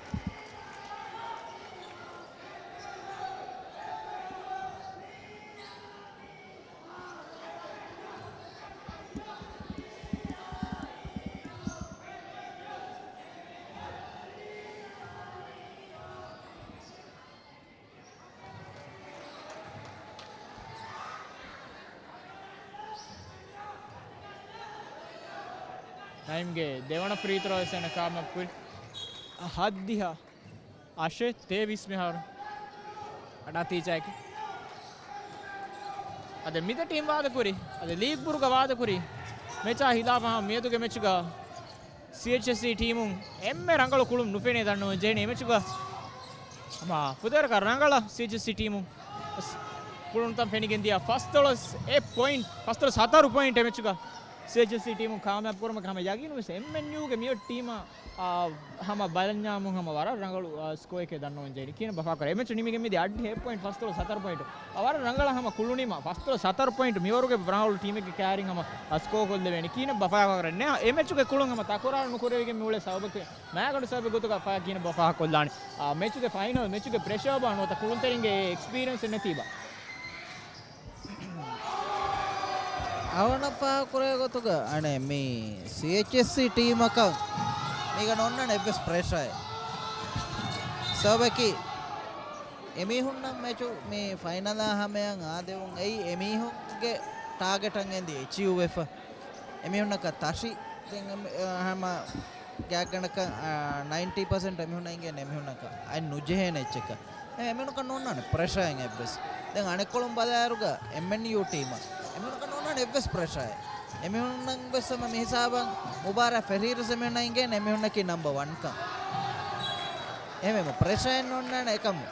ނައިމްގެ ދެވަނަ ފްރީ ތްރޯ ވެސް އޭނަ ކާމިޔާބު ކުރި. ހައްދިހަ އަށެއް ތޭވީސް މިހާރު ނަތީޖާއެކު. އަދި މިދެ ޓީމް ވާދަކުރި، އަދި ލީގް ބުރުގަ ވާދަކުރި މެޗާ ހިލާފަށް މިއަދުގެ މެޗުގަ ސީއެޗްއެސްސީ ޓީމުން އެންމެ ރަނގަޅު ކުޅުން ނުފެނޭ ދަންނަވަން ޖެހެނީ. އެމެޗުގަ ހަމަ ފުދޭވަރަކަށް ރަނގަޅަށް ސީއެޗްއެސްސީ ޓީމުން ކުޅުންތައް ފެނިގެން ދިޔަ ފަސްދޮޅަސް އެއް ޕޮއިންޓް، ފަސްދޮޅަސް ހަތަރު ޕޮއިންޓް އެ މެޗުގަ ސީއެޗްއެސްސީ ޓީމުން ކާމިޔާބު ކުރުމަކަށް ހަމަ ޔަގީނުވެސް އެމްއެންޔޫގެ މިއޮތް ޓީމާ، އާ، ހަމަ ބަލަންޏާމުން ހަމަ ވަރަށް ރަނގަޅު، އާ، ސްކޯއެކޭ ދަންނަވަން ޖެހިނީ. ކިހިނެއް ބަފާ ކުރާ. އެ މެޗު ނިމިގެން މިދިޔަ އައްޑިހަ އެއް ޕޮއިންޓް ފަސްދޮޅަސް ހަތަރު ޕޮއިންޓު. އާ، ވަރަށް ރަނގަޅަށް ހަމަ ކުޅުނީމަ ފަސްދޮޅަސް ހަތަރު ޕޮއިންޓު މިވަރުގެ ރަނގަޅު ޓީމެއްގެ ކައިރިން ހަމަ، އާ، ސްކޯ ކޮށްލެވޭނީ. ކިހިނެއް ބަފާ ކުރާ. ނެ، އެ މެޗުގެ ކުޅުން ހަމަ ތަކުރާރު ނުކުރެވިގެން މި އުޅޭ ސަބަބަކީ މާގަނޑު ސަބަބެއް ގޮތުގަ ފާ ކިހިނެއް ބަފާ ކޮށްލާނެ. އާ، މެޗުގެ ފައިނަލް، މެޗުގެ ޕްރެޝާ ބާ ނުވަތަ ކުޅުންތެރިންގެ އެ އެކްސްޕީރިއެންސް ނެތީބާ. އަވަނަށް ފާހަގަކުރޭ ގޮތުގަ އަނެއް މި ސީއެޗްއެސްސީ ޓީމަކަށް މީގަ ނޯންނާނެ އެއްވެސް ޕްރެޝާއެއް. ސަބަބަކީ އެމީހުންނަށް މެޗު މި ފައިނަލާ ހަމަޔަށް އާދެވުން އެއީ އެމީހުންގެ ޓާގެޓަށް އެނދި އެޗީވް ވެފަ. އެމީހުންނަކަށް ތަށި ދެން އެ-، އެ-، ހަމަ ގާތްގަނޑަކަށް، އާ، ނައިންޓީ ޕަސެންޓް އެމީހުންނަށް އިނގޭނެ އެމީހުންނަކަށް އަތް ނުޖެހޭނެ އެއްޗަކަށް. އެ، އެމީހުންނަކަށް ނޯންނާނެ ޕްރެޝާއެއް އެއްވެސް. ދެން އަނެއްކޮޅުން ބަލާއިރުގަ އެމްއެންޔޫ ޓީމަށް އެމީހުންނަކަށް ނޯންނާނެ އެއްވެސް ޕްރެޝާއެއް. އެމީހުންނަށް ވެސް ހަމަ މިހިސާބަށް މުބާރާތް ފެށިއިރު އެމީހުންނަށް އިނގޭނެ އެމީހުންނަކީ ނަމްބަ ވަންކަން. އެހެންވީމަ ޕްރެޝާއެއް ނޯންނާނެ އެކަމު.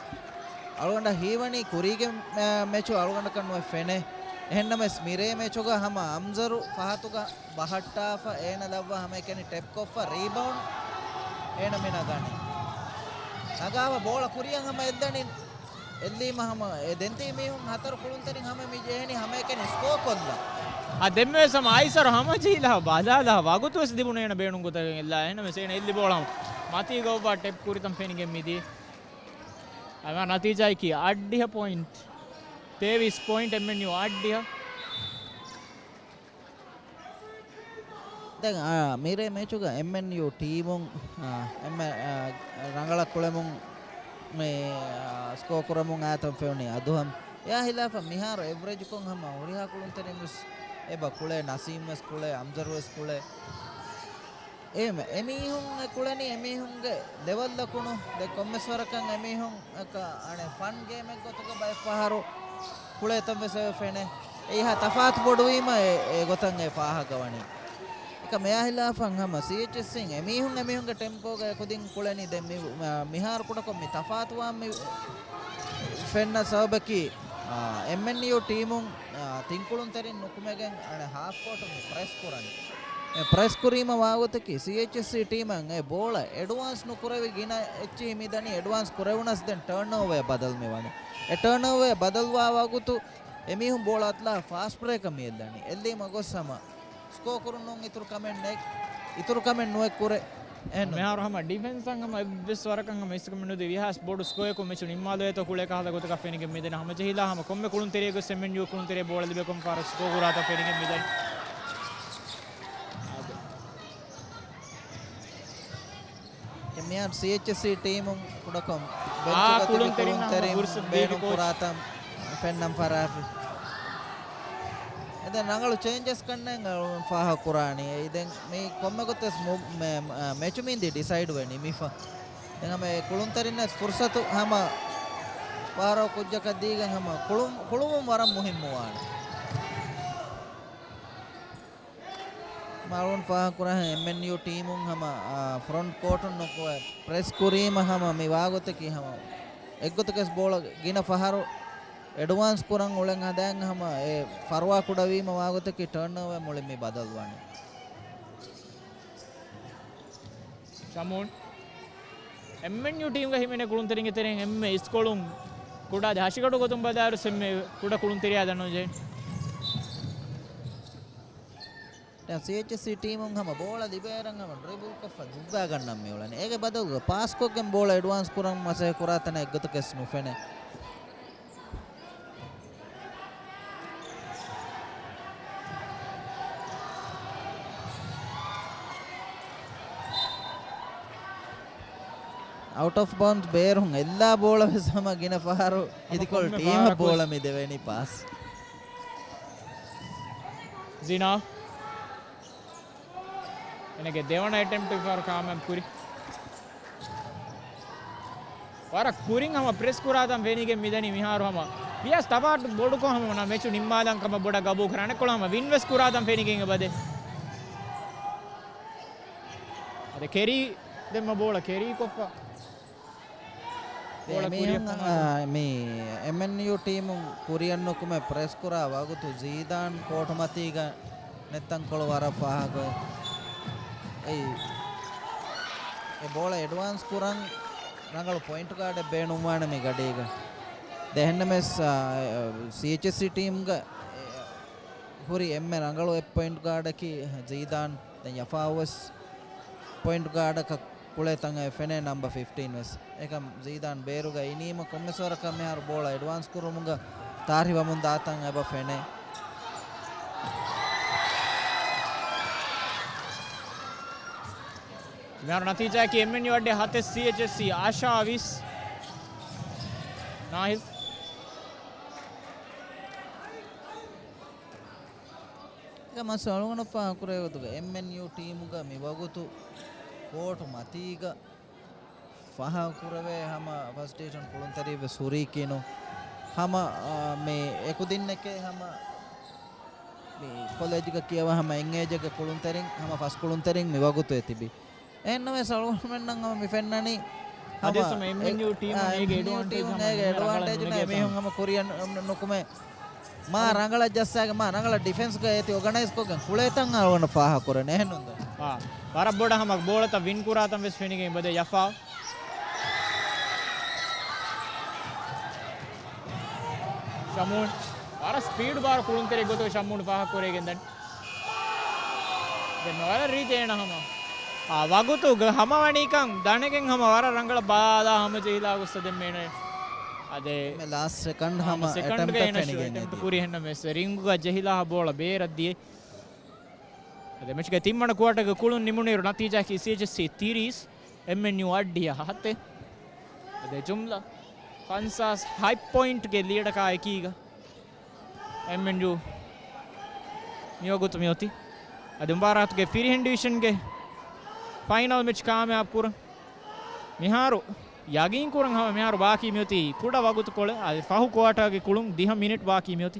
އަޅުގަނޑަށް ހީވަނީ ކުރީގެ މެ-، މެޗު އަޅުގަނޑަކަށް ނުވެ ފެނޭ. އެހެންނަމަވެސް މިރޭ މެޗުގަ ހަމަ އަމްޒަރު ފަހަތުގަ ބަހައްޓާފަ، އޭނަ ލައްވާ ހަމައެކަނި ޓެޕްކޮށްފަ، ރީބައުންޑް އޭނަ މި ނަގާނެ. ނަގާފަ ބޯޅަ ކުރިޔަށް ހަމަ އެއްލަނީ، އެއްލީމަ ހަމަ އެ ދެންތީ މީހުން ހަތަރު ކުޅުންތެރިން ހަމަ މި ޖެހެނީ ހަމައެކަނި ސްކޯ ކޮށްލަން. އާ، ދެންމެވެސް ހަމަ އައިސަރު ހަމަޖެހިލާ ވަގުތުވެސް ލިބުނު އޭނަ ބޭނުން ގޮތަކަށް އެއްލާ. އެހެންނަމަވެސް އޭނަ އެއްލި ބޯޅަ ހަމަ މަތީގަ އޮއްވާ ޓެޕް ކުރިތަން ފެނިގެން މިދީ. އަމާ ނަތީޖާއަކީ އައްޑިހަ ޕޮއިންޓް. ތޭވީސް ޕޮއިންޓް އެމްއެންޔޫ އައްޑިހަ. ދެން، އާ، މިރޭ މެޗުގަ އެމްއެންޔޫ ޓީމުން، އާ، އެންމެ-، އާ، ރަނގަޅަށް ކުޅެމުން މި، އާ، ސްކޯ ކުރަމުން އާތަން ފެނުނީ އަދުހަމް. އެއާ ހިލާފަށް މިހާރު އެވްރެޖްކޮށް ހަމަ ހުރިހާ ކުޅުންތެރިން ވެސް އެބަ ކުޅޭ، ނަސީމް ވެސް ކުޅޭ، އަމްޒަރު ވެސް ކުޅޭ. އެ މެ-، އެމީހުން އެ ކުޅެނީ އެމީހުންގެ ލެވެލްއަކުނު. ދެ ކޮންމެސް ވަރަކަށް އެމީހުން އަކަ-، އަނެއް ފަން ގޭމެއް ގޮތުގަ ބައެއް ފަހަރު ކުޅޭތަން ވެސް އެ ފެނޭ. އެއީ ހާ ތަފާތު ބޮޑުވީމަ އެ، އެ ގޮތަށް އެ ފާހަގަވަނީ. އެކަމް އެއާ ހިލާފަށް ހަމަ ސީއެޗްއެސްސީން އެމީހުން އެމީހުންގެ ޓެމްޕޯގައި ކުދިން ކުޅެނީ. ދެން މި-، މި-، މިހާރު ކުޑަކޮށް މި ތަފާތުވާން މި ފެންނަ ސަބަބަކީ، އާ، އެމްއެންޔޫ ޓީމުން، އާ، ތިން ކުޅުންތެރިން ނުކުމެގެން އަނެއް ހާފް ކޯޓުން މި ޕްރެސް ކުރަނީ. އެ ޕްރެސް ކުރީމަ ވާގޮތަކީ ސީއެޗްއެސްސީ ޓީމަށް އެ ބޯޅަ އެޑްވާންސް ނުކުރެވި ގިނަ އެއްޗިހި މިދަނީ. އެޑްވާންސް ކުރެވުނަސް ދެން ޓާންއޯވައަށް ބަދަލު މިވަނީ. އެ ޓާންއޯވައަށް ބަދަލުވާ ވަގުތު އެމީހުން ބޯޅަ އަތުލާ ފާސްޓް ބްރޭކަށް މި އެއްލަނީ. އެއްލީމަ ގޮސް ހަމަ ސްކޯ ކުރުން ނޫން އިތުރު ކަމެއް ނެތް، އިތުރު ކަމެއް ނުއެއް ކުރޭ. އެހެން ނޫން. މިހާރު ހަމަ ޑިފެންސަށް ހަމަ އެއްވެސް ވަރަކަށް ހަމަ އިސްކަމެއް ނުދީ. ވީހާވެސް ބޮޑު ސްކޯއަކުން މެޗު ނިންމާލެވޭތޯ ކުޅޭ ކަހަލަ ގޮތަކަށް ފެނިގެން މިދަނީ. ހަމަޖެހިލާ ހަމަ ކޮންމެ ކުޅުންތެރިއެއްގެ ސެމެން ޔޫ ކުޅުންތެރިޔާ ބޯޅަ ލިބޭ ކޮން ފަހަރަށް ސްކޯ ކުރާތޯ ފެނިގެން މިދަނީ. މިހާރު ސީއެޗްއެސްސީ ޓީމުން ކުޑަކޮށް އާ، ބެންޗުގަ ތިބި ކުޅުންތެރިންނަށް ހަމަ ކުޅުންތެރިން ފުރުސަތު ދީފި ބޭނުން ކޯޗް. ކުރާތަން ފެންނަން ފަށާފި. އެދެން ރަނގަޅު ޗޭންޖަސް ކަންނޭނގެ އަޅުގަނޑު ފާހަގަ ކުރާނީ. އެއީ ދެން މި ކޮންމެ ގޮތެއް މެޗު މި ދި ޑިސައިޑް ވެ ނިމިފަ. ދެން ހަމަ އެ ކުޅުންތެރިންނަށް ފުރުސަތު ހަމަ ފާހަރަ ކުއްޖަކަށް ދީގެން ހަމަ ކުޅުން، ކުޅުމުން ވަރަށް މުހިއްމުވާނެ. މަ އަޅުގަނޑު ފާހަގަ ކުރާހެން އެމްއެންޔޫ ޓީމުން ހަމަ، އާ، ފްރޮންޓް ކޯޓުން ނުކުމެ ޕްރެސް ކުރީމަ ހަމަ މި ވާގޮތަކީ ހަމަ އެއްގޮތަކަސް ބޯޅަ ގިނަ ފަހަރު އެޑްވާންސް ކުރަން އުޅެން ހަދާން ހަމަ އެ ފަރުވާ ކުޑަވީމަ ވާގޮތަކީ ޓާންއޯވަ މުޅިން މި ބަދަލުވާނެ. ޝަމޫން. އެމްއެންޔޫ ޓީމްގަ ހިމެނޭ ކުޅުންތެރިންގެ ތެރެއިން އެންމެ އިސްކޮޅުން ކުޑާ ދެ ހަށިގަނޑު ގޮތުން ބަލާއިރު އެންމެ ކުޑަ ކުޅުންތެރިޔާ ދަންނަވަން ޖެހޭ. ދެން ސީއެޗްއެސްސީ ޓީމުން ހަމަ ބޯޅަ ލިބޭއިރަށް ހަމަ ޑްރިބުލްކޮށްފަ ދުއްވާގަންނަން މިއުޅެނީ. އޭގެ ބަދަލުގަ ޕާސްކޮށްގެން ބޯޅަ އެޑްވާންސް ކުރަން މަސައްކަތް ކުރާ ތަނެއް އެއްގޮތަކަސް ނުފެނޭ. އައުޓް އޮފް ބައުންޑްސް ބޭރުން އެއްލާ ބޯޅަ ވެސް ހަމަ ގިނަ ފަހަރު އިދިކޮޅު ކޮންމެ ޓީމަށް ފަހަރަކު ބޯޅަ މި ދެވޭނީ ޕާސް. ޒިނާ. އޭނަގެ ދެވަނަ އެޓެމްޕްޓް މިފަހަރު ކާމިޔާބު ކުރި. ވަރަށް ކުރިން ހަމަ ޕްރެސް ކުރާތަން ފެނިގެން މިދަނީ މިހާރު ހަމަ. ވިޔަސް ތަފާތު ބޮޑުކޮށް ހަމަ މެޗު ނިންމާލަން ކަމަށް ބޮޑަށް ގަބޫލު ކުރާނެ. އަނެއްކޮޅަށް ހަމަ ވިން ވެސް ކުރާތަން ފެނިގެން އެބަދޭ. އަދި ކެރީ ދެންމަ ބޯޅަ ކެރީ ކޮށްފަ. އެމީހުން، އާ، މި އެމްއެންޔޫ ޓީމުން ކުރިއަށް ނުކުމެ ޕްރެސް ކުރާ ވަގުތު ޒީދާން ކޯޓު މަތީގަ ނެތްތަންކޮޅު ވަރަށް ފާހަގަ. އެ، އެ ބޯޅަ އެޑްވާންސް ކުރަން ރަނގަޅު ޕޮއިންޓް ގާޑެއް ބޭނުންވާނެ މި ގަޑީގަ. ދެ އެހެންނަމެސް، އާ، ސީއެޗްއެސްސީ ޓީމްގަ ހުރި އެންމެ ރަނގަޅު އެއް ޕޮއިންޓް ގާޑަކީ ޒީދާން. ދެން ޔަފާއު ވެސް ޕޮއިންޓް ގާޑަކަށް ކުޅޭ ތަން އެ ފެނޭ ނަމްބަ ފިފްޓީން ވެސް. އެކަމް ޒީދާން ބޭރުގަ އިނީމަ ކޮންމެސް ވަރަކަށް މިހާރު ބޯޅަ އެޑްވާންސް ކުރުމުގަ ތާރި ވަމުން ދާތަން އެބަ ފެނޭ. މިހާރު ނަތީޖާއަކީ އެމްއެންޔޫ އައްޑިހަ ހަތެއް، ސީއެޗްއެސްސީ އާޝާ ވިސް. ނާހިލް. މަސް އަޅުގަނޑަށް ފާހަގަކުރޭ ގޮތުގަ އެމްއެންޔޫ ޓީމުގަ މި ވަގުތު ކޯޓު މަތީގަ ފާހަގަކުރެވޭ ހަމަ ފަސް ޑިވިޝަން ކުޅުންތެރިން ވެސް ހުރީކީނު. ހަމަ، އާ، މި އެކުދިންނެކޭ ހަމަ މި ކޮލެޖްގަ ކިޔަވާ ހަމަ އެން އޭޖެއްގެ ކުޅުންތެރިން، ހަމަ ފަސް ކުޅުންތެރިން މި ވަގުތު އެ ތިބި. އެހެންނަމަވެސް އަޅުގަނޑުމެންނަށް ހަމަ މި ފެންނަނީ އަދިވެސް ހަމަ އެމްއެންޔޫ ޓީމުން އާ، އޭގެ އެމްއެންޔޫ އެޑްވާންޓޭޖް ޓީމުން ހަމަ އޭގެ އެމީހުން އެޑްވާންޓޭޖް ރަނގަޅަށް ނުނެގޭތަން. ނުކުމެ މާ ރަނގަޅަށް ޖައްސާގެ މާ ރަނގަޅަށް ޑިފެންސްގަ އޭތި އޯގަނައިޒްކޮށްގެން ކުޅޭތަން އަޅުގަނޑަށް ފާހަގަކުރަން އެހެންނުންދޯ؟ އާ، ވަރަށް ބޮޑަށް ހަމަ ބޯޅަތައް ވިން ކުރާތަން ވެސް ފެނިގެން އިބަދޭ ޔަފާ. ޝަމޫން ވަރަށް ސްޕީޑް ބާރު ކުޅުންތެރި ގޮތުގަ ޝަމޫން ފާހަގަކުރެވިގެން ދަނީ. ދެން ވަރަށް ރީތި އޭނަ ހަމަ. އާ، ވަގުތު ގ-، ހަމަވަނީކަން ދަނެގެން ހަމަ ވަރަށް ރަނގަޅަށް ބާލާ ހަމަޖެހިލާ ގޮއްސަ ދެން މޭނަ. އަދެ މި ލާސްޓް ސެކަންޑް ހަމަ ސެކަންޑްގަ އެޓެމްޕްޓެއް އޭނަ ފެނިގެން އެޓެމްޕްޓް އެދި. ކުރި ހެންނަ މެސް ރިންގުގަ ޖެހިލާ ބޯޅަ ބޭރަށް ދިޔަ. އަދެ މެޗުގެ ތިންވަނަ ކުއާޓަރގެ ކުޅުން ނިމުނުއިރު ނަތީޖާއަކީ ސީއެޗްއެސްސީ ތިރީސް، އެމްއެންޔޫ އައްޑިހަ ހަތެއް. އަދެ ޖުމްލަ ފަންސާސް ހަތް ޕޮއިންޓްގެ ލީޑަކާ އެކީގަ އެމްއެންޔޫ މިވަގުތު މިއޮތީ. އަދި މުބާރާތުގެ ފިރިހެން ޑިވިޝަންގެ ފައިނަލް މެޗް ކާމިޔާބު ކުރަން މިހާރު ޔަގީން ކުރަން ހަމަ މިހާރު ބާކީ މިއޮތީ ކުޑަ ވަގުތުކޮޅެއް. އަދި ފަހު ކުއާޓާގެ ކުޅުން ދިހަ މިނިޓް ބާކީ މިއޮތީ.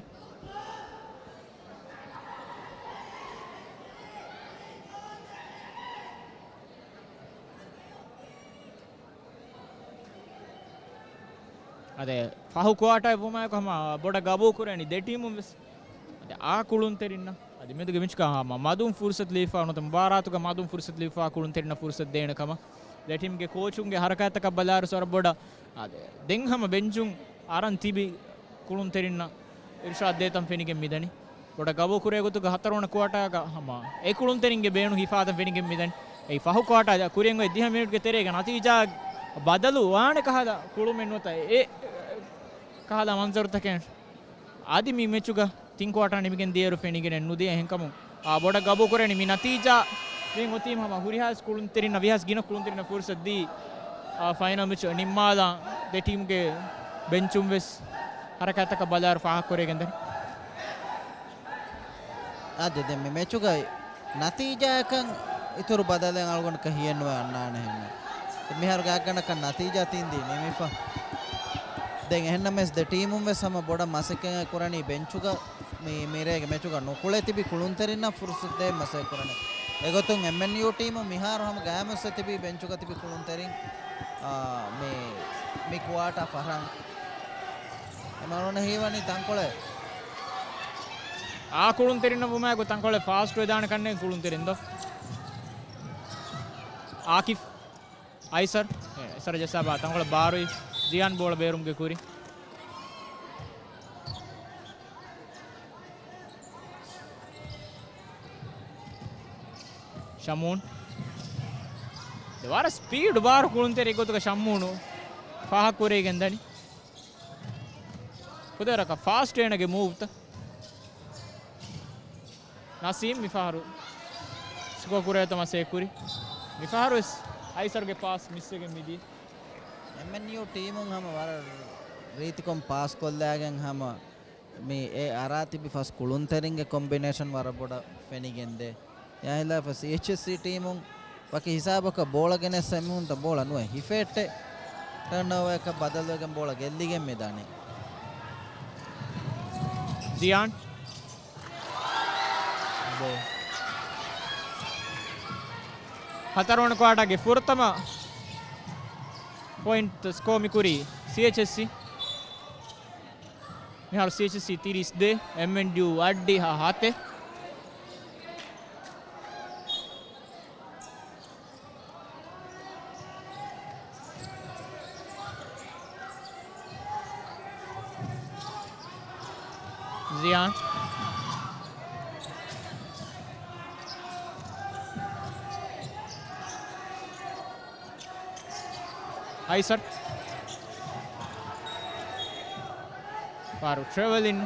އަދެ ފަހު ކުއާޓާ ވުމާއެކު ހަމަ ބޮޑަށް ގަބޫ ކުރެވެނީ ދެ ޓީމުން ވެސް. އަދެ އާ ކުޅުންތެރިންނަށް އަދި މެދުގެ މިޗުގަ ހަމަ މަދުން ފުރުސަތު ލިބިފާ ނުވަތަ މުބާރާތުގަ މަދުން ފުރުސަތު ލިބިފާ ކުޅުންތެރިންނަށް ފުރުސަތު ދޭނެ ކަމަށް ދެ ޓީމްގެ ކޯޗުންގެ ހަރަކާތްތަކަށް ބަލާއިރު ވަރަށް ބޮޑަށް އާދެ، ދެން ހަމަ ބެންޗުން އަރަން ތިބި ކުޅުންތެރިންނަށް އިރުޝާދް ދޭތަން ފެނިގެން މިދަނީ. ބޮޑަށް ގަބޫ ކުރޭ ގޮތުގަ ހަތަރުވަނަ ކުއާޓާގަ ހަމަ އެ ކުޅުންތެރިންގެ ބޭނުން ހިފާތަން ފެނިގެން މިދަނީ. އެއީ ފަހު ކުއާޓާ ކުރިއަށް އޮތް ދިހަ މިނިޓްގެ ތެރޭގަ ނަތީޖާ ބަދަލު ވާނެ ކަހަލަ ކުޅުމެއް ނުވަތަ އެ ކަހަލަ މަންޒަރުތަކެއް އަދި މި މެޗުގަ ތިން ކުއާޓާ ނިމިގެން ދިޔައިރު ފެނިގެނެއް ނުދިޔަ. އެހެންކަމުން އާ ބޮޑަށް ގަބޫ ކުރެވެނީ މި ނަތީޖާ މި އޮތީމަ ހަމަ ހުރިހާ ކުޅުންތެރިންނަށް ވިހާސް ގިނަ ކުޅުންތެރިންނަށް ފުރުސަތު ދީ، އާ، ފައިނަލް މެޗް ނިންމާލާ ދެ ޓީމުގެ ބެންޗުން ވެސް ހަރަކާތްތަކަށް ބަލާއިރު ފާހަގަކުރެވިގެން ދަނީ. އާދެ، ދެން މި މެޗުގައި ނަތީޖާއަކަށް އިތުރު ބަދަލެއް އަޅުގަނޑަކަށް ހިޔެއްނުވެ އަންނާނެ ހެންނެ. މިހާރު ގާތްގަނޑަކަށް ނަތީޖާ ތިން ދީ ނިމިފަ. ދެން އެހެންނަމަވެސް ދެ ޓީމުން ވެސް ހަމަ ބޮޑަށް މަސައްކަތް ކުރަނީ ބެންޗުގަ މި މިރޭގެ މެޗުގަ ނުކުޅެ ތިބި ކުޅުންތެރިންނަށް ފުރުސަތު ދޭން މަސައްކަތް ކުރަނީ. އެގޮތުން އެމްއެންޔޫ ޓީމު މިހާރު ހަމަ ގައިމުއްސަ ތިބި ބެންޗުގަ ތިބި ކުޅުންތެރިން، އާ، މި، މި ކުއާޓާ ފަހަރަށް އެމަރުން ހީވަނީ ތަންކޮޅެއް. އާ ކުޅުންތެރިންނަށް ވުމާއެކު ތަންކޮޅެއް ފާސްޓް ވެދާނެ ކަންނޭނގެ ކުޅުންތެރިން ދޯ. އާކިފް. އައިސަރް. އެ، އައިސަރަށް ޖައްސާބާ ތަންކޮޅެއް ބާރުވި. ޒިޔާން ބޯޅަ ބޭރުމުގެ ކުރިން. ޝަމޫން. ދެ ވަރަށް ސްޕީޑް ބާރު ކުޅުންތެރި ގޮތުގަ ޝަމޫނު ފާހަގަކުރެވިގެން ދަނީ. ކުދިވަރަކަށް ފާސްޓް އޭނަގެ މޫވްތައް. ނަސީމް މިފަހަރު ސިކޯ ކުރޭތޯ މަސައްކަތް ކުރި. މިފަހަރު ވެސް އައިސަރުގެ ޕާސް މިސްވެގެން މިދިޔަ. އެމްއެންޔޫ ޓީމުން ހަމަ ވަރަށް ރީތިކޮށް ޕާސް ކޮށްލާގެން ހަމަ މި އެ އަރާ ތިބި ފަސް ކުޅުންތެރިންގެ ކޮމްބިނޭޝަން ވަރަށް ބޮޑަށް ފެނިގެންދޭ. އެއާ ހިލާފަށް ސީއެޗްއެސްސީ ޓީމުން ވަކި ހިސާބަކަށް ބޯޅަ ގެނެސް އެމީހުންތައް ބޯޅަ ނުވެ ހިފޭއްޓެ. ޓާންއޯވަރއަކަށް ބަދަލުވެގެން ބޯޅަ ގެއްލިގެން މިދަނީ. ޒިޔާން. ހަތަރުވަނަ ކުއާޓާގެ ފުރަތަމަ ޕޮއިންޓް ސްކޯ މިކުރީ ސީއެޗްއެސްސީ. މިހާރު ސީއެޗްއެސްސީ ތިރީސް ދޭ، އެމްއެންޔޫ އަށްޑިހަ ހަތެއް. ޒިޔާން. އައިސަރް. ފާރު ޓްރެވެލިން.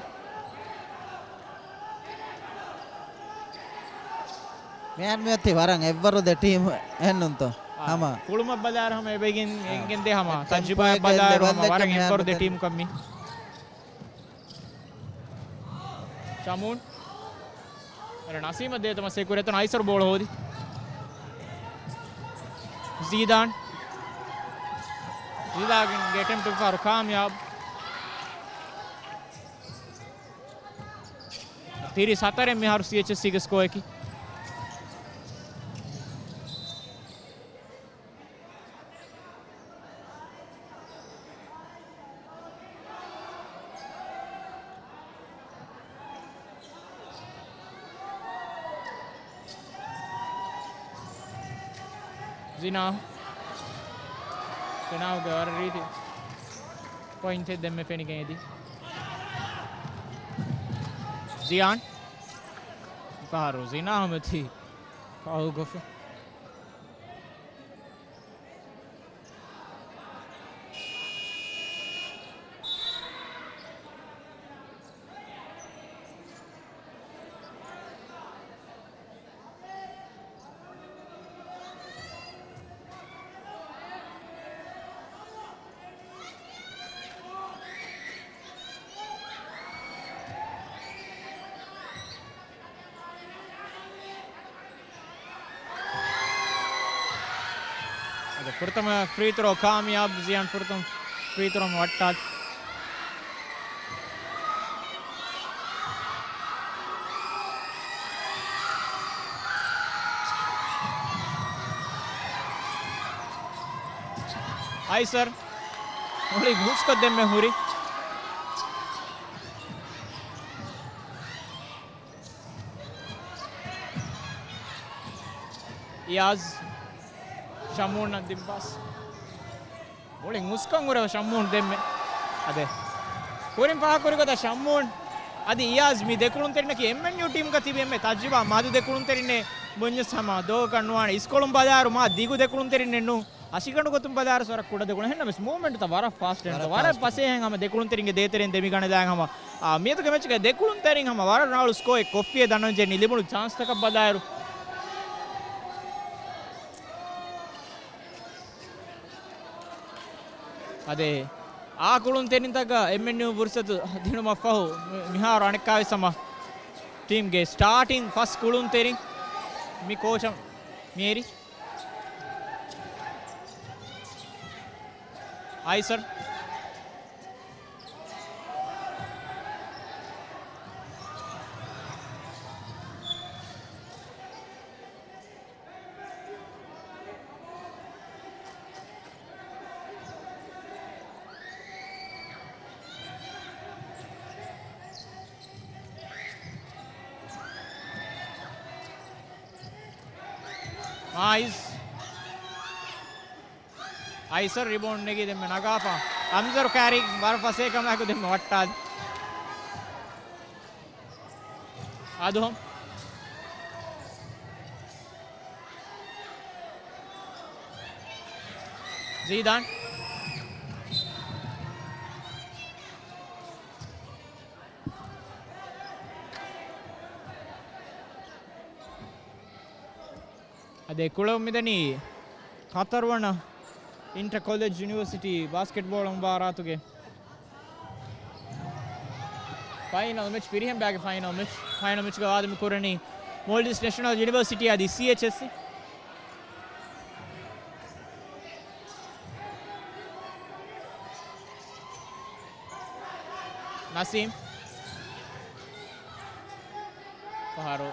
މިހާރު މިއޮތީ ވަރަށް އެއްވަރު ދެ ޓީމް އެހެންނުންތޯ؟ އާ، ހަމަ. ކުޅުމަށް ބަލާއިރު ހަމަ އެބައިގެން އާ. އެނގެންދޭ ހަމަ. ޓެމްޕޯ ތަޖުރިބާއަށް އެކަނި ބަލާއިރު ހަމަ ލެވެލް ވަރަށް އެއްކަނި އެއްވަރު ދެ ހަމަ ޓީމްކަން މީ. ޝަމޫން. އަރަ ނަސީމަށް ދޭތަ މަސޭ ކުރޭތަން އައިސަރު ބޯޅަ ހޯދި. ޒީދާން. ޒީދާގެ އެޓެމްޕްޓު ފާރު ކާމިޔާބު. ތިރީސް ހަތަރެއް މިހާރު ސީއެޗްއެސްސީގެ ސްކޯއަކީ. ޒިނާ. ޒިނާގެ ވަރަށް ރީތި ޕޮއިންޓެއް ދެންމެ ފެނިގެން އެދި. ޒިޔާން. ފަހަރު ޒިނާ ހަމަތި ފައުލް ކޮށްފަ. އަދި ފުރަތަމަ ފްރީ ތްރޯ ކާމިޔާބު، ޒިޔާން ފުރަތަމަ ފްރީ ތްރޯ ވައްޓާލި. އައިސަރް މުޅި ހުސްކޮށް ދެންމެ ހުރި. އިޔާޒް ޝަމޫން އަށް ދިން ޕާސް. މުޅި ހުސްކޮށް ހުރެ ޝަމޫން ދެންމެ. އަދެ ކުރިން ފާހަގަކުރި ގޮތަށް ޝަމޫން އަދި އިޔާޒް މި ދެ ކުޅުންތެރިންނަކީ އެމްއެންޔޫ ޓީމްގަ ތިބި އެންމެ ތަޖްރިބާ މަދު ދެ ކުޅުންތެރިންނޭ ބުންޏަސް ހަމަ ދޯގަ ނުވާނެ. އިސްކޮޅުން ބަލާއިރު މާ ދިގު ދެ ކުޅުންތެރިންނެއް ނޫން. ހަށިގަނޑު ގޮތުން ބަލާއިރު ވަރަށް ކުޑަ ދެ ކުޅުން. އެހެންނަމަވެސް މޫވްމެންޓްތައް ވަރަށް ފާސްޓް އެންޑް ވަރަށް ފާސްޓް. ވަރަށް ފަސޭހައިން ހަމަ ދެ ކުޅުންތެރިންގެ ދޭތެރެއިން ދެމިގަނެލާން ހަމަ. އާ، މިއަދުގެ މެޗުގައި ދެ ކުޅުންތެރިން ހަމަ ވަރަށް ރަނގަޅު ސްކޯއެއް ކޮށްފިއޭ ދަންނަވަންޖެހޭ ލިބުނު ޗާންސްތަކަށް ބަލާއިރު. އަދެ އާ ކުޅުންތެރިންތަކަށް އެމްއެންޔޫ ފުރުސަތު ދިނުމަށްފަހު މި-، މިހާރު އަނެއްކާވެސް ހަމަ ޓީމްގެ ސްޓާޓިން ފަސް ކުޅުންތެރިން މި ކޯޗަށް މިއެރި. އައިސަރް. މާއިޒް. އައިސަރް ރިބައުންޑް ނެގި ދެންމެ ނަގާފަ. އަމްޒަރު ކާރި ވަރަށް ފަސޭހަކަމާއެކު ދެންމެ ވައްޓާލި. އަދުހަމް. ޒީދާން. އަދި ކުޅެވުން މިދަނީ ހަތަރުވަނަ އިންޓަ ކޮލެޖް ޔުނިވަރސިޓީ ބާސްކެޓްބޯޅަ މުބާރާތުގެ ފައިނަލް މެޗް، ފިރިހެން ބައިގެ ފައިނަލް މެޗް. ފައިނަލް މެޗްގަ ވާދަ މި ކުރަނީ މޯލްޑިވްސް ނެޝަނަލް ޔުނިވަރސިޓީ އަދި ސީއެޗްއެސްސީ. ނަސީމް. ފަހަރު.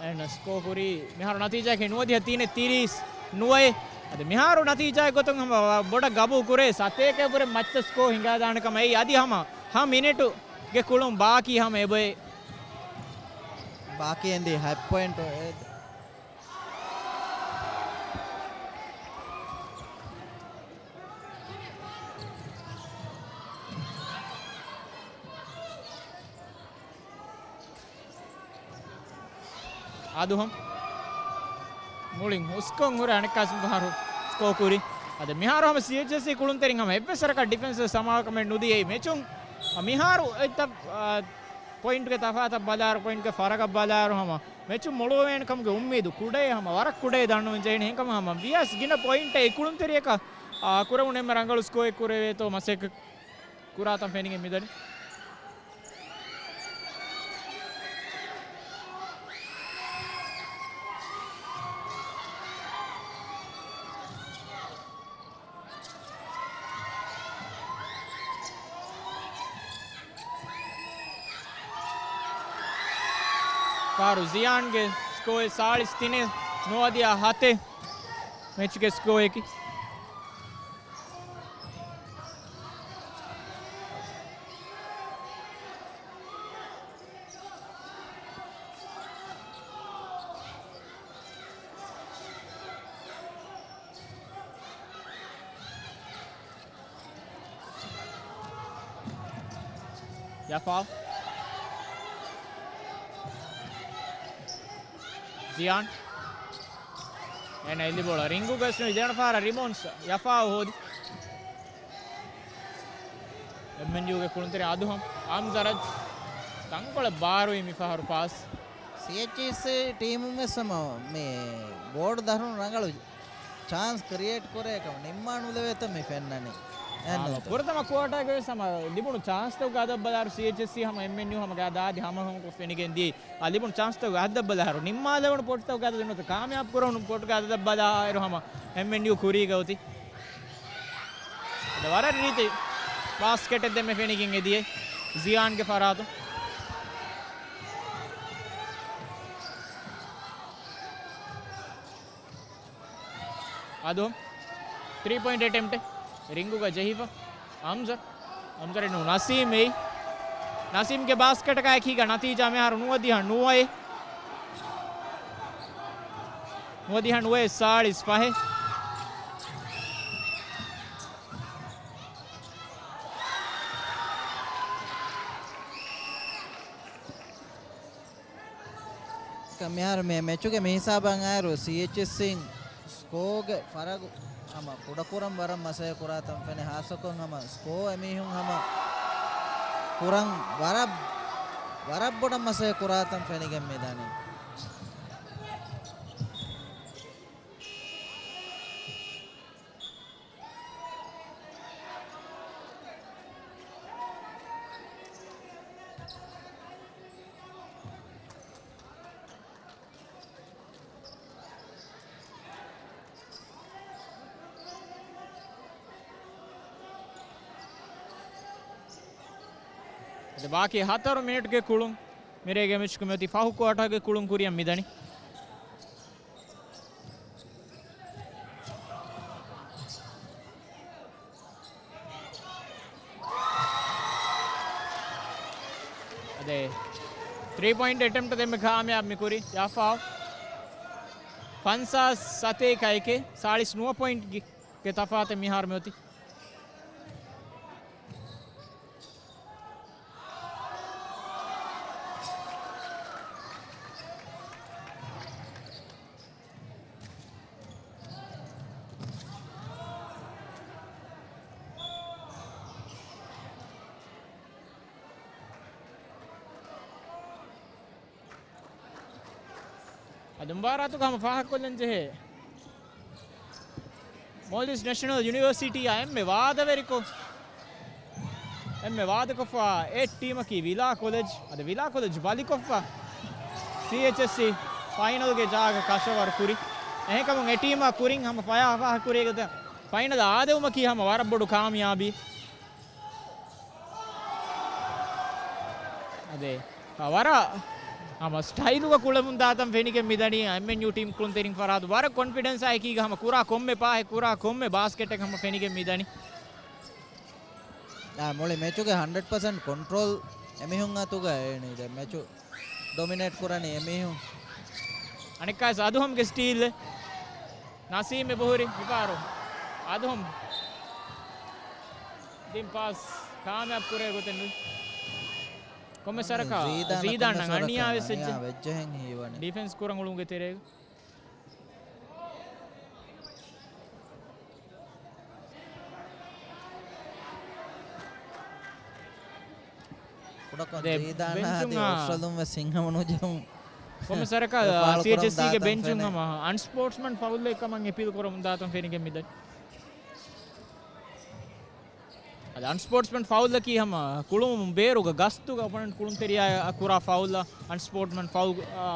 އެން ސްކޯ ކުރީ މިހާރު ނަތީޖާއަކީ ނުވަދިހަ ތީނެއް ތިރީސް ނުވައެއް. އަދި މިހާރު ނަތީޖާއެއް ގޮތުން ހަމަ ބޮޑަށް ގަބޫލު ކުރޭ، ސަތޭކައަށްވުރެ މައްޗަށް ސްކޯ ހިނގާދާނެ ކަމަށް. އެއީ އަދި ހަމަ ހަ މިނެޓުގެ ކުޅުން ބާކީ ހަމަ އެބައޮތް. ބާކީ އެންދީ ހަތް ޕޮއިންޓު. އާދުހަމް މުޅިން ހުސްކޮށް ހުރެ އަނެއްކާސް ފަހަރު ސްކޯ ކުރި. އަދި މިހާރު ހަމަ ސީއެޗްއެސްސީ ކުޅުންތެރިން ހަމަ އެއްވެސް ވަރަކަށް ޑިފެންސަށް ސަމާލުކަމެއް ނުދިޔައީ. މެޗުން މިހާރު އެތައް، އާ، ޕޮއިންޓުގެ ތަފާތަށް ބަލާއިރު، ޕޮއިންޓުގެ ފަރަގަށް ބަލާއިރު ހަމަ މެޗު މޮޅުވެވޭނެ ކަމުގެ އުއްމީދު ކުޑައޭ ހަމަ ވަރަށް ކުޑައޭ ދަންނަވަން ޖެހެނީ. އެހެންކަމުން ހަމަ ވިޔަސް ގިނަ ޕޮއިންޓެއް އެ ކުޅުންތެރިޔަކަށް، އާ، ކުރެވުނު އެންމެ ރަނގަޅު ސްކޯއެއް ކުރެވޭތޯ މަސައްކަތް ކުރާތަން ފެނިގެން މިދަނީ. ފާރު ޒިޔާންގެ ސްކޯއެއް ސާޅީސް ތިނެއް، ނުވަދިހަ ހަތެއް މެޗުގެ ސްކޯއަކީ. ޔަފާ. ޒިޔާން. އޭނަ އެލިބޮޅަ ރިންގުގަސް ނުވި ދެވަނަ ފަހަރަށް ރިމޯންސް ޔަފާ ހޯދި. އެމްއެންޔޫގެ ކުޅުންތެރި އާދުހަމް އަމްޒަރަދް ތަންކޮޅެއް ބާރުވި މި ފަހަރު ޕާސް. ސީއެޗްއީސީ ޓީމުން ވެސް ހަމަ މި ބޯޑު ދަށުން ރަނގަޅު ޗާންސް ކްރިއޭޓް ކުރޭ ކަމަށް ނިންމާނުލެވޭތަން މި ފެންނަނީ. އެހެން އާ، ނޫންތަ؟ ފުރަތަމަ ކުއާޓާގެ ވެސް ހަމަ ލިބުނު ޗާންސްތަކުގެ އަދަދު ބަލާއިރު ސީއެޗްއެސްސީ ހަމަ އެމްއެންޔޫ ހަމަ ގާ ދާދި ހަމަ ހަމަކޮށް ފެނިގެން ދިޔައީ. އާ، ލިބުނު ޗާންސްތަކުގެ އަދަދަށް ބަލާއިރު، ނިންމާލެވުނު ޕޮއިންޓްތަކުގެ އަދަދު ނުވަތަ ކާމިޔާބު ކުރެވުނު ޕޮއިންޓްގެ އަދަދަށް ބަލާއިރު ހަމަ އެމްއެންޔޫ ކުރީގަ އޮތީ. އަދި ވަރަށް ރީތި ބާސްކެޓެއް ދެންމެ ފެނިގެން އެދިޔައީ ޒިޔާންގެ ފަރާތުން. އާދު ތްރީ ޕޮއިންޓް އެޓެމްޕްޓެއް ރިންގުގަ ޖެހިފަ. އަމްޒަ، އަމްޒަރެއް ނޫން، ނަސީމް އެއީ. ނަސީމްގެ ބާސްކެޓަކާ އެކީގަ ނަތީޖާ މިހާރު ނުވަދިހަ ނުވައެއް. ނުވަދިހަ ނުވައެއް ސާޅީސް ފަހެއް. މިހާރު މި މެޗުގެ މި ހިސާބަށް އައިރު ސީއެޗްއެސްސީން ސްކޯގެ ފަރަގު ހަމަ ކުޑަކުރަން ވަރަށް މަސައްކަތް ކުރާތަން ފެނޭ، ހާއްސަކޮށް ހަމަ ސްކޯ އެމީހުން ހަމަ ކުރަން ވަރަށް، ވަރަށް ބޮޑަށް މަސައްކަތް ކުރާތަން ފެނިގެން މިދަނީ. އަދި ބާކީ ހަތަރު މިނެޓްގެ ކުޅުން މިރޭގެ މެޗުގަ މިއޮތީ. ފަހު ކުއާޓާގެ ކުޅުން ކުރިއަށް މިދަނީ. އަދި ތްރީ ޕޮއިންޓް އެޓެމްޕްޓް ދެންމެ ކާމިޔާބު މި ކުރީ ޔާފާ. ފަންސާސް ސަތޭކަ އެކެއް، ސާޅީސް ނުވަ ޕޮއިންޓްގެ ތަފާތެއް މިހާރު މިއޮތީ. އަދި މުބާރާތުގަ ހަމަ ފާހަގަކޮށްލަން ޖެހޭ، މޯލްޑިވްސް ނެޝަނަލް ޔުނިވަރސިޓީއާ އެންމެ ވާދަވެރިކޮށް، އެންމެ ވާދަކޮށްފަ އެ ޓީމަކީ ވިލާ ކޮލެޖް. އަދި ވިލާ ކޮލެޖް ބަލިކޮށްފަ ސީއެޗްއެސްސީ ފައިނަލްގެ ޖާގަ ކަށަވަރު ކުރި. އެހެންކަމުން އެ ޓީމާ ކުރިން ހަމަ ފަޔާ ފާހަގަކުރީގޮތަށް ފައިނަލް އާދެވުމަކީ ހަމަ ވަރަށް ބޮޑު ކާމިޔާބީ. އަދި ވަރަށް ހަމަ ސްޓައިލުގަ ކުޅެމުން ދާތަން ފެނިގެން މިދަނީ އެމްއެންޔޫ ޓީމް ކުޅުންތެރިން ފަރާތު. ވަރަށް ކޮންފިޑެންސާ އެކީގަ ހަމަ ކުރާ ކޮންމެ ޕާހެއް، ކުރާ ކޮންމެ ބާސްކެޓެއް ހަމަ ފެނިގެން މިދަނީ. އާ، މުޅި މެޗުގެ ހަންޑްރެޑް ޕަސެންޓް ކޮންޓްރޯލް އެމީހުން އަތުގަ އޭނީ. ދެން މެޗު ޑޮމިނޭޓް ކުރަނީ އެމީހުން. އަނެއްކާވެސް އަދުހަމްގެ ސްޓީލް. ނަސީމް އެބަހުރި މިފަހަރު. އަދުހަމް ދިން ޕާސް ކާމިޔާބު ކުރޭ ގޮތެއް ނުވި. ކޮންމެ ސަރަކަށް ޒީދާނަށް ޒީދާން ކޮންމެ ސަރަކަށް އަނިޔާވެސް އަނިޔާ ވެއްޖެ. ވެއްޖެހެން ހީވަނީ. ޑިފެންސް ކުރަން އުޅުމުގެ ތެރޭގަ. ކުޑަކޮށް ދެ ޒީދާނާ ބެންޗުން އަދި އާ، އޮފްޝަލުން ވެސް ހިނގަމުނުޖެހުން. ކޮންމެ ސަރަކަށް ފާޅު ސީއެޗްއެސްސީގެ ކުރަމުން ދާތަން ބެންޗުން ފެނޭ. ހަމަ އަންސްޕޯޓްސްމަން ފައުލެއް ކަމަށް އެޕީލް ކުރަމުން ދާތަން ފެނިގެން މިދަނީ. އަދި އަންސްޕޯޓްސްމަން ފައުލަކީ ހަމަ ކުޅުމުން ބޭރުގަ ގަސްތުގަ އޮޕޮނެންޓް ކުޅުންތެރިޔާ ކުރާ ފައުލަށް އަންސްޕޯޓްސްމަން ފައުލް، އާ،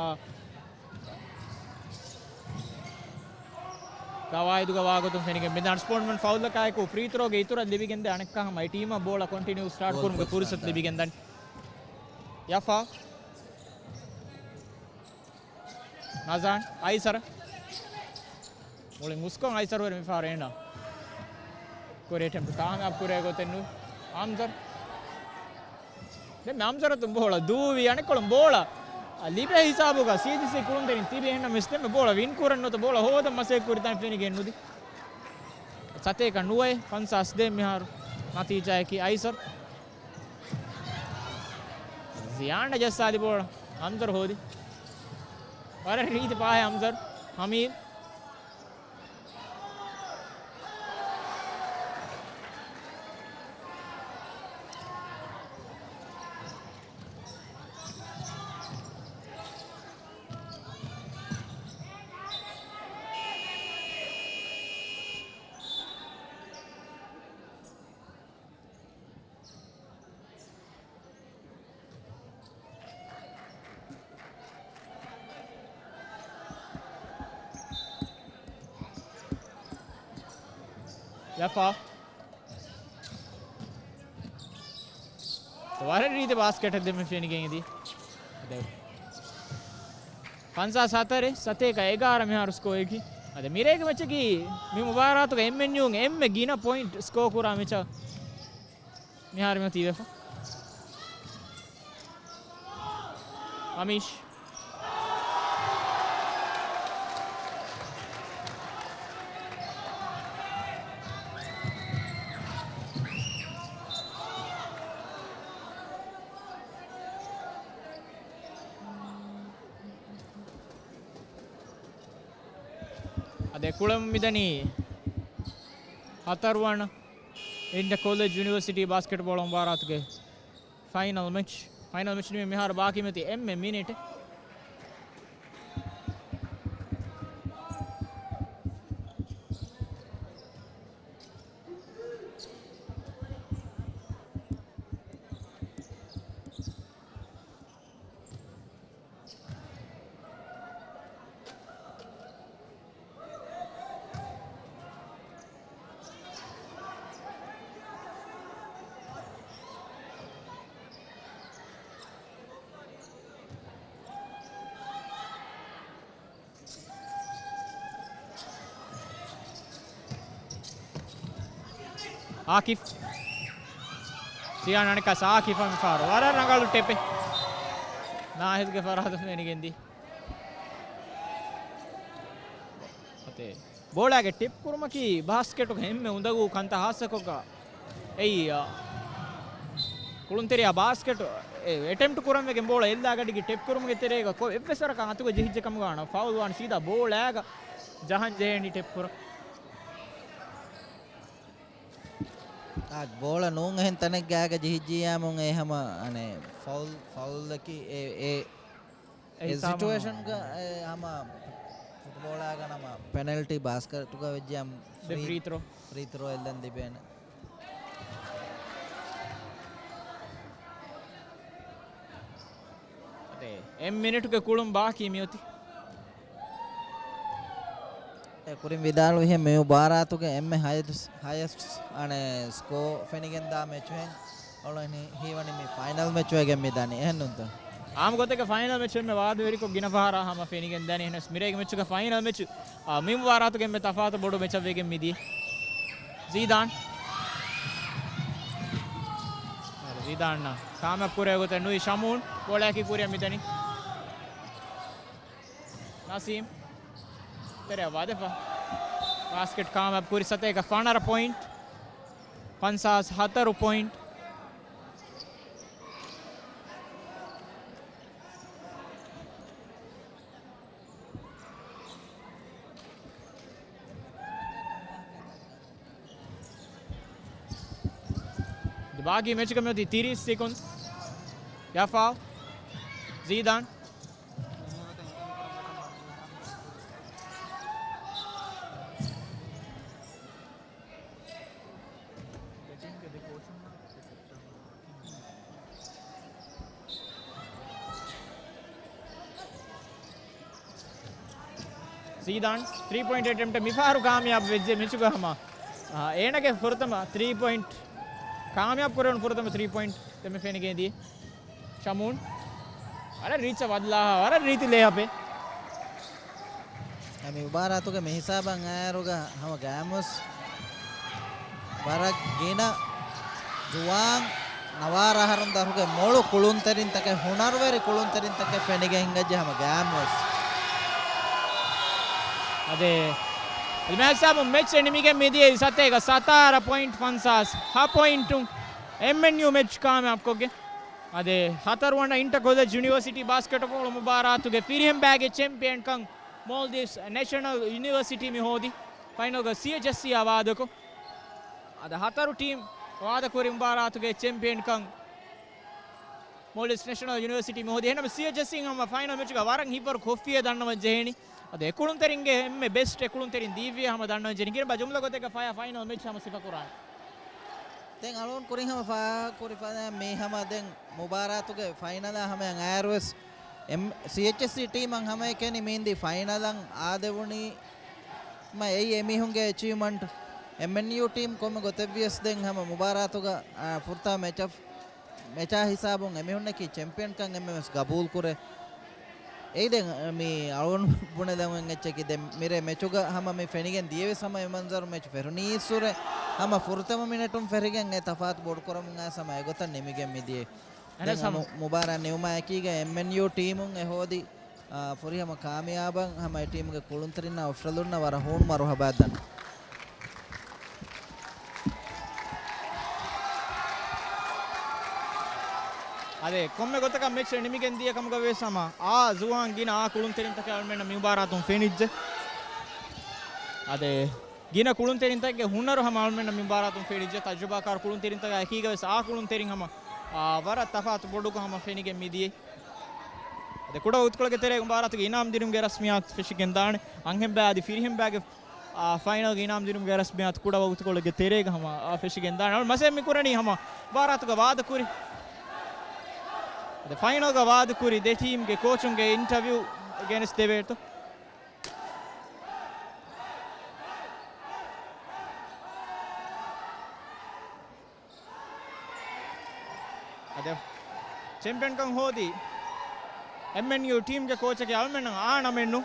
ގަވާއިދުގަ ވާގޮތުން ފެނިގެން މިދަނީ. އަންސްޕޯޓްސްމަން ފައުލަކާއެކު ފްރީ ތްރޯގެ އިތުރަށް ލިބިގެންދޭ އަނެއްކާ ހަމަ އެ ޓީމަށް ބޯޅަ ކޮންޓިނިއު ސްޓާޓް ބޯޅަ ކުރުމުގެ ފުރުސަތު ލިބިގެންދަނީ. ޔަފާ. ނަޒާން އައިސަރަ. މުޅި މުސްކޮށް އައިސަރު ވެރި މިފަހަރު އޭނާ ކުރި އެޓެމްޕްޓް ކާމިޔާބު ކުރޭ ގޮތެއް ނުވި. އާމްޒަރު. ދެން އާމްޒަރު އަތުން ބޯޅަ ދޫވި އަނެއްކޮޅުން ބޯޅަ ލިބޭ ހިސާބުގަ ސީއެޗްއެސްސީ ކުޅުންތެރިން ތިބި އެހެންނަމަވެސް ދެންމެ ބޯޅަ ވިން ކުރަން ނުވަތަ ބޯޅަ ހޯދަން މަސައްކަތް ކުރިތަން ފެނިގެން ނުދި. ސަތޭކަ ނުވައެއް ފަންސާސް ދޭއް މިހާރު ނަތީޖާއަކީ އައިސަރު. ޒިޔާން ޖައްސާލި ބޯޅަ. އާމްޒަރު ހޯދި. ވަރަށް ރީތި ޕާހެއް އާމްޒަރު. ހަމީދު. ޔަފާ. ވަރަށް ރީތި ބާސްކެޓެއް ދެންމެ ފެނިގެން އެދި. އަދި ފަންސާސް ހަތަރެއް ސަތޭކަ އެގާރަ މިހާރު ސްކޯއަކީ. އަދި މިރޭގެ މެޗަކީ މި މުބާރާތުގަ އެމްއެންޔޫން އެންމެ ގިނަ ޕޮއިންޓް ސްކޯ ކުރާ މެޗަށް މިހާރު މި ތިބެފަ. އަމީޝް. އަދި ކުޅެމުން މިދަނީ ހަތަރުވަނަ އިންޓަ ކޮލެޖް ޔުނިވަރސިޓީ ބާސްކެޓްބޯޅަ މުބާރާތުގެ ފައިނަލް މެޗް. ފައިނަލް މެޗް ނިމި މިހާރު ބާކީ މިއޮތީ އެންމެ މިނިޓެއް. އާކިފް. ސިޔާން އަނެއްކާ ސާކިފަށް މިފަހަރު ވަރަށް ރަނގަޅު ޓެޕެއް. ނާހިދުގެ ފަރާތުން ފެނިގެންދި. އަތޭ. ބޯޅައިގެ ޓެޕް ކުރުމަކީ ބާސްކެޓުގެ އެންމެ އުނދަގޫ ކަންތައް ހާއްސަކޮށްގަ އެއީ، އާ، ކުޅުންތެރިޔާ ބާސްކެޓު އެ އެޓެމްޕްޓް ކުރަން ވެގެން ބޯޅަ އެއްލާ ގަޑިގެ ޓެޕް ކުރުމުގެ ތެރޭގަ ކޮ އެއްވެސް ވަރަކަށް އަތުގަ ޖެހިއްޖެ ކަމުގަ ވާނަ ފައުލް ވާން ސީދާ ބޯޅައިގަ ޖަހަން ޖެހޭނީ ޓެޕް ކުރަން. އާ، ބޯޅަ ނޫން އެހެން ތަނެއްގަ އާގަ ޖެހިއްޖިއްޔާމުން އެ ހަމަ އަނެއް ފައުލް، ފައުލްއަކީ އެ، އެ އެ ސިޓުއޭޝަންގަ އެ ހަމަ ފުޓްބޯޅާގަ ނަމަ ޕެނަލްޓީ ބާސްކެޓުގަ ވެއްޖިއްޔާ ދެ ފްރީ، ފްރީ ތްރޯ. ފްރީ ތްރޯ އެއްލަން ލިބޭނެ. އަދެ، އެއް މިނިޓުގެ ކުޅުން ބާކީ މިއޮތީ. އެ ކުރިން ވިދާޅުވިހެން މި މުބާރާތުގެ އެންމެ ހައި-، ހަޔަސްޓް އަނެއް ސްކޯ ފެނިގެންދާ މެޗުހެން އޮޅެން ހީވަނީ މި ފައިނަލް މެޗުވެގެން މި ދަނީ. އެހެންނުންތަ؟ އާންމު ގޮތެއްގަ ފައިނަލް މެޗް އެންމެ ވާދަވެރިކޮށް ގިނަ ފަހަރާ ހަމަ ފެނިގެން ދަނީ. އެހެނަސް މިރޭގެ މެޗުގަ ފައިނަލް މެޗު، އާ، މި މުބާރާތުގެ އެންމެ ތަފާތު ބޮޑު މެޗަށް ވެގެން މިދިޔަ. ޒީދާން. ޒީދާން ކާމިޔާބު ކުރޭ ގޮތެއް ނުވި ޝަމޫން ބޯޅައަކީ ކުރިއަށް މިދަނީ. ނަސީމް. ތެރެއަށް ވަދެފަ. ބާސްކެޓް ކާމިޔާބު ކުރި ސަތޭކަ ފަނަރަ ޕޮއިންޓް. ފަންސާސް ހަތަރު ޕޮއިންޓް. ދެ ބާގީ މެޗުގަ މިއޮތީ ތިރީސް ސެކުންޑް. ޔަފާ. ޒީދާން. ޒީދާން ތްރީ ޕޮއިންޓް އެޓެމްޕްޓް މިފަހަރު ކާމިޔާބު ވެއްޖެ މެޗުގަ ހަމަ، އާ، އޭނަގެ ފުރަތަމަ ތްރީ ޕޮއިންޓް ކާމިޔާބު ކުރެވުނު ފުރަތަމަ ތްރީ ޕޮއިންޓް ދެމެ ފެނިގެން ދިޔަ. ޝަމޫން. ވަރަށް ރީއްޗަށް ވަދްލާ، ވަރަށް ރީތި ލޭއަޕެއް. އެ މި މުބާރާތުގެ މި ހިސާބަށް އައިއިރުގަ ހަމަ ގައިމުވެސް ވަރަށް ގިނަ ޖުވާން ނަވާރަ އަހަރުން ދަށުގެ މޮޅު ކުޅުންތެރިންތަކެއް، ހުނަރުވެރި ކުޅުންތެރިންތަކެއް ފެނިގެން ހިނގައްޖެ ހަމަ ގައިމުވެސް. އަދެ، އަދި މެޗް ހިސާބުން މެޗް ނިމިގެން މިދިޔައީ ސަތޭކަ ސަތާރަ ޕޮއިންޓް ފަންސާސް ހަ ޕޮއިންޓުން އެމްއެންޔޫ މެޗް ކާމިޔާބުކޮށްގެން. އަދެ ހަތަރުވަނަ އިންޓަ ކޮލެޖް ޔުނިވަރސިޓީ ބާސްކެޓްބޯޅަ މުބާރާތުގެ ފިރިހެން ބައިގެ ޗެމްޕިއަންކަން މޯލްޑިވްސް ނެޝަނަލް ޔުނިވަރސިޓީ މި ހޯދި. ފައިނަލްގަ ސީއެޗްއެސްސީއާ ވާދަކޮށް، އަދި ހަތަރު ޓީމް ވާދަކުރި މުބާރާތުގެ ޗެމްޕިއަންކަން މޯލްޑިވްސް ނެޝަނަލް ޔުނިވަރސިޓީ މި ހޯދި. އެހެންނަމަ ސީއެޗްއެސްސީ ހަމަ ފައިނަލް މެޗުގަ ވަރަށް ހިތްވަރު ކޮށްފިއޭ ދަންނަވަން ޖެހޭނީ. އަދި އެ ކުޅުންތެރިންގެ އެންމެ ބެސްޓް އެ ކުޅުންތެރިން ދީއްވިޔޭ ހަމަ ދަންނަވަން ޖެހޭނީ. ކިރިނބާ ޖުމްލަ ގޮތެއްގަ ފަޔާ ފައިނަލް މެޗް ހަމަ ސިފަކުރާނެ. ދެން އަޅުގަނޑު ކުރިން ހަމަ ފާހަގަކުރި ފަދައިން މީ ހަމަ ދެން މުބާރާތުގެ ފައިނަލާ ހަމަޔަށް އައިއިރުވެސް އެމް، ސީއެޗްއެސްސީ ޓީމަށް ހަމައެކަނި މީންދީ ފައިނަލަށް އާދެވުނީ މަ އެއީ އެމީހުންގެ އެޗީވްމަންޓް. އެމްއެންޔޫ ޓީމް ކޮންމެ ގޮތެއްވިޔަސް ދެން ހަމަ މުބާރާތުގަ، އާ، ފުރަތަމަ މެޗަށް، މެޗާ ހިސާބުން އެމީހުންނަކީ ޗެމްޕިއަންކަން އެންމެންވެސް ގަބޫލުކުރޭ. އެއީ ދެން މި އަޅުގަނޑު ބުނެލަމުން އެއްޗަކީ ދެން މިރޭ މެޗުގަ ހަމަ މި ފެނިގެން ދިޔަވެސް ހަމަ އެ މަންޒަރު މެޗު ފެށުނީއްސުރެ ހަމަ ފުރަތަމަ މިނެޓުން ފެށިގެން އެ ތަފާތު ބޮޑުކުރަމުން އައިސް ހަމަ އެގޮތަށް ނިމިގެން މިދިޔަ. ދެން އެހެނަސް ހަމަ ހަމަ މު-، މުބާރާތް ނިމުމާ އެކީގަ އެމްއެންޔޫ ޓީމުން އެ ހޯދި، އާ، ފުރިހަމަ ކާމިޔާބަށް ހަމަ އެ ޓީމުގެ ކުޅުންތެރިންނާ އޮފިޝަލުންނަށް ވަރަށް ހޫނު މަރުހަބާ ދަން. އަދެ ކޮންމެ ގޮތަކަށް މެޗް ނިމިގެން ދިޔަ ކަމުގަ ވެސް ހަމަ އާ ޒުވާން ގިނަ އާ ކުޅުންތެރިންތަކެއް އަޅުމެންނަށް މި މުބާރާތުން ފެނިއްޖެ. އަދެ ގިނަ ކުޅުންތެރިންތަކެއްގެ ހުނަރު ހަމަ އަޅުމެންނަށް މި މުބާރާތުން ފެނިއްޖެ. ތަޖުރިބާކާރު ކުޅުންތެރިންތަކާ އެކީގަ ވެސް އާ ކުޅުންތެރިން ހަމަ، އާ، ވަރަށް ތަފާތު ބޮޑުކޮށް ހަމަ ފެނިގެން މިދިޔަ. އަދި ކުޑަ ވަގުތުކޮޅެއްގެ ތެރޭގަ މުބާރާތުގެ އިނާމް ދިނުމުގެ ރަސްމިއްޔާތު ފެށިގެން ދާނެ. އަންހެން ބައި އަދި ފިރިހެން ބައިގެ، އާ، ފައިނަލްގެ އިނާމް ދިނުމުގެ ރަސްމިއްޔާތު ކުޑަ ވަގުތުކޮޅެއްގެ ތެރޭގަ ހަމަ، އާ، ފެށިގެން ދާނެ. އަޅު މަސައް މި ކުރަނީ ހަމަ މުބާރާތުގަ ވާދަކުރި. އަދި ފައިނަލްގަ ވާދަކުރި ދެ ޓީމްގެ ކޯޗުންގެ އިންޓަވިއު ގެނެސް ދެވޭތޯ. އަދި ޗެމްޕިއަންކަން ހޯދީ އެމްއެންޔޫ ޓީމްގެ ކޯޗަކީ އަޅުމެންނަށް އާ ނަމެއްނު.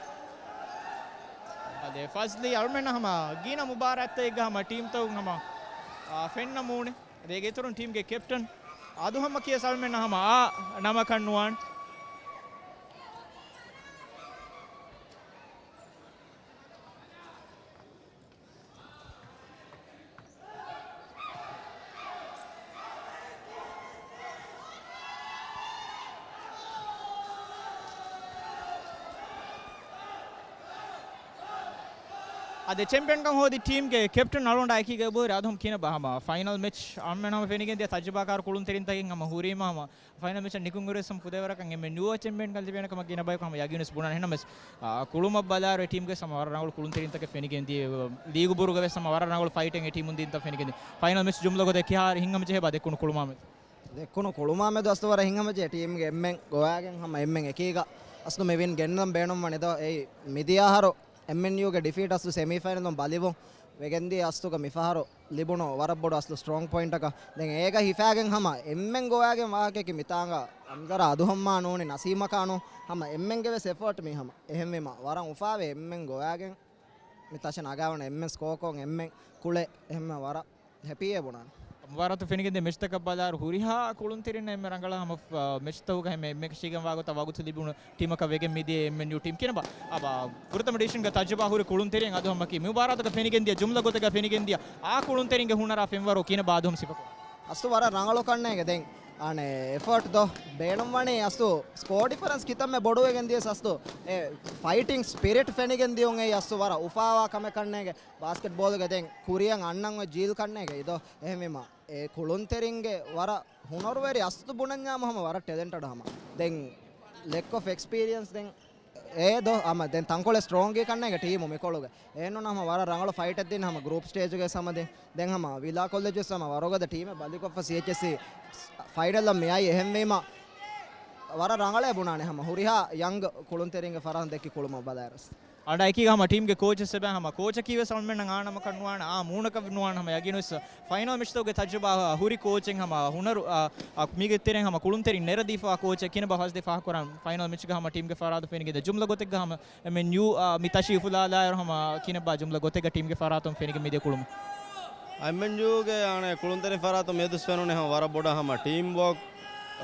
އަދި ފަޒްލީ އަޅުމެންނަށް ހަމަ ގިނަ މުބާރާތްތަކެއްގަ ހަމަ ޓީމްތަކުން ހަމަ، އާ، ފެންނަމޫނެ. އަދި އޭގެ އިތުރުން ޓީމްގެ ކެޕްޓަން އަދު ހަމަ ކިޔަސް އަޅުމެންނަށް ހަމަ އާ ނަމަކަށް ނުވާނެ. އަދި ޗެމްޕިއަންކަން ހޯދި ޓީމްގެ ކެޕްޓަން އަޅުގަނޑާ އެކީގަ އެބަހުރި އަދު ހަމަ ކިޔަން ބާ ހަމަ ފައިނަލް މެޗް އަޅުމެން ހަމަ ފެނިގެން ދިޔަ ތަޖުރިބާކާރު ކުޅުންތެރިންތަކެއް ހަމަ ހުރީމަ ހަމަ ފައިނަލް މެޗަށް ނިކުން އިރުވެސް ހަމަ ފުދޭވަރަކަށް އެންމެ ނުވަ ޗެމްޕިއަންކަން ލިބޭނެ ކަމަށް ގިނަ ބަޔަކު ހަމަ ޔަގީންވެސް ބުނާނެ. އެހެންނަމަވެސް، އާ، ކުޅުމަށް ބަލާއިރު އެ ޓީމްގެ ހަމަ ވަރަށް ރަނގަޅު ކުޅުންތެރިންތަކެއް ފެނިގެން ދިޔަ، ލީގު ބުރުގަ ވެސް ހަމަ ވަރަށް ރަނގަޅު ފައިޓެއް އެ ޓީމުން ދީންތަ ފެނިގެން ދިޔަ. ފައިނަލް މެޗް ޖުމްލަ ގޮތެއް ކިހާ ހިނގަމަޖެހޭ ބާ ދެކުނު ކުޅުމާމެދު؟ ދެކުނު ކުޅުމާމެދު އަސްލު ވަރަށް ހިނގަމަޖެހޭ ޓީމްގެ އެންމެން ގޮވާގެން ހަމަ އެންމެން އެކީގަ އަސްލު މި ވިން ގެންނަން ބޭނުންވަނީ ދޯ. އެއީ މިދިޔަ އަހަރު އެމްއެންޔޫގެ ޑިފީޓް އަސްލު ސެމީ ފައިނަލުން ބަލިވުން ވެގެންދިޔަ އަސްތުގަ މިފަހަރު ލިބުނު ވަރަށް ބޮޑު އަސްލު ސްޓްރޮންގް ޕޮއިންޓަކަށް. ދެން އޭގަ ހިފާގެން ހަމަ އެންމެން ގޮވާގެން ވާހަކައަކީ މިތާނގަ އަމްޒަރާ އަދުހަމްމާ ނޫނީ ނަސީމަކާ ނޫ ހަމަ އެންމެންގެ ވެސް އެފަރޓް މީ ހަމަ. އެހެންވީމަ ވަރަށް އުފާވޭ އެންމެން ގޮވާގެން މި ތަށި ނަގާވަނީ އެންމެން ސްކޯކޮށް އެންމެން ކުޅެ އެހެންމެ ވަރަށް ހެޕީއޭ ބުނާނެ. މުބާރާތު ފެނިގެންދިޔަ މެޗްތަކަށް ބަލާއިރު ހުރިހާ ކުޅުންތެރިންނަށް އެންމެ ރަނގަޅަށް ހަމަ، އާ، މެޗްތަކުގަ އެންމެ އެންމެ ކަށީގެން ވާގޮތަށް ވަގުތު ލިބުނު ޓީމަކަށް ވެގެން މިދިޔަ އެމްއެންޔޫ ޓީމް. ކިނަބާ، އާ، ފުރަތަމަ ޑިވިޝަންގެ ތަޖުރިބާ ހުރި ކުޅުންތެރިން އަދު ހަމަކީ މި މުބާރާތުގަ ފެނިގެންދިޔަ ޖުމްލަ ގޮތެއްގަ ފެނިގެންދިޔަ އާ ކުޅުންތެރިންގެ ހުނަރާ ފެންވަރު ކިނަބާ އަދު ހަމަ ސިފަކުރަން. އަސްތު ވަރަށް ރަނގަޅު ކަންނޭގެ ދެން އަނެއް އެފަރޓް ދޯ ބޭނުންވަނީ އަސްތު ސްކޯ ޑިފަރެންސް ކިތަންމެ ބޮޑު ވެގެން ދިޔަސް އަސްތު އެ ފައިޓިން ސްޕިރިޓް ފެނިގެން ދިޔުން އެއީ އަސްތު ވަރަށް އުފާވާ ކަމެއް ކަންނޭގެ. ބާސްކެޓްބޯލުގެ ދެން ކުރިއަށް އަންނަން އޮތް ޖީލް ކަންނޭގެ އިދޯ. އެހެންވީމަ އެ ކުޅުންތެރިންގެ ވަރަށް ހުނަރުވެރި އަސްތު ބުނަންޏާމު ހަމަ ވަރަށް ޓެލެންޓެޑް ހަމަ. ދެން ލެކް އޮފް އެކްސްޕީރިއަންސް ދެން އޭ ދޯ ހަމަ ދެން ތަންކޮޅެއް ސްޓްރޮންގީ ކަންނޭގެ ޓީމު މިކޮޅުގެ. އެހެންނޫން ހަމަ ވަރަށް ރަނގަޅު ފައިޓެއް ދިން ހަމަ ގްރޫޕް ސްޓޭޖުގެ ހަމަ ދެން. ދެން ހަމަ ވިލާ ކޮލެޖު ވެސް ހަމަ ވަރުގަދަ ޓީމެއް ބަލިކޮށްފަ ސީއެޗްއެސްސީ ފައިނަލަށް މިއައީ. އެހެންވީމަ ވަރަށް ރަނގަޅޭ ބުނާނެ ހަމަ ހުރިހާ ޔަންގް ކުޅުންތެރިންގެ ފަރާތުން ދެއްކި ކުޅުމަށް ބަލާއިރުސް. އަނޑަ އެކީގަ ހަމަ ޓީމްގެ ކޯޗެއް ސެބަ ހަމަ ކޯޗަކީ ވެސް އަޅުމެންނަށް އާނަމަކަށް ނުވާނެ، އާ މޫނަކަށް ނުވާނެ ހަމަ ޔަގީނުވެސް. ފައިނަލް މެޗްތަކުގެ ތަޖުރިބާ ހުރި ކޯޗެއް ހަމަ ހުނަރު، އާ، އާ، މީގެ ތެރެއިން ހަމަ ކުޅުންތެރިން ނެރެދީފަ ކޯޗެއް ކިނަބާ ފަސްދި ފާހަގަކުރަން ފައިނަލް މެޗްގަ ހަމަ ޓީމްގެ ފަރާތުން ފެނިގެންދިޔަ ޖުމްލަ ގޮތެއްގަ ހަމަ އެމްއެންޔޫ، އާ، މި ތަށި އުފުލާލާއިރު ހަމަ ކިނަބާ ޖުމްލަ ގޮތެއްގަ ޓީމްގެ ފަރާތުން ފެނިގެން މިދިޔަ ކުޅުމު. އެމްއެންޔޫގެ އާނެ ކުޅުންތެރިން ފަރާތުން މިއަދުސް ފެނުނެ ހަމަ ވަރަށް ބޮޑަށް ހަމަ ޓީމް ވޯކް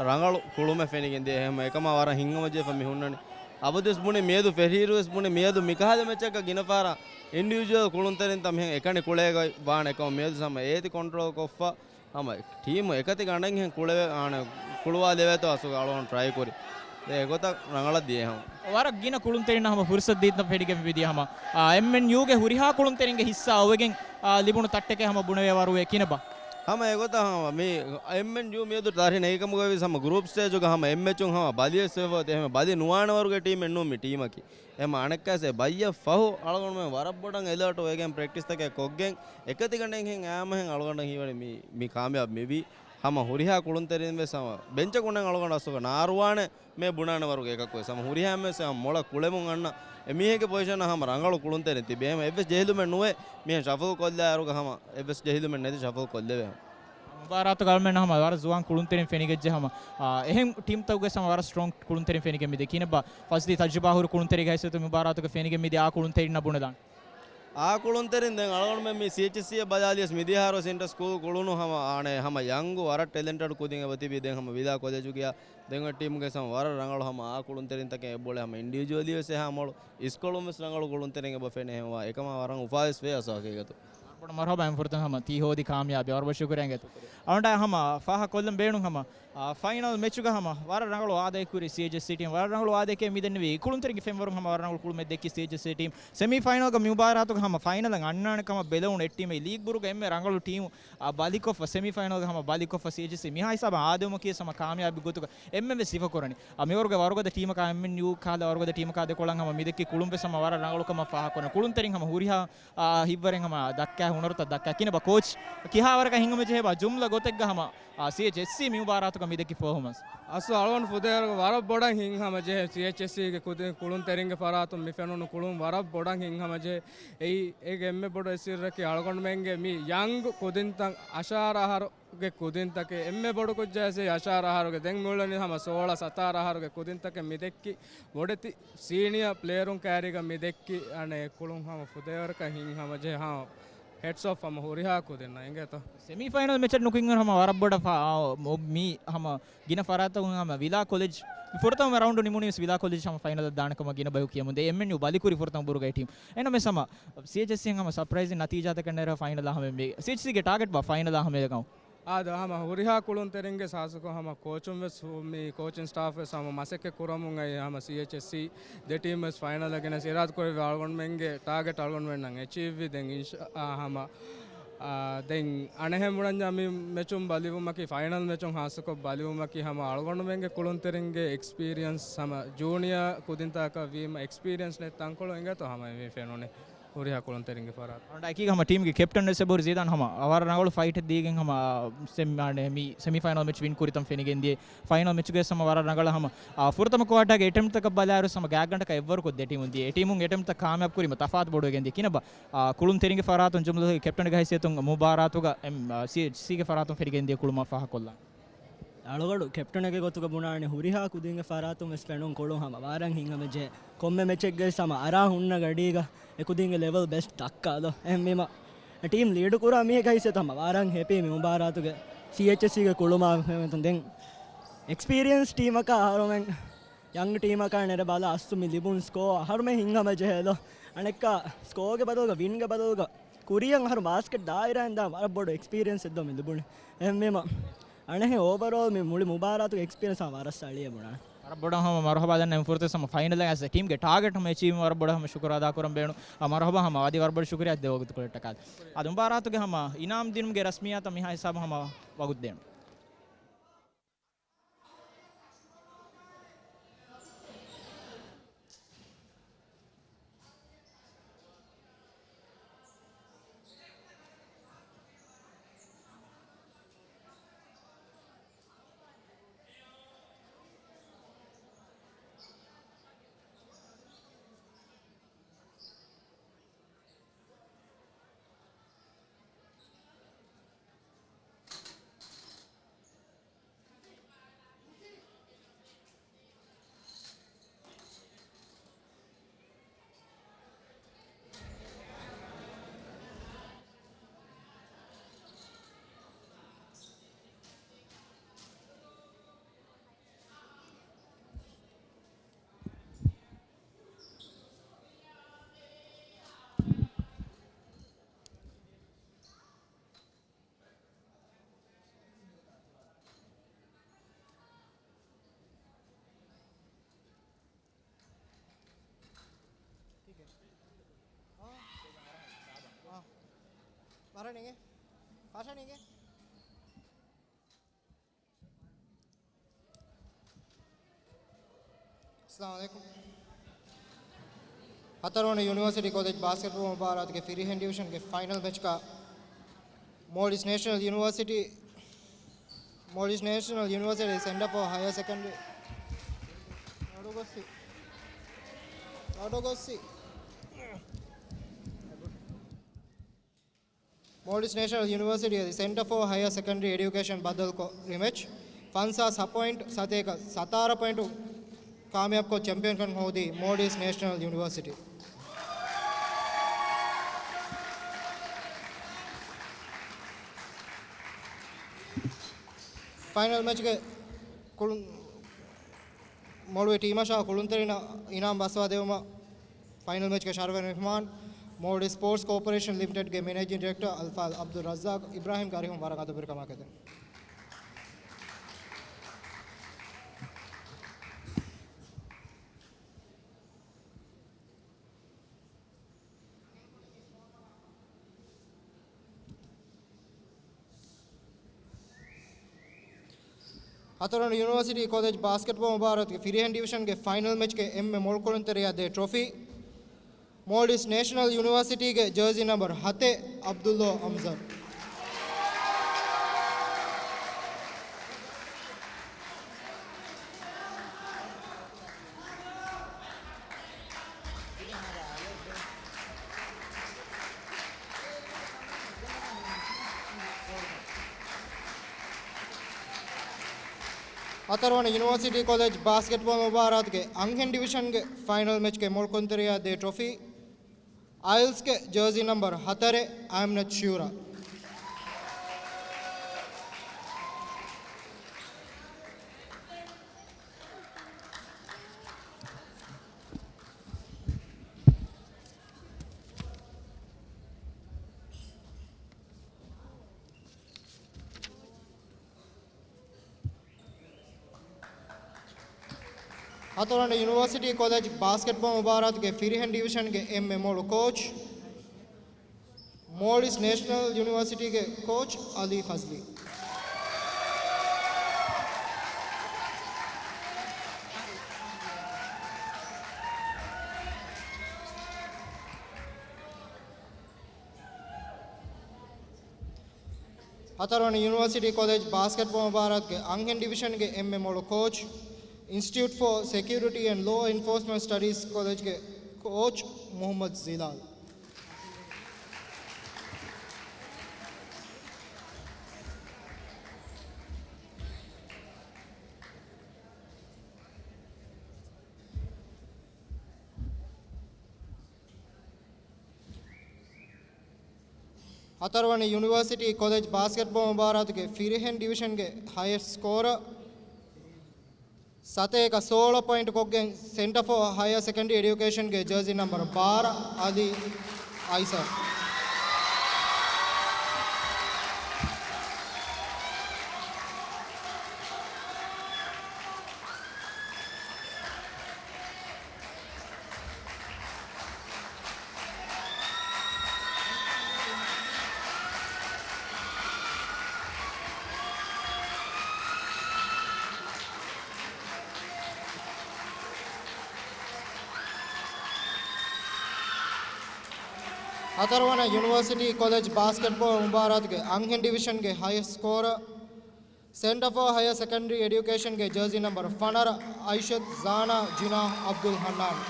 ރަނގަޅު ކުޅުމެއް ފެނިގެން ދިޔަ. ހަމަ އެކަމާ ވަރަށް ހިތްހަމަޖެހިފަ މި ހުންނަނީ. އަބަދުވެސް ބުނި މިއަދު ފެށިއިރުވެސް ބުނި މިއަދު މިކަހަލަ މެޗަކަށް ގިނަ ފަހަރަށް އިންޑިވިޖުއަލް ކުޅުންތެރިންތައް މިހެން އެކަނި ކުޅޭގައި ވާނެ ކަމަށް މިއަދު ހަމަ އޭތި ކޮންޓްރޯލް ކޮށްފަ ހަމަ ޓީމު އެކަތި ގަނޑެއްހެން ކުޅެވޭ، އާނެ، ކުޅުވާލެވޭތޯ އަސްލު އަޅުގަނޑު ޓްރައި ކުރި. އެގޮތަށް ރަނގަޅަށް ދިޔަ ހަމަ. ވަރަށް ގިނަ ކުޅުންތެރިންނަށް ހަމަ ފުރުސަތު ދީތަން ފެނިގެން މިދިޔަ ހަމަ. އާ، އެމްއެންޔޫގެ ހުރިހާ ކުޅުންތެރިންގެ ހިއްސާ އޮވެގެން، އާ، ލިބުނު ތައްޓެކޭ ހަމަ ބުނެވޭ ވަރުވޭ ކިނަބާ. ހަމަ އެގޮތަށް ހަމަ މި އެމްއެންޔޫ މިއަދު ދަށި ނެގިކަމުގައިވެސް ހަމަ ގްރޫޕް ސްޓޭޖުގަ ހަމަ އެއްމެޗުން ހަމަ ބަލިވެސް ވެފަ އޮތީ. އެހެން ބަލި ނުވާނެ ވަރުގެ ޓީމެއް ނޫން މި ޓީމަކީ. އެމަ އަނެއްކާސް އެ ބައްޔަށް ފަހު އަޅުގަނޑުމެން ވަރަށް ބޮޑަށް އެލާޓު ވެގެން ޕްރެކްޓިސްތަކެއް ކޮށްގެން އެކަތިގަނޑެއްހެން އައިމަހެން އަޅުގަނޑަށް ހީވަނީ މި، މި ކާމިޔާބު މިވީ. ހަމަ ހުރިހާ ކުޅުންތެރިން ވެސް ހަމަ ބެންޗަކު ނެން އަޅުގަނޑު އަސްލުގަ ނާރުވާނެ މޭ ބުނާނެ ވަރުގެ އެކަކު ވެސް. ހަމަ ހުރިހާ އެންމެ ވެސް ހަމަ މޮޅަށް ކުޅެމުން އަންނަ އެ މީހެއްގެ ޕޮޒިޝަނަށް ހަމަ ރަނގަޅު ކުޅުންތެރިން ތިބޭ. ހަމަ އެއްވެސް ޖެހިލުމެއް ނުވޭ މިހެން ޝަފުލް ކޮށްލާއިރުގަ ހަމަ އެއްވެސް ޖެހިލުމެއް ނެތި ޝަފުލް ކޮށްލެވޭ. މުބާރާތުގަ އަޅުމެން ހަމަ ވަރަށް ޒުވާން ކުޅުންތެރިން ފެނިގެންޖެ ހަމަ، އާ، އެހެން ޓީމްތަކުގެ ހަމަ ވަރަށް ސްޓްރޮންގް ކުޅުންތެރިން ފެނިގެން މިދިޔަ ކިނަބާ ފަސްދި ތަޖުރިބާ ހުރި ކުޅުންތެރިގެ ހައިސިއްޔަތު މުބާރާތުގަ ފެނިގެން މިދިޔަ އާ ކުޅުންތެރިންނަށް ބުނެލާނެ. އާ ކުޅުންތެރިން ދެން އަޅުގަނޑުމެން މި ސީއެޗްއެސްސީއަށް ބަލާލިޔަސް މިދިޔަ އަހަރު ސެންޓަރ ސްކޫލް ކުޅުނު ހަމަ އާނެ ހަމަ ޔަންގު ވަރަށް ޓެލެންޓެޑް ކުދިން އެބަ ތިބި. ދެން ހަމަ ވިލާ ކޮލެޖުގެ ދެން އޮތް ޓީމުގެ ހަމަ ވަރަށް ރަނގަޅު ހަމަ އާ ކުޅުންތެރިންތަކެއް އެބޮޅެ ހަމަ އިންޑިވިޖުއަލީ ވެސް އެހާ މޮޅު އިސްކޮޅުން ވެސް ރަނގަޅު ކުޅުންތެރިން އެބަ ފެނޭ. ހަމަ އެކަމާ ވަރަށް އުފާވެސް ވޭ އަސްލު ހަގީގަތު. ބޮޑަށް މަރުހަބާ އެންމެ ފުރަތަމަ ހަމަ ތީ ހޯދި ކާމިޔާބީ ވަރަށް ބޮޑަށް ޝުކުރިއްޔާ އިނގޭތޯ. އަޅުގަނޑާ ހަމަ ފާހަގަ ކޮށްލަން ބޭނުން ހަމަ އާ، ފައިނަލް މެޗުގަ ހަމަ ވަރަށް ރަނގަޅު ވާދައެއް ކުރި ސީއެޗްއެސްސީ ޓީމް، ވަރަށް ރަނގަޅު ވާދައެކޭ މިދެންނެވީ. ކުޅުންތެރިންގެ ފެންވަރުން ހަމަ ވަރަށް ރަނގަޅު ކުޅުމެއް ދެއްކި ސީއެޗްއެސްސީ ޓީމް. ސެމީ ފައިނަލްގަ މި މުބާރާތުގަ ހަމަ ފައިނަލަށް އަންނާނެ ކަމަށް ބެލެވުނު އެއް ޓީމެއް ލީގް ބުރުގަ އެންމެ ރަނގަޅު ޓީމު، އާ، ބަލިކޮށްފަ ސެމީ ފައިނަލްގަ ހަމަ ބަލިކޮށްފަ ސީއެޗްއެސްސީ މިހާ ހިސާބަށް އާދެވުމަކީ ވެސް ހަމަ ކާމިޔާބީ ގޮތުގަ އެންމެން ވެސް ސިފަކުރަނީ. އާ، މިވަރުގެ ވަރުގަދަ ޓީމަކާ އެމްއެންޔޫ ކަހަލަ ވަރުގަދަ ޓީމަކާ ދެކޮޅަށް ހަމަ މިދެއްކި ކުޅުން ވެސް ހަމަ ވަރަށް ރަނގަޅު ކަމަށް ފާހަގަކުރަނީ. ކުޅުންތެރިން ހަމަ ހުރިހާ އާ، ހިތްވަރެއް ހަމަ ދައްކާ، ހުނަރުތައް ދައްކާ. ކިނަބާ ކޯޗް ކިހާވަރަކަށް ހިތްހަމަޖެހޭ ބާ ޖުމްލަ ގޮތެއްގަ ހަމަ، އާ، ސީއެޗްއެސްސީ މި މުބާރާތުގަ މިދެއްކި ޕަފޯމަންސް؟ އަސްލު އަޅުގަނޑު ފުދޭވަރުގަ ވަރަށް ބޮޑަށް ހިތްހަމަޖެހޭ ސީއެޗްއެސްސީގެ ކުދިން، ކުޅުންތެރިންގެ ފަރާތުން މި ފެނުނު ކުޅުން ވަރަށް ބޮޑަށް ހިތްހަމަޖެހޭ. އެއީ، އޭގެ އެންމެ ބޮޑު އެއް ސިއްރަކީ އަޅުގަނޑުމެންގެ މި ޔަންގް ކުދިންތައް އަށާރަ އަހަރު ގެ ކުދިންތަކެއް އެންމެ ބޮޑު ކުއްޖާސޭ އަށާރަ އަހަރުގެ ދެން މިއުޅެނީ ހަމަ ސޯޅަ ސަތާރަ އަހަރުގެ ކުދިންތަކެއް މި ދެއްކި ބޮޑެތި ސީނިއާ ޕްލޭޔަރުން ކައިރީގަ މި ދެއްކި އަނެއް ކުޅުން ހަމަ ފުދޭވަރަކަށް ހިތްހަމަޖެހޭ ހަމަ ހެޓްސް އޮފް ހަމަ ހުރިހާ ކުދިންނަށް އިނގޭތޯ. ސެމީ ފައިނަލް މެޗަށް ނުކުތްހުރި ހަމަ ވަރަށް ބޮޑަށް ފާ-، އާ، މު-، މީ ހަމަ ގިނަ ފަރާތަކުން ހަމަ ވިލާ ކޮލެޖް މި ފުރަތަމަ ރައުންޑު ނިމުނީ ވެސް ވިލާ ކޮލެޖް ހަމަ ފައިނަލަށް ދާނެ ކަމަށް ގިނަ ބަޔަކު ކިޔަމުންދޭ. އެމްއެންޔޫ ބަލިކުރި ފުރަތަމަ ބުރުގަ ޓީމް. އެހެންނަމަވެސް ހަމަ ސީއެޗްއެސްސީ ހަމަ ސަޕްރައިޒިން ނަތީޖާތަކެއް ނެރެ ފައިނަލާ ހަމަ މި ސީއެޗްއެސްސީގެ ޓާގެޓް ބާ ފައިނަލާ ހަމަ އެކަމަށް. އާދެ، ހަމަ ހުރިހާ ކުޅުންތެރިންގެ ހާއްސަކޮށް ހަމަ ކޯޗުން ވެސް ހު-، މި ކޯޗިން ސްޓާފް ވެސް ހަމަ މަސައްކަތް ކުރަމުން އައި ހަމަ ސީއެޗްއެސްސީ ދެ ޓީމް ވެސް ފައިނަލަށް ގެނެސް އިރާދަކުރެއްވި އަޅުގަނޑުމެންގެ ޓާގެޓް އަޅުގަނޑުމެންނަށް އެޗީވްވި. ދެން އިންޝާ-، އާ، ހަމަ، އާ، ދެން އަނެއްހެން ބުނަންޏާ މި މެޗުން ބަލިވުމަކީ، ފައިނަލް މެޗުން ހާއްސަކޮށް ބަލިވުމަކީ ހަމަ އަޅުގަނޑުމެންގެ ކުޅުންތެރިންގެ އެކްސްޕީރިއަންސް ހަމަ ޖޫނިއާ ކުދިންތަކަށް ވީމަ އެކްސްޕީރިއަންސް ނެތް ތަންކޮޅު އިނގޭތޯ ހަމަ މި ފެނުނީ. ހުރިހާ ކުޅުންތެރިންގެ ފަރާތުން. އަނޑަ އެކީގަ ހަމަ ޓީމްގެ ކެޕްޓަން ވެސް އެބަހުރި ޒީދާން ހަމަ ވަރަށް ރަނގަޅު ފައިޓެއް ދީގެން ހަމަ ސެމި-، މި ސެމިފައިނަލް މެޗް ވިން ކުރިތަން ފެނިގެން ދިޔަ. ފައިނަލް މެޗުގެ ހަމަ ވަރަށް ރަނގަޅަށް ހަމަ، އާ، ފުރަތަމަ ކުއާޓާގެ އެޓެމްޕްތަކަށް ބަލާއިރު ހަމަ ގާތްގަނޑަކަށް އެއްވަރު ކޮށް ދެ ޓީމުން ދިޔަ. އެ ޓީމުން އެޓެމްޕްތައް ކާމިޔާބު ކުރީމަ ތަފާތު ބޮޑުވެގެން ދިޔަ. ކިނަބަ، އާ، ކުޅުންތެރިންގެ ފަރާތުން ޖުމްލަ ކެޕްޓަންގެ ހައިސިއްޔަތުން މުބާރާތުގަ އެމް، އާ، ސީއެޗްސީގެ ފަރާތުން ފެނިގެން ދިޔަ ކުޅުމަށް ފާހަގަކޮށްލާނެ. އަޅުގަޑު ކެޕްޓަނެއްގެ ގޮތުގަ ބުނާނެ ހުރިހާ ކުދިންގެ ފަރާތުން ވެސް ފެނުން ކުޅުން ހަމަ ވަރަށް ހިތްހަމަޖެހޭ. ކޮންމެ މެޗެއްގައި ހަމަ އަރާ ހުންނަ ގަޑީގަ އެ ކުދިންގެ ލެވެލް ބެސްޓް ދައްކާލޯ. އެހެންވީމަ ޓީމް ލީޑު ކުރާ މީހެއްގެ ހައިސިއްޔަތުން ހަމަ ވަރަށް ހެޕީ މި މުބާރާތުގެ ސީއެޗްއެސްސީގެ ކުޅުމާ. ދެން އެކްސްޕީރިއަންސް ޓީމަކާ އަހަރުމެން ޔަންގް ޓީމަކާ ނެރެ ބަލާ އަސްލު މި ލިބުން ސްކޯ އަހަރުމެން ހިތްހަމަޖެހޭލޯ. އަނެއްކާ ސްކޯގެ ބަދަލުގަ ވިންގެ ބަދަލުގަ ކުރިއަށް އަހަރު ބާސްކެޓް ދާއިރާއިން ދާ ވަރަށް ބޮޑު އެކްސްޕީރިއަންސް އެއްދޯ މި ލިބުނީ. އެހެންވީމަ އަނެއްހެން އޯވަރޯލް މި މުޅި މުބާރާތުގެ އެކްސްޕީރިއަންސް ވަރަށް ސަޅިއެއް ބުނާނެ. ވަރަށް ބޮޑަށް ހަމަ މަރުހަބާ ދަންނަ އެމް ފުރަތަމަ ފައިނަލް އަސް ޓީމްގެ ޓާގެޓް ހަމަ އެޗީވް ވަރަށް ބޮޑަށް ހަމަ ޝުކުރު އަދާ ކުރަން ބޭނު. އަ، މަރުހަބާ ހަމަ އަދި ވަރަށް ބޮޑަށް ޝުކުރިއްޔާ ދެ ވަގުތުކޮޅަށްޓަކާ. އަދި މުބާރާތުގެ ހަމަ އިނާމް ދިނުމުގެ ރަސްމިއްޔާތަށް މިހާ ހިސާބު ހަމަ ވަގުތު ދޭނު. ވަރަށް ނިނގޭ. ފާޝާ ނިނގޭ. އައްސަލާމު ޢަލައިކުމް. ހަތަރުވަނަ ޔުނިވަރސިޓީ ކޮލެޖް ބާސްކެޓްބޯލް މުބާރާތުގެ ފިރިހެން ޑިވިޝަންގެ ފައިނަލް މެޗްގަ މޯލްޑިވްސް ނޭޝަނަލް ޔުނިވަރސިޓީ، މޯލްޑިވްސް ނޭޝަނަލް ޔުނިވަރސިޓީ ސެންޓަރ ފޯ ހަޔަރ ސެކަންޑްރީ. އަޑު ގޮއްސި. އަޑު ގޮއްސި. މޯލްޑިވްސް ނޭޝަނަލް ޔުނިވަރސިޓީ އަދި ސެންޓަރ ފޯ ހަޔަރ ސެކަންޑްރީ އެޑިއުކޭޝަން ބައްދަލުކޮށް ރިމެޗް ފަންސާސް ހަ ޕޮއިންޓް ސަތޭކަ ސަތާރަ ޕޮއިންޓު ކާމިޔާބުކޮށް ޗެމްޕިއަންކަން ހޯދީ މޯލްޑިވްސް ނޭޝަނަލް ޔުނިވަރސިޓީ. ފައިނަލް މެޗްގެ ކުޅުން މޮޅުވި ޓީމަށާ ކުޅުންތެރިންނަށް އިނާމް ބައްސަވާ ދެވުމަށް ފައިނަލް މެޗްގެ ޝަރަފުވެރި މެހްމާން މޯލްޑިވްސް ސްޕޯޓްސް ކޯޕަރޭޝަން ލިމިޓެޑްގެ މެނޭޖިން ޑިރެކްޓަރ އަލްފާޟިލް ޢަބްދުއްރައްޒާޤް އިބްރާހިމްގެ އަރިހުން ވަރަށް އަދަބުވެރިކަމާ ކެދެން. ހަތަރުވަނަ ޔުނިވަރސިޓީ ކޮލެޖް ބާސްކެޓްބޯލް މުބާރާތުގެ ފިރިހެން ޑިވިޝަންގެ ފައިނަލް މެޗްގެ އެންމެ މޮޅު ކުޅުންތެރިޔާ ދޭ ޓްރޮފީ، މޯލްޑިވްސް ނޭޝަނަލް ޔުނިވަރސިޓީގެ ޖާޒީ ނަމްބަރު ހަތެއް، ޢަބްދުﷲ އަމްޒަރު. ހަތަރުވަނަ ޔުނިވަރސިޓީ ކޮލެޖް ބާސްކެޓްބޯލް މުބާރާތުގެ އަންހެން ޑިވިޝަންގެ ފައިނަލް މެޗްގެ މޮޅު ކުޅުންތެރިޔާ ދޭ ޓްރޮފީ، އައިލްސްގެ ޖާޒީ ނަމްބަރު ހަތަރެއް، އައިމްނަތް ޝިއުރާ. ހަތަރުވަނަ ޔުނިވަރސިޓީ ކޮލެޖް ބާސްކެޓްބޯލް މުބާރާތުގެ ފިރިހެން ޑިވިޝަންގެ އެންމެ މޮޅު ކޯޗް، މޯލްޑިވްސް ނޭޝަނަލް ޔުނިވަރސިޓީގެ ކޯޗް އަލީ ފަޒްލީ. ހަތަރުވަނަ ޔުނިވަރސިޓީ ކޮލެޖް ބާސްކެޓްބޯޅަ މުބާރާތުގެ އަންހެން ޑިވިޝަންގެ އެންމެ މޮޅު ކޯޗް، އިންސްޓިޓިއުޓް ފޯ ސެކިއުރިޓީ އެންޑް ލޯ އެންފޯސްމަންޓް ސްޓަޑީސް ކޮލެޖްގެ ކޯޗް މުހައްމަދު ޒިލާލް. ހަތަރުވަނަ ޔުނިވަރސިޓީ ކޮލެޖް ބާސްކެޓްބޯޅަ މުބާރާތުގެ ފިރިހެން ޑިވިޝަންގެ ހަޔަސްޓް ސްކޯރަރ، ސަތޭކަ ސޯޅަ ޕޮއިންޓް ކޮށްގެން ސެންޓަރ ފޯ ހަޔަ ސެކަންޑްރީ އެޑިއުކޭޝަންގެ ޖާޒީ ނަމްބަރު ބާރަ އަލީ އައިސަރް. ހަތަރުވަނަ ޔުނިވަރސިޓީ ކޮލެޖް ބާސްކެޓްބޯޅަ މުބާރާތުގެ އަންހެން ޑިވިޝަންގެ ހަޔަސްޓް ސްކޯރަރ، ސެންޓަރ ފޯ ހަޔަ ސެކަންޑްރީ އެޑިއުކޭޝަންގެ ޖާޒީ ނަމްބަރު ފަނަރަ، އައިޝަތު ޒާނާ ޖިނާހް އަބްދުލް ހަންނާން.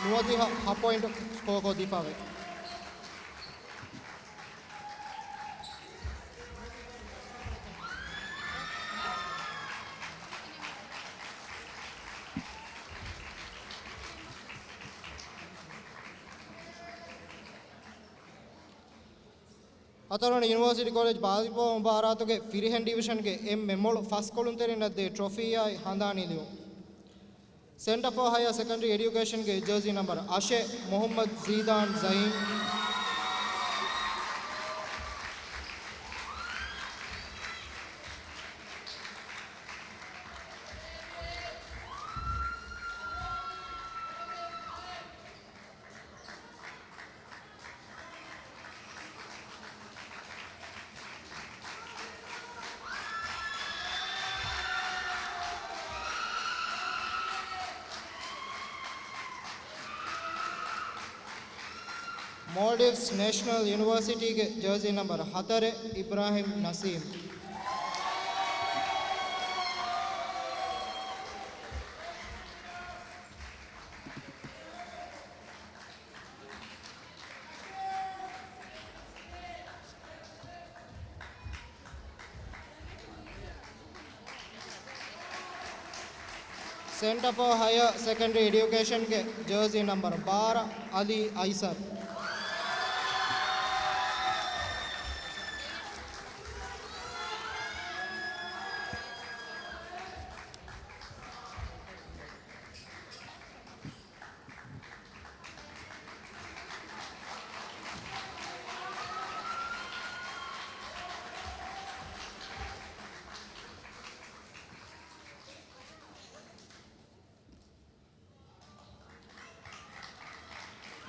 ނުވަދިހަ ހަ ޕޮއިންޓް ސްކޯރ ކޮށްދީފައިވޭ. ހަތަރުވަނަ ޔުނިވަރސިޓީ ކޮލެޖް ބާސްކެޓްބޯޅަ މުބާރާތުގެ ފިރިހެން ޑިވިޝަންގެ އެންމެ މޮޅު ފަސް ކުޅުންތެރިންނަށް ދޭ ޓްރޮފީއާއި ހަނދާނީ ލިޔުން. ސެންޓަރ ފޯ ހަޔަ ސެކަންޑްރީ އެޑިއުކޭޝަންގެ ޖާޒީ ނަމްބަރު އަށެއް، މުހައްމަދު ޒީދާން ޒައީމް. މޯލްޑިވްސް ނޭޝަނަލް ޔުނިވަރސިޓީގެ ޖާޒީ ނަމްބަރު ހަތަރެއް، އިބްރާހިމް ނަސީމް. ސެންޓަރ ފޯ ހަޔަ ސެކަންޑްރީ އެޑިއުކޭޝަންގެ ޖާޒީ ނަމްބަރު ބާރަ، އަލީ އައިސަރް.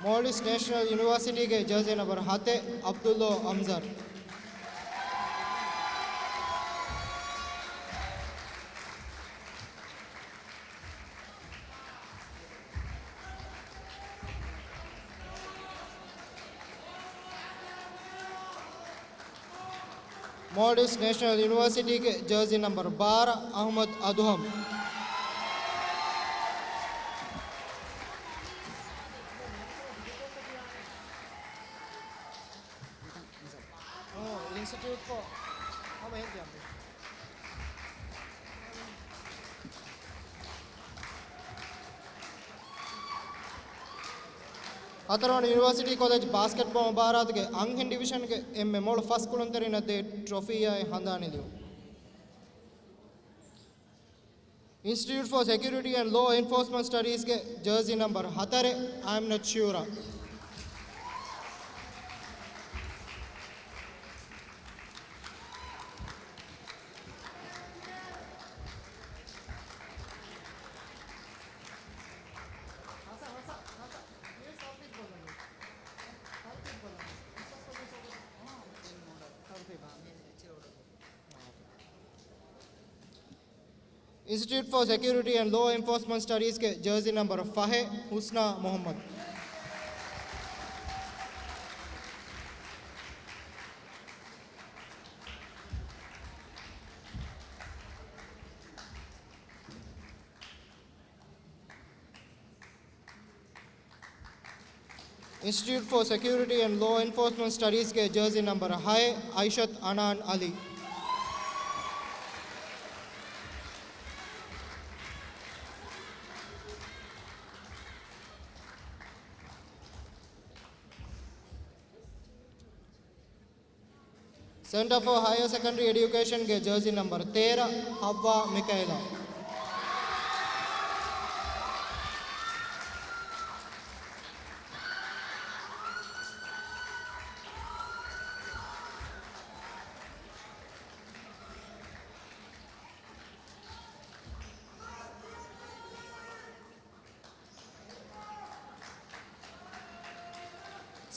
މޯލްޑިވްސް ނޭޝަނަލް ޔުނިވަރސިޓީގެ ޖާޒީ ނަމްބަރު ހަތެއް، އަބްދުﷲ އަމްޒަރް. މޯލްޑިވްސް ނޭޝަނަލް ޔުނިވަރސިޓީގެ ޖާޒީ ނަމްބަރު ބާރަ، އަހުމަދު އަދުހަމް. އިންސްޓިޓިއުޓް ފޯ ހަމަ ހެން ތިޔަން. ހަތަރުވަނަ ޔުނިވަރސިޓީ ކޮލެޖް ބާސްކެޓްބޯޅަ މުބާރާތުގެ އަންހެން ޑިވިޝަންގެ އެންމެ މޮޅު ފަސް ކުޅުންތެރިންނަށް ދޭ ޓްރޮފީއާއި ހަނދާނީ ލިޔުން. އިންސްޓިޓިއުޓް ފޯ ސެކިއުރިޓީ އެންޑް ލޯ އެންފޯސްމަންޓް ސްޓަޑީޒްގެ ޖާޒީ ނަމްބަރު ހަތަރެއް، އައިމްނަތް ޝިއުރާ. އިންސްޓިޓިއުޓް ފޯ ސެކިއުރިޓީ އެންޑް ލޯ އެންފޯސްމަންޓް ސްޓަޑީޒްގެ ޖާޒީ ނަމްބަރު ފަހެއް، ހުސްނާ މުހައްމަދު. އިންސްޓިޓިއުޓް ފޯ ސެކިއުރިޓީ އެންޑް ލޯ އެންފޯސްމަންޓް ސްޓަޑީޒްގެ ޖާޒީ ނަމްބަރ ހައެއް، އައިޝަތު އަނާން އަލީ. ސެންޓަރ ފޯ ހަޔަރ ސެކަންޑަރީ އެޑިއުކޭޝަންގެ ޖާޒީ ނަމްބަރ ތޭރަ، ހައްވާ މިކައިލާ.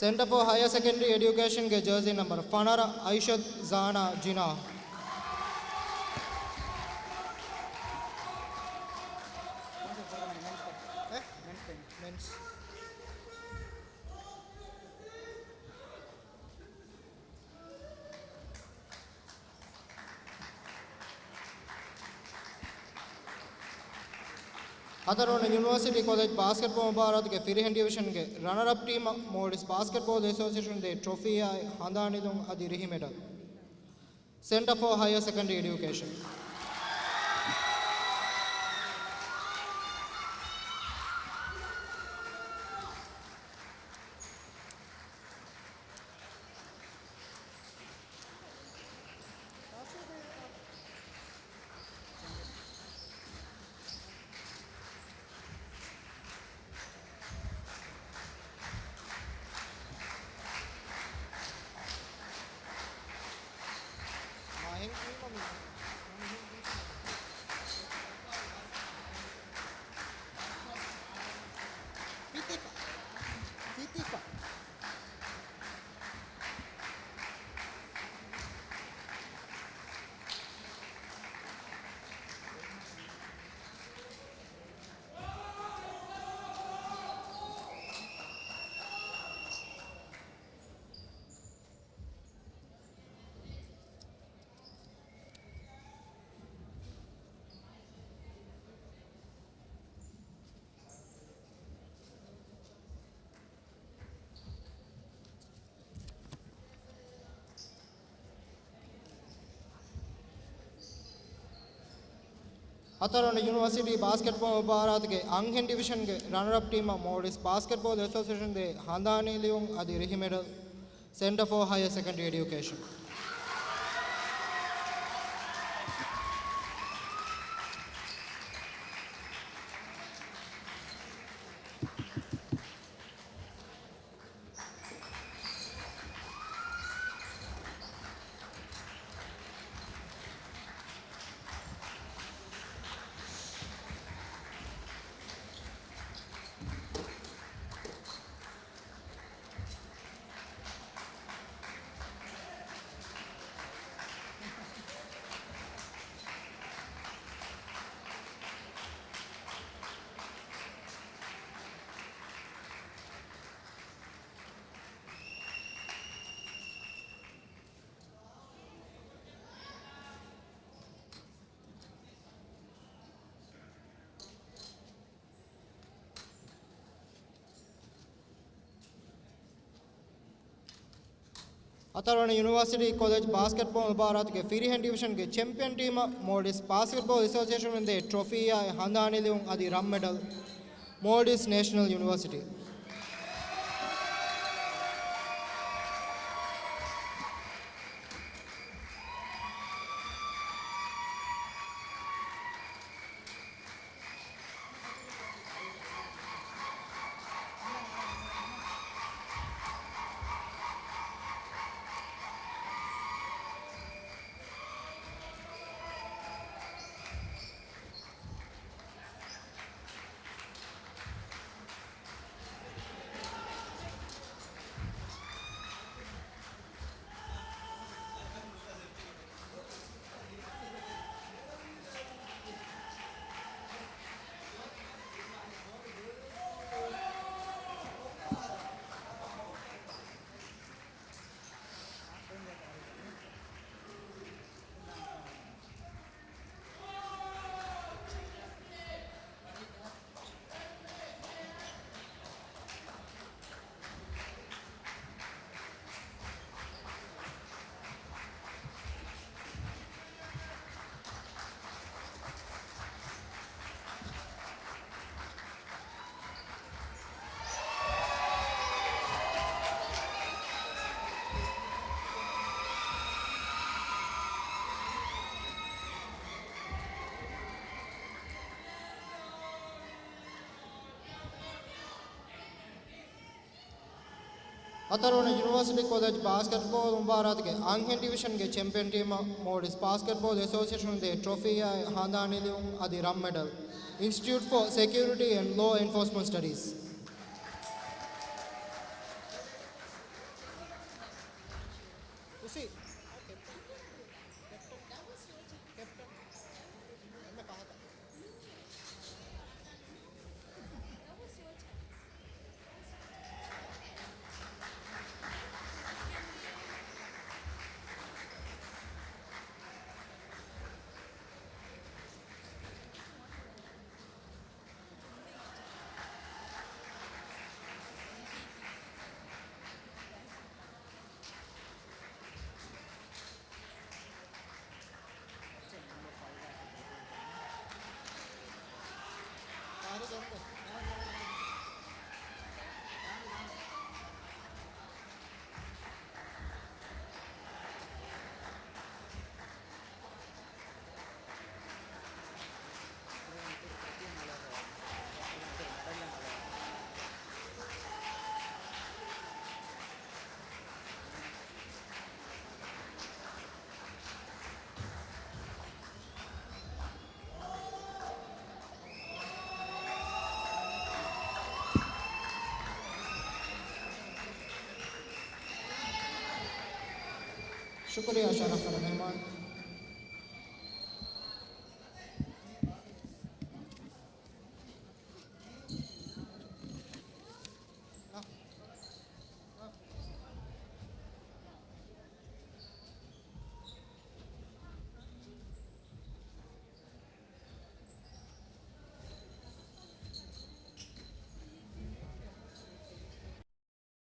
ސެންޓަރ ފޯ ހަޔަރ ސެކަންޑަރީ އެޑިއުކޭޝަންގެ ޖާޒީ ނަމްބަރ ފަނަރަ، އައިޝަތު ޒާނާ ޖިނާ. މެންސް. ހަތަރުވަނަ ޔުނިވަރސިޓީ ކޮލެޖް ބާސްކެޓްބޯ މުބާރާތުގެ ފިރިހެން ޑިވިޝަންގެ ރަނަރަޕް ޓީމަށް މޯލްޑިވްސް ބާސްކެޓްބޯލް އެސޯސިއޭޝަން ދޭ ޓްރޮފީއާއި ހަނދާން އެދުން އަދި ރިހިމެޑަލް. ސެންޓަރ ފޯ ހަޔަރ ސެކަންޑަރީ އެޑިއުކޭޝަން. ހަތަރުވަނަ ޔުނިވަރސިޓީ ބާސްކެޓްބޯ މުބާރާތުގެ އަންހެން ޑިވިޝަންގެ ރަނަރަޕް ޓީމަށް މޯލްޑިވްސް ބާސްކެޓްބޯލް އެސޯސިއޭޝަން ދޭ ހަނދާނީ ލިޔުން އަދި ރިހިމެޑަލް. ސެންޓަރ ފޯ ހަޔަރ ސެކަންޑަރީ އެޑިއުކޭޝަން. ހަތަރުވަނަ ޔުނިވަރސިޓީ ކޮލެޖް ބާސްކެޓްބޯލް މުބާރާތުގެ ފިރިހެން ޑިވިޝަންގެ ޗެމްޕިއަން ޓީމަށް މޯލްޑިވްސް ބާސްކެޓްބޯލް އެސޯސިއޭޝަނުން ދޭ ޓްރޮފީއާއި ހަނދާނީ ލިޔުން އަދި ރަށް މެޑަލް. މޯލްޑިވްސް ނޭޝަނަލް ޔުނިވަރސިޓީ. ހަތަރުވަނަ ޔުނިވަރސިޓީ ކޮލެޖް ބާސްކެޓްބޯލް މުބާރާތުގެ އަންހެން ޑިވިޝަންގެ ޗެމްޕިއަން ޓީމަށް މޯލްޑިވްސް ބާސްކެޓްބޯލް އެސޯސިއޭޝަނުން ދޭ ޓްރޮފީއާއި ހަނދާން ނިލިއުން އަދި ރަންމެޑަލް، Institute for Security and Law Enforcement Studies. ޝުކުރިއްޔާ ޝަރަފުވެރި މެހްމާން.